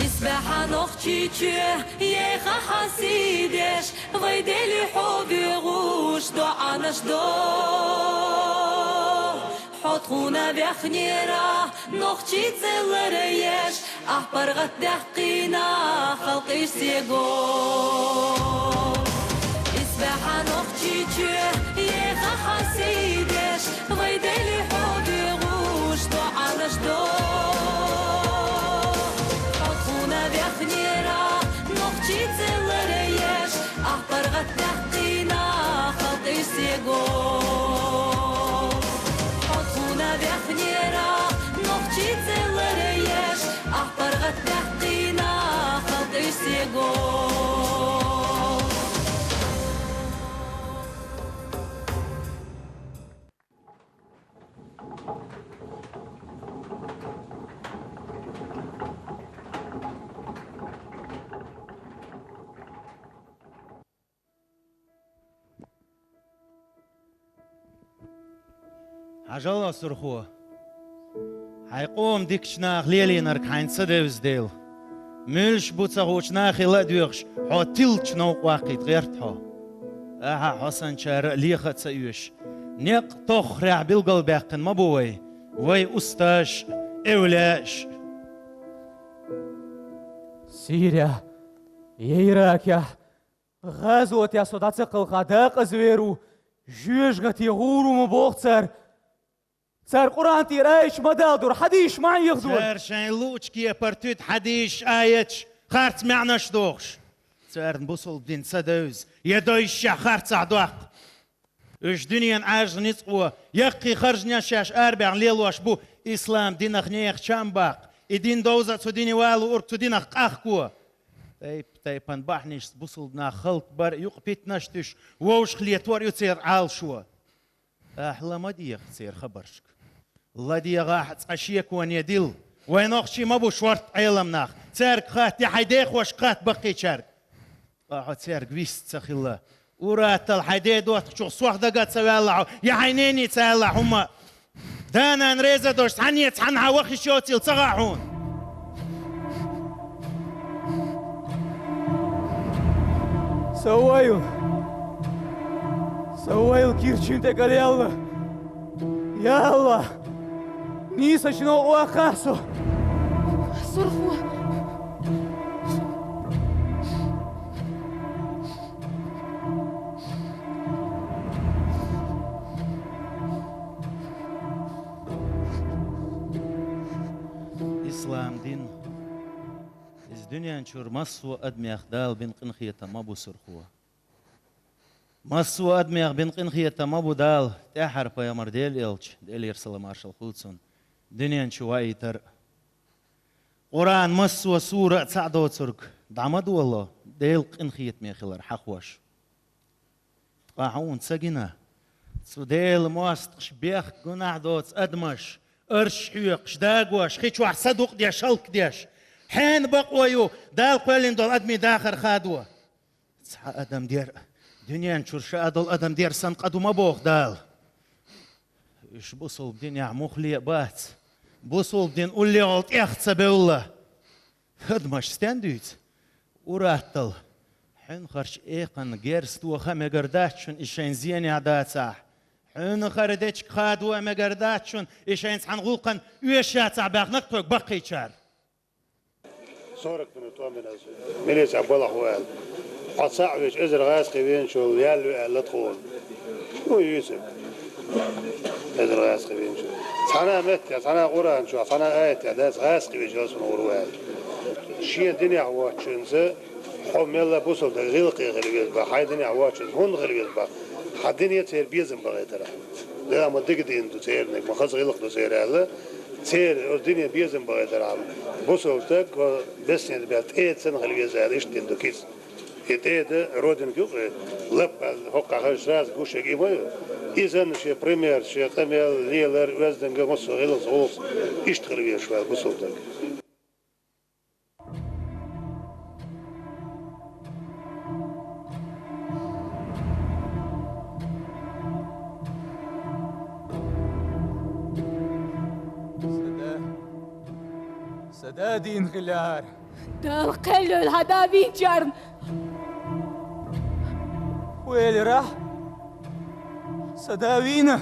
Исбаьхьа Нохчийчоь, ейха хьан сий деш, вай Даьла хьо воагӀаш, доӀанаш до. Хьо тхона ваьхнера, нохчий цӀи ларъеш, ахь паргӀатдаьккхина халкъаш сего. Исбаьхьа Нохчийчоь, ейха хьан сий деш, вай Даьла хьо воагӀаш, доӀанаш до. Хьо тхона ваьхнера, нохчий цӀи ларъеш, ахь паргӀатдаьккхина халкъаш сего. Хьо тхона ваьхнера, нохчий цӀи ларъеш, ахь паргӀатдаьккхина халкъаш сего. Хьажал, Сурхо, хьай къоман дикача наха лелийнарг хьайна ца девза, Даьла. Муьлш бу ца ховча нахе ла а доьхуш, хьо тиллача новкъа ваккхийта гӀерта хьо. Ахьа хьо санначара а леха а ца оьшуш, некъ тоххарехь билгалбаьккхина ма бу вай, вай устазаш а, эвлаяаш а. Сирехь, я Иракехь, гӀазотехь со дӀа ца кхелха дакъаза вер ву, жоьжахате гӀур ву ма боху цара. Цара Къуръан тӀера аяташ ма даладора, хьадисаш ма Ӏехадора. Цара шайн луъучу кепара туьду хьадисаш, аяташ, харц маьӀнаш дохуш. Царна бусалба дин ца девза, я девзачохь харцахь доккху. Уьш дуьненан Ӏаьржа ницкъо, яккхий харжамаш еш арабаьхна лелош бу, ислам динах нехан чам баккха. И дин довза а, цу дине вала луург цу динах къахко. Тайп-тайпана бахьанашца бусалба нах хӀаллакбар а, юкъа питанаш а туьйсуш, вовшах летор а ю церан Ӏалашо. Ахьа ла ма деха церан хабаршка. ЛадегӀахь а, цкъа шеконе дилла. Вай нохчий ма бу шортта Ӏеламнах. Цаьрга хатта, я хьайн дехошка хатта баккхийчаьрга. Ткъа хьо цаьрга вист ца хилла. Ур-атталла хьайн ден доттагӀчух сох дага ца ваьлла хьо, я хьайн нене ца аьлла хьуна. Да-нана реза долуш, цхьанне цхьанхьа ваха йиш йоцийла ца хаьа хьуна. Сан ойла! Сан ойла кирчина тӀе кӀалъелла! Я АллахӀ! Нийсачу новкъа ваккхахьа со! Сурхо! Ислам дин, иза дуьнен чуьра массо а адамех Дала бина къинхетам ма бу, Сурхо. Массо а адамех бина къинхетам ма бу Дала тӀаьххьара пайхамар, Делан элча, Делера салам-маршалла хуьлда цунна, дуьнен чу ваийтар а. Къуръан массо а сура а цхьаъ доцург дӀа ма долало, Делан къинхетаме хилар хьахош. Ткъа хьуна ца гина, цу Делан мостагӀаша бехк-гунахь доцу адамаш, арш хьоькхуш, дагош, хи чохь садукъ деш, хӀаллакдеш, хьенан бакъо ю Дала кхоьллина долу адамийн дахар хадо? Цхьа адам дер а, дуьнен чуьра ша а долу адам дер санна къа ду ма боху Дала. Уьш бусалба динехь муххале а бац, бусалба дин уллехула тӀех а ца бевлла. Адамаш стенна дуьйцу? Ур-атталла, хьуьнхарчу экханна герз тоха а мегар дац шуна и шайн зенехь дацахь, хьуьнхара дечиг хадо а мегар дац шуна и шайн цхьана гӀуллакхана оьшуш яцахь баьхна-кх тхоьга баккхийчара. Сорок минут тӀом бина аса. Милицехь балхахь ву аьлла. Хьо цхьаъ вича, эзар гӀазкхи веначул ял ю аьлла тхуна. Хьо юьйцург. Эзар гӀазкхи веначул. Цхьана а меттехь, цхьана а Къуръан чохь, цхьана а аятехь дац гӀазкхи вича ялсамане гӀур ву аьлла. Шен динехь воцчуьнца хьо мелла бусалба гӀиллакхе хила веза бах, хьайн динехь воцчуьнца хӀунда хила веза бах? Хьан дине церан безам бахийтархьама. Дела ма дика дин ду церан, ма хаза гӀиллакх ду церан аьлла. Церан оцу дине безам бахийтархьама, бусалба стаг, о, беснеца баьлла тӀеца санна хила веза аьлла, иштта дин ду кица. И тӀеда родинка юкъе лаппа хӀокхахьа сразу гуш и ма ю. Иза шен пример, шен къамел, лелар, оьздангалла, массо а гӀиллакх, гӀулакх иштта хила везаш ваьлла бусалба нах. Са да, са да дийна хилар. Дала кхел йойла хьан да вийначарна. Хьо элира, са да вийна.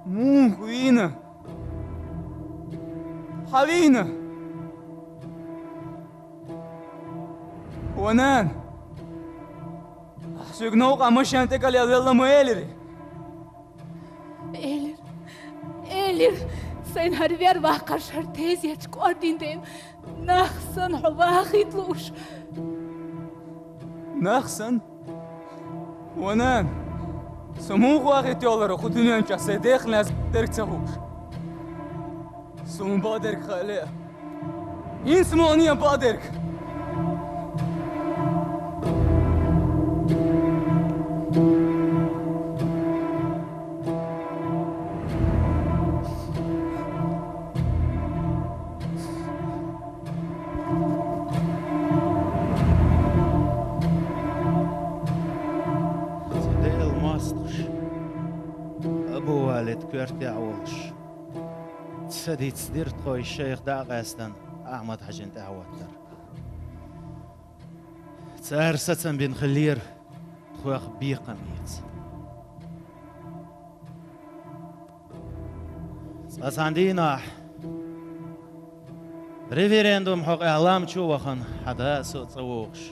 Мунха вийна. Хьан вийна? Ва нана, ахь соьга новкъа машен тӀе кӀалвелла ма элирий? Элира, элира, сайна хӀара вер ваккхарш хӀара тезеташ кӀордийна дела, нах санна хьо вахийта лууш. Нах санна? Ва нана, со муха вахийта йоллара кху дуьнен чохь сайн дехнаш дерг ца хууш? Суна бакъдерг хаале а, хӀинца мо а бакъдерг. Делан мостагӀаш, Абу-Валид коьртехь а волуш, ца дицдира тхо и шайх дӀа а къаьстина, Ахьмад-Хьаьжин тӀаьхьахӀоттар. Цара сацам бина хиллера тхох бекхам эца. Цкъа цхьана дийнахь, референдум хьокъехь лам чу а вахана, хьан да а, со а цӀа вогӀуш,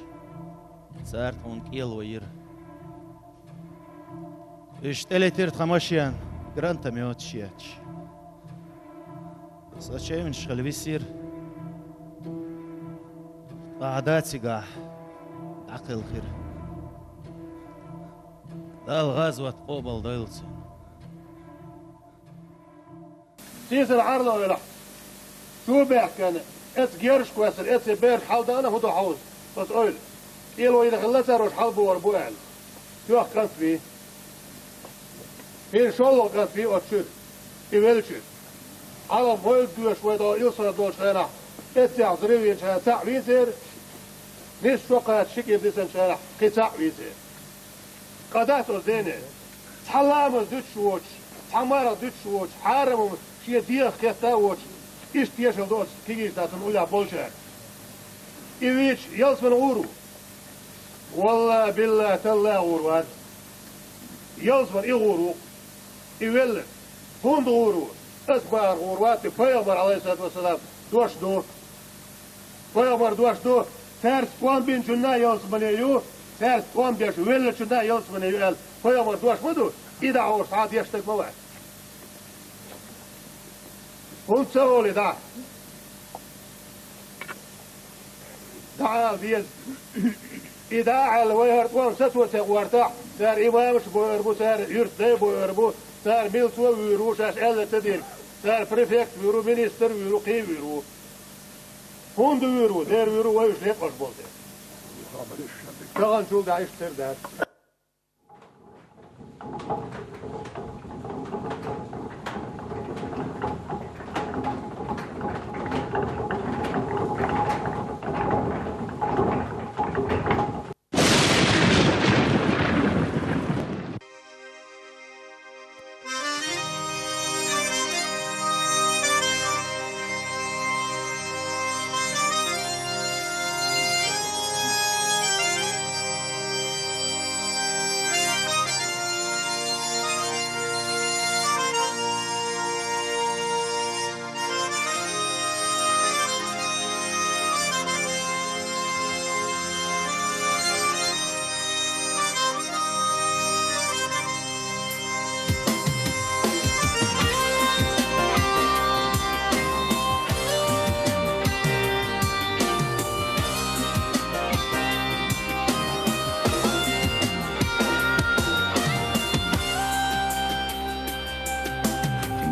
цара тхуна кӀело йира. Уьш тӀелетира тхан машен, гранатометаш етташ. Со чевнаш хила висира. Ткъа хьан да цигахь дӀакхелхира. Далла гӀазот къобалдойла цуьнан. Сийсара Ӏарало велахь, чу баьхкина, эца герзаш кхоьссина, эца бераш хьалдаьхна, хӀун ду хьовса, оцу ойла. КӀело йина хилла цара, уьш хьалабогӀур бу аьлла. Тоьхна кӀант вий. ХӀинца шолгӀа кӀант вий оцу чуьра, и веллачуьра. Ӏалам гӀойла доьшуш вай догӀу Илсхан долчу хенахь, эццехь взрыв йинчу хенахь цхьаъ вий церан, нисса шо кхача ши кӀира дисинчу хенахь кхин цхьаъ вий церан. Къа дац оцу дийне. Цхьа ламаз дуьтуш воцуш, цхьа марха дуьтуш воцуш, хьарам хӀума шен дегӀах кхетта а воцуш, иштта тешалла до оцу кегийчу нахана уллехь болчара. И вийча, ялсамане гӀур ву. Валла, билла, талла гӀур вац. Ялсамане и гӀур ву. И велларг. ХӀунда гӀур ву? Аса бахарх гӀур вац, и пайхамар, Ӏалайхиссалату вассалам, дош ду. Пайхамар дош ду, цаьрца тӀом бинчунна а ялсамане ю, цаьрца тӀом беш веллачунна а ялсамане ю аьлла, пайхамар дош ма ду, и дӀа хьоьжуш цхьа а деш стаг ма вац. ХӀунда ца олу и дӀа? ДӀа ала деза. И дӀа аьлла, вай хӀара тӀом сацо ца гӀортахь, цара имамаш а бойур бу, цара юьртдай а бойур бу, цара милцо а вуьйр ву, шаьш аьлла ца дийриг, цара префект а вуьйр ву, министр а вуьйр ву, кхин а вуьйр ву. ХӀунда вуьйр ву? Дера вуьйр ву, вай уьш леткъош болу дела. Таханчул дӀа иштта тера дац.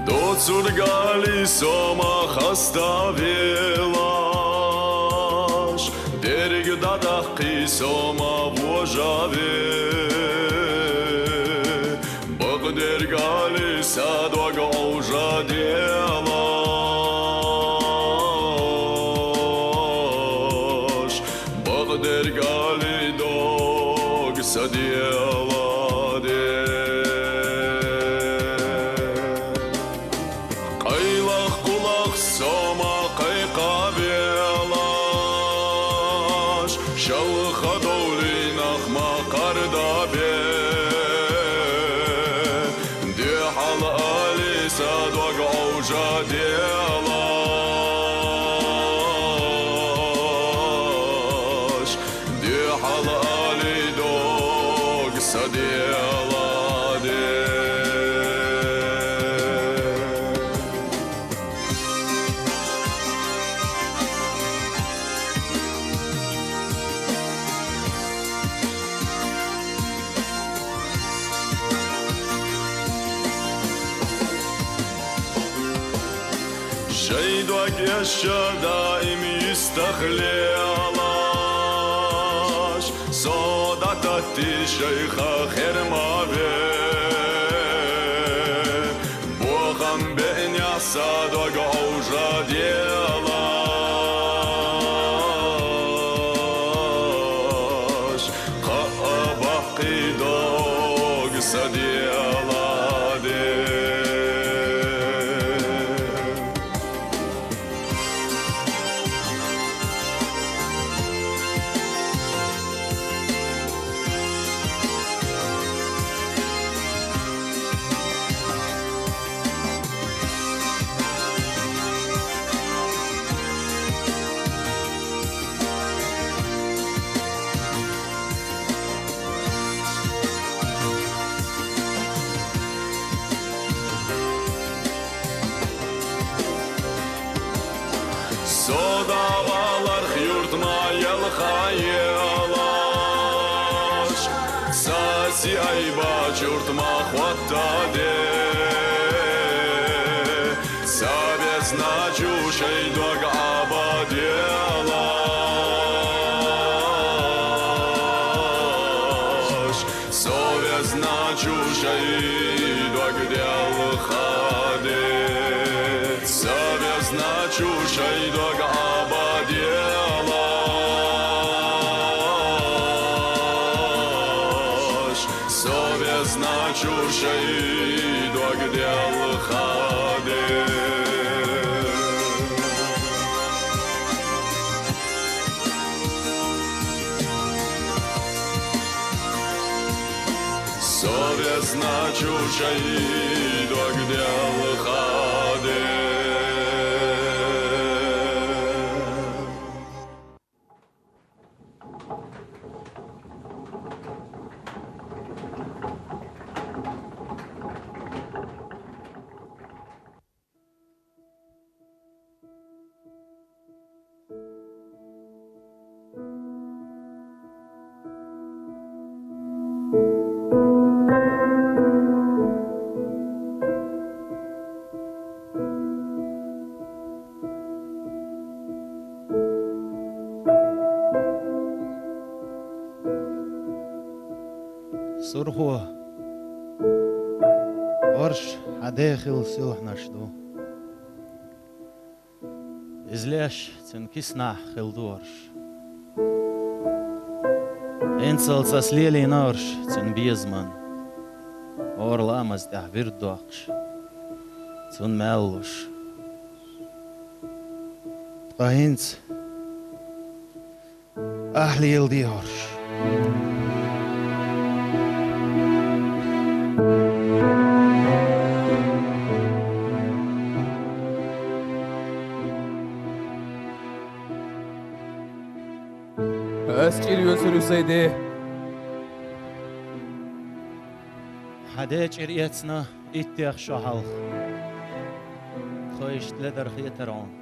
Доцург али со ма хаставелаш, де Даккхий со ма вожаве, бакъдерг али са дог Ӏовжаделаш, бакъдерг али дог са деладе. Къайлах-къулах со ма кхайкхавелаш, шалха довлийнах ма къардабе, дуьхьал али са дог Ӏовжаделаш, дуьхьал али дог са деладе. Шоай дог эшша даим йистах лелаш, со дӀататтий шайх хер ма ве, бохам беънехь са дог Ӏовжаделаш, кхаъ а баккхий дог са деладе. Со дӀаваларх юрт ма ялхайелаш, са сий айбача юрт ма хӀоттаде, са везначо шоай дог Ӏобаделаш. Со везначо шоай дог делхаде, са везначо шоай дог Ӏобаделаш, со везначо шоай дог делхаде. Со везначо шоай дог делхаде. Сурхо, орш хьан ден хилла сийлахьнаш ду. Иза леш, цуьнан киснахь хилла ду орш. ХӀинцалц ас лелийна орш цуьнан безаман, хӀора ламаз тӀехь вирд доккхуш, цунна мел луш. Ткъа хӀинца ахь леладе орш. Ас чӀир йоьцур ю сайн ден. Хьан ден чӀир эцна иттех шо хьалха. Тхо иштта ледар хетара хьуна.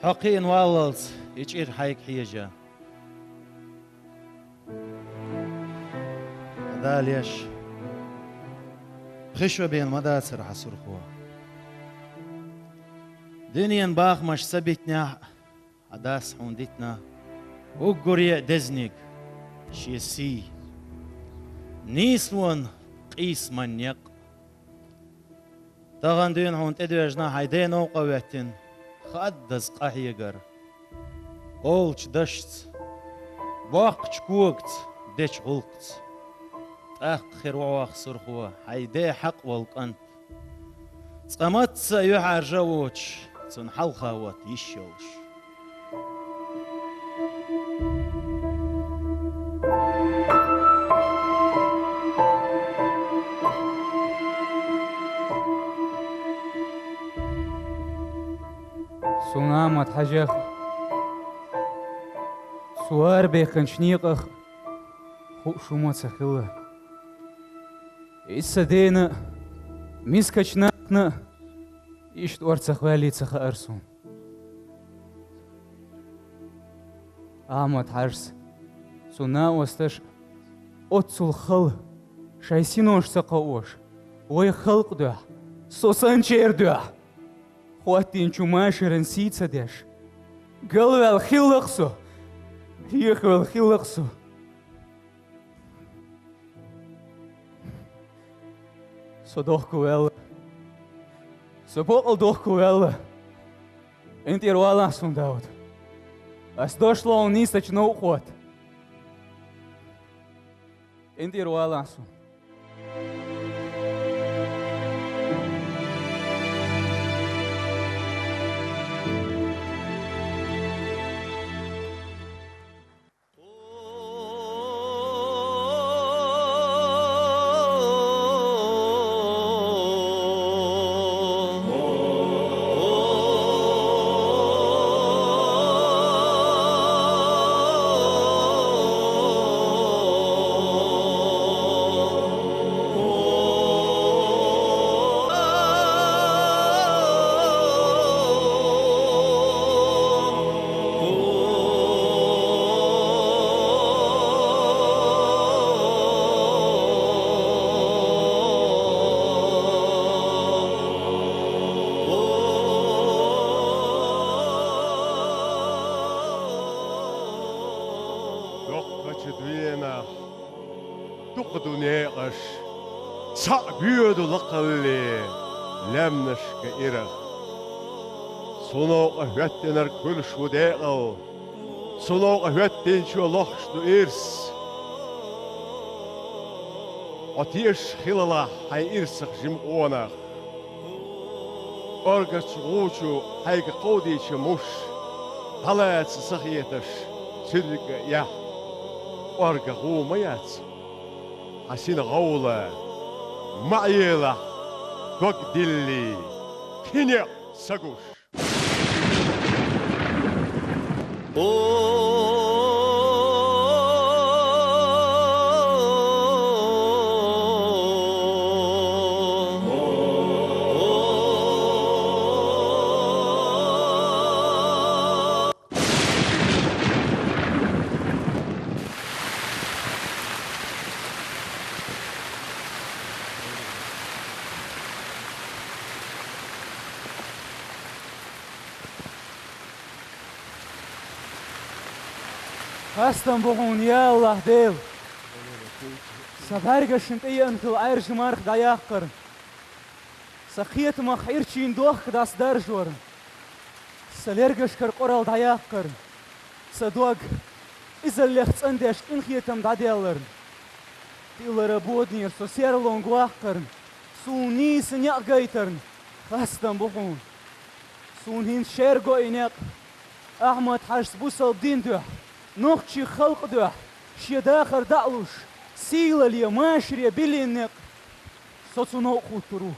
Хьо кхиъна валлалц и чӀир хьайга хьежа. Ткъа Дала еш, пхи шо бен ма дацара хьан, Сурхо. Дуьненан бахамаш ца битинехь а, хьан дас хьуна дитина Уггаре а дезаниг шен сий, нийсонан къийсаман некъ. Тахан дуьйна хьуна тӀедоьжна хьайн ден новкъа а хӀоьттина, хаддаза къахьегар. Олучу дашца, боккхачу когаца, дечу гӀуллакхца. ТӀаккха хир ву хьох, Сурхо, хьайн ден хьакъ волу кӀант. Цкъа мацца а юьхьӀаьржа а воцуш, цунна хьалха хӀотта йиш йолуш. Суна Ахьмад-Хьаьжех, цу арабаьккхинчу некъах хууш хӀума ца хилла. Иза сан дена а, мискачу нахана а иштта орцах ваьллий ца хаьара суна. Ахьмад-Хьаьжас, цуьнан накъосташа оццул хала, шайн синош ца кхоош, вайн халкъан дуьхьа, со санначеран дуьхьа хӀоттийначу машаран сий ца деш, галваьлла хилла-кх со, хьехавелла хилла-кх со. Со дохко ваьлла. Со бакъ а дохко ваьлла. КъинтӀера валахь суна, Дауд. Ас дошло хьуна нийсачу новкъа хӀотта. КъинтӀера валахь суна. Доккхачу дуьненахь дукха ду некъаш, цхьаъ боьду лакхалле лаьмнашка ирах. Цу новкъа хӀоьттинарг хуьлуш ву декъал, цу новкъа хӀоьттинчо лохуш ду ирс. Хьо тешаш хилалахь хьайн ирсах жима къонах. КӀоргачу гӀу чу хьайга кховдийча муш, дӀалаца ца хеташ, цуьнга а эхь, кӀорга гӀу ма яц. Хьан сина гӀовла, ма Ӏелахь, дог диллий, кхин некъ ца гуш. Хастам бу хьуна, я АллахӀ Дела! Сан бӀаьргашна тӀееана хилла Ӏаьржа марха дӀаяккхарна, сан кхетамах Ӏирчийн дохка дӀасадаржорна, сан лергашкара къорал дӀаяккхарна, сан дог изаллех цӀандеш къинхетам дӀаделларна, тӀиллара боданера со серлонга ваккхарна, суна нийса некъ гайтарна, хастам бу хьуна. Суна хӀинца шерго и некъ, Ахьмад-Хьаьжас бусалба дин дуьхьа, нохчийн халкъ дуьхьа шен дахар дӀа а луш, сийлалле, машаре биллина некъ. Со цу новкъа хӀуттур ву.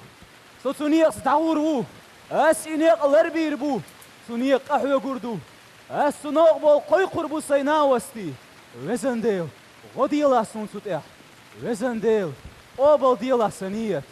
Со цу некъаца дӀагӀур ву. Ас и некъ ларбийр бу. Цу некъа къахьоьгур ду. Ас цу новкъа болу кхойкхур бу сайн накъостий. Везан Дела, гӀо делахь суна цу тӀехь. Везан Дела, къобал делахь сан нийят.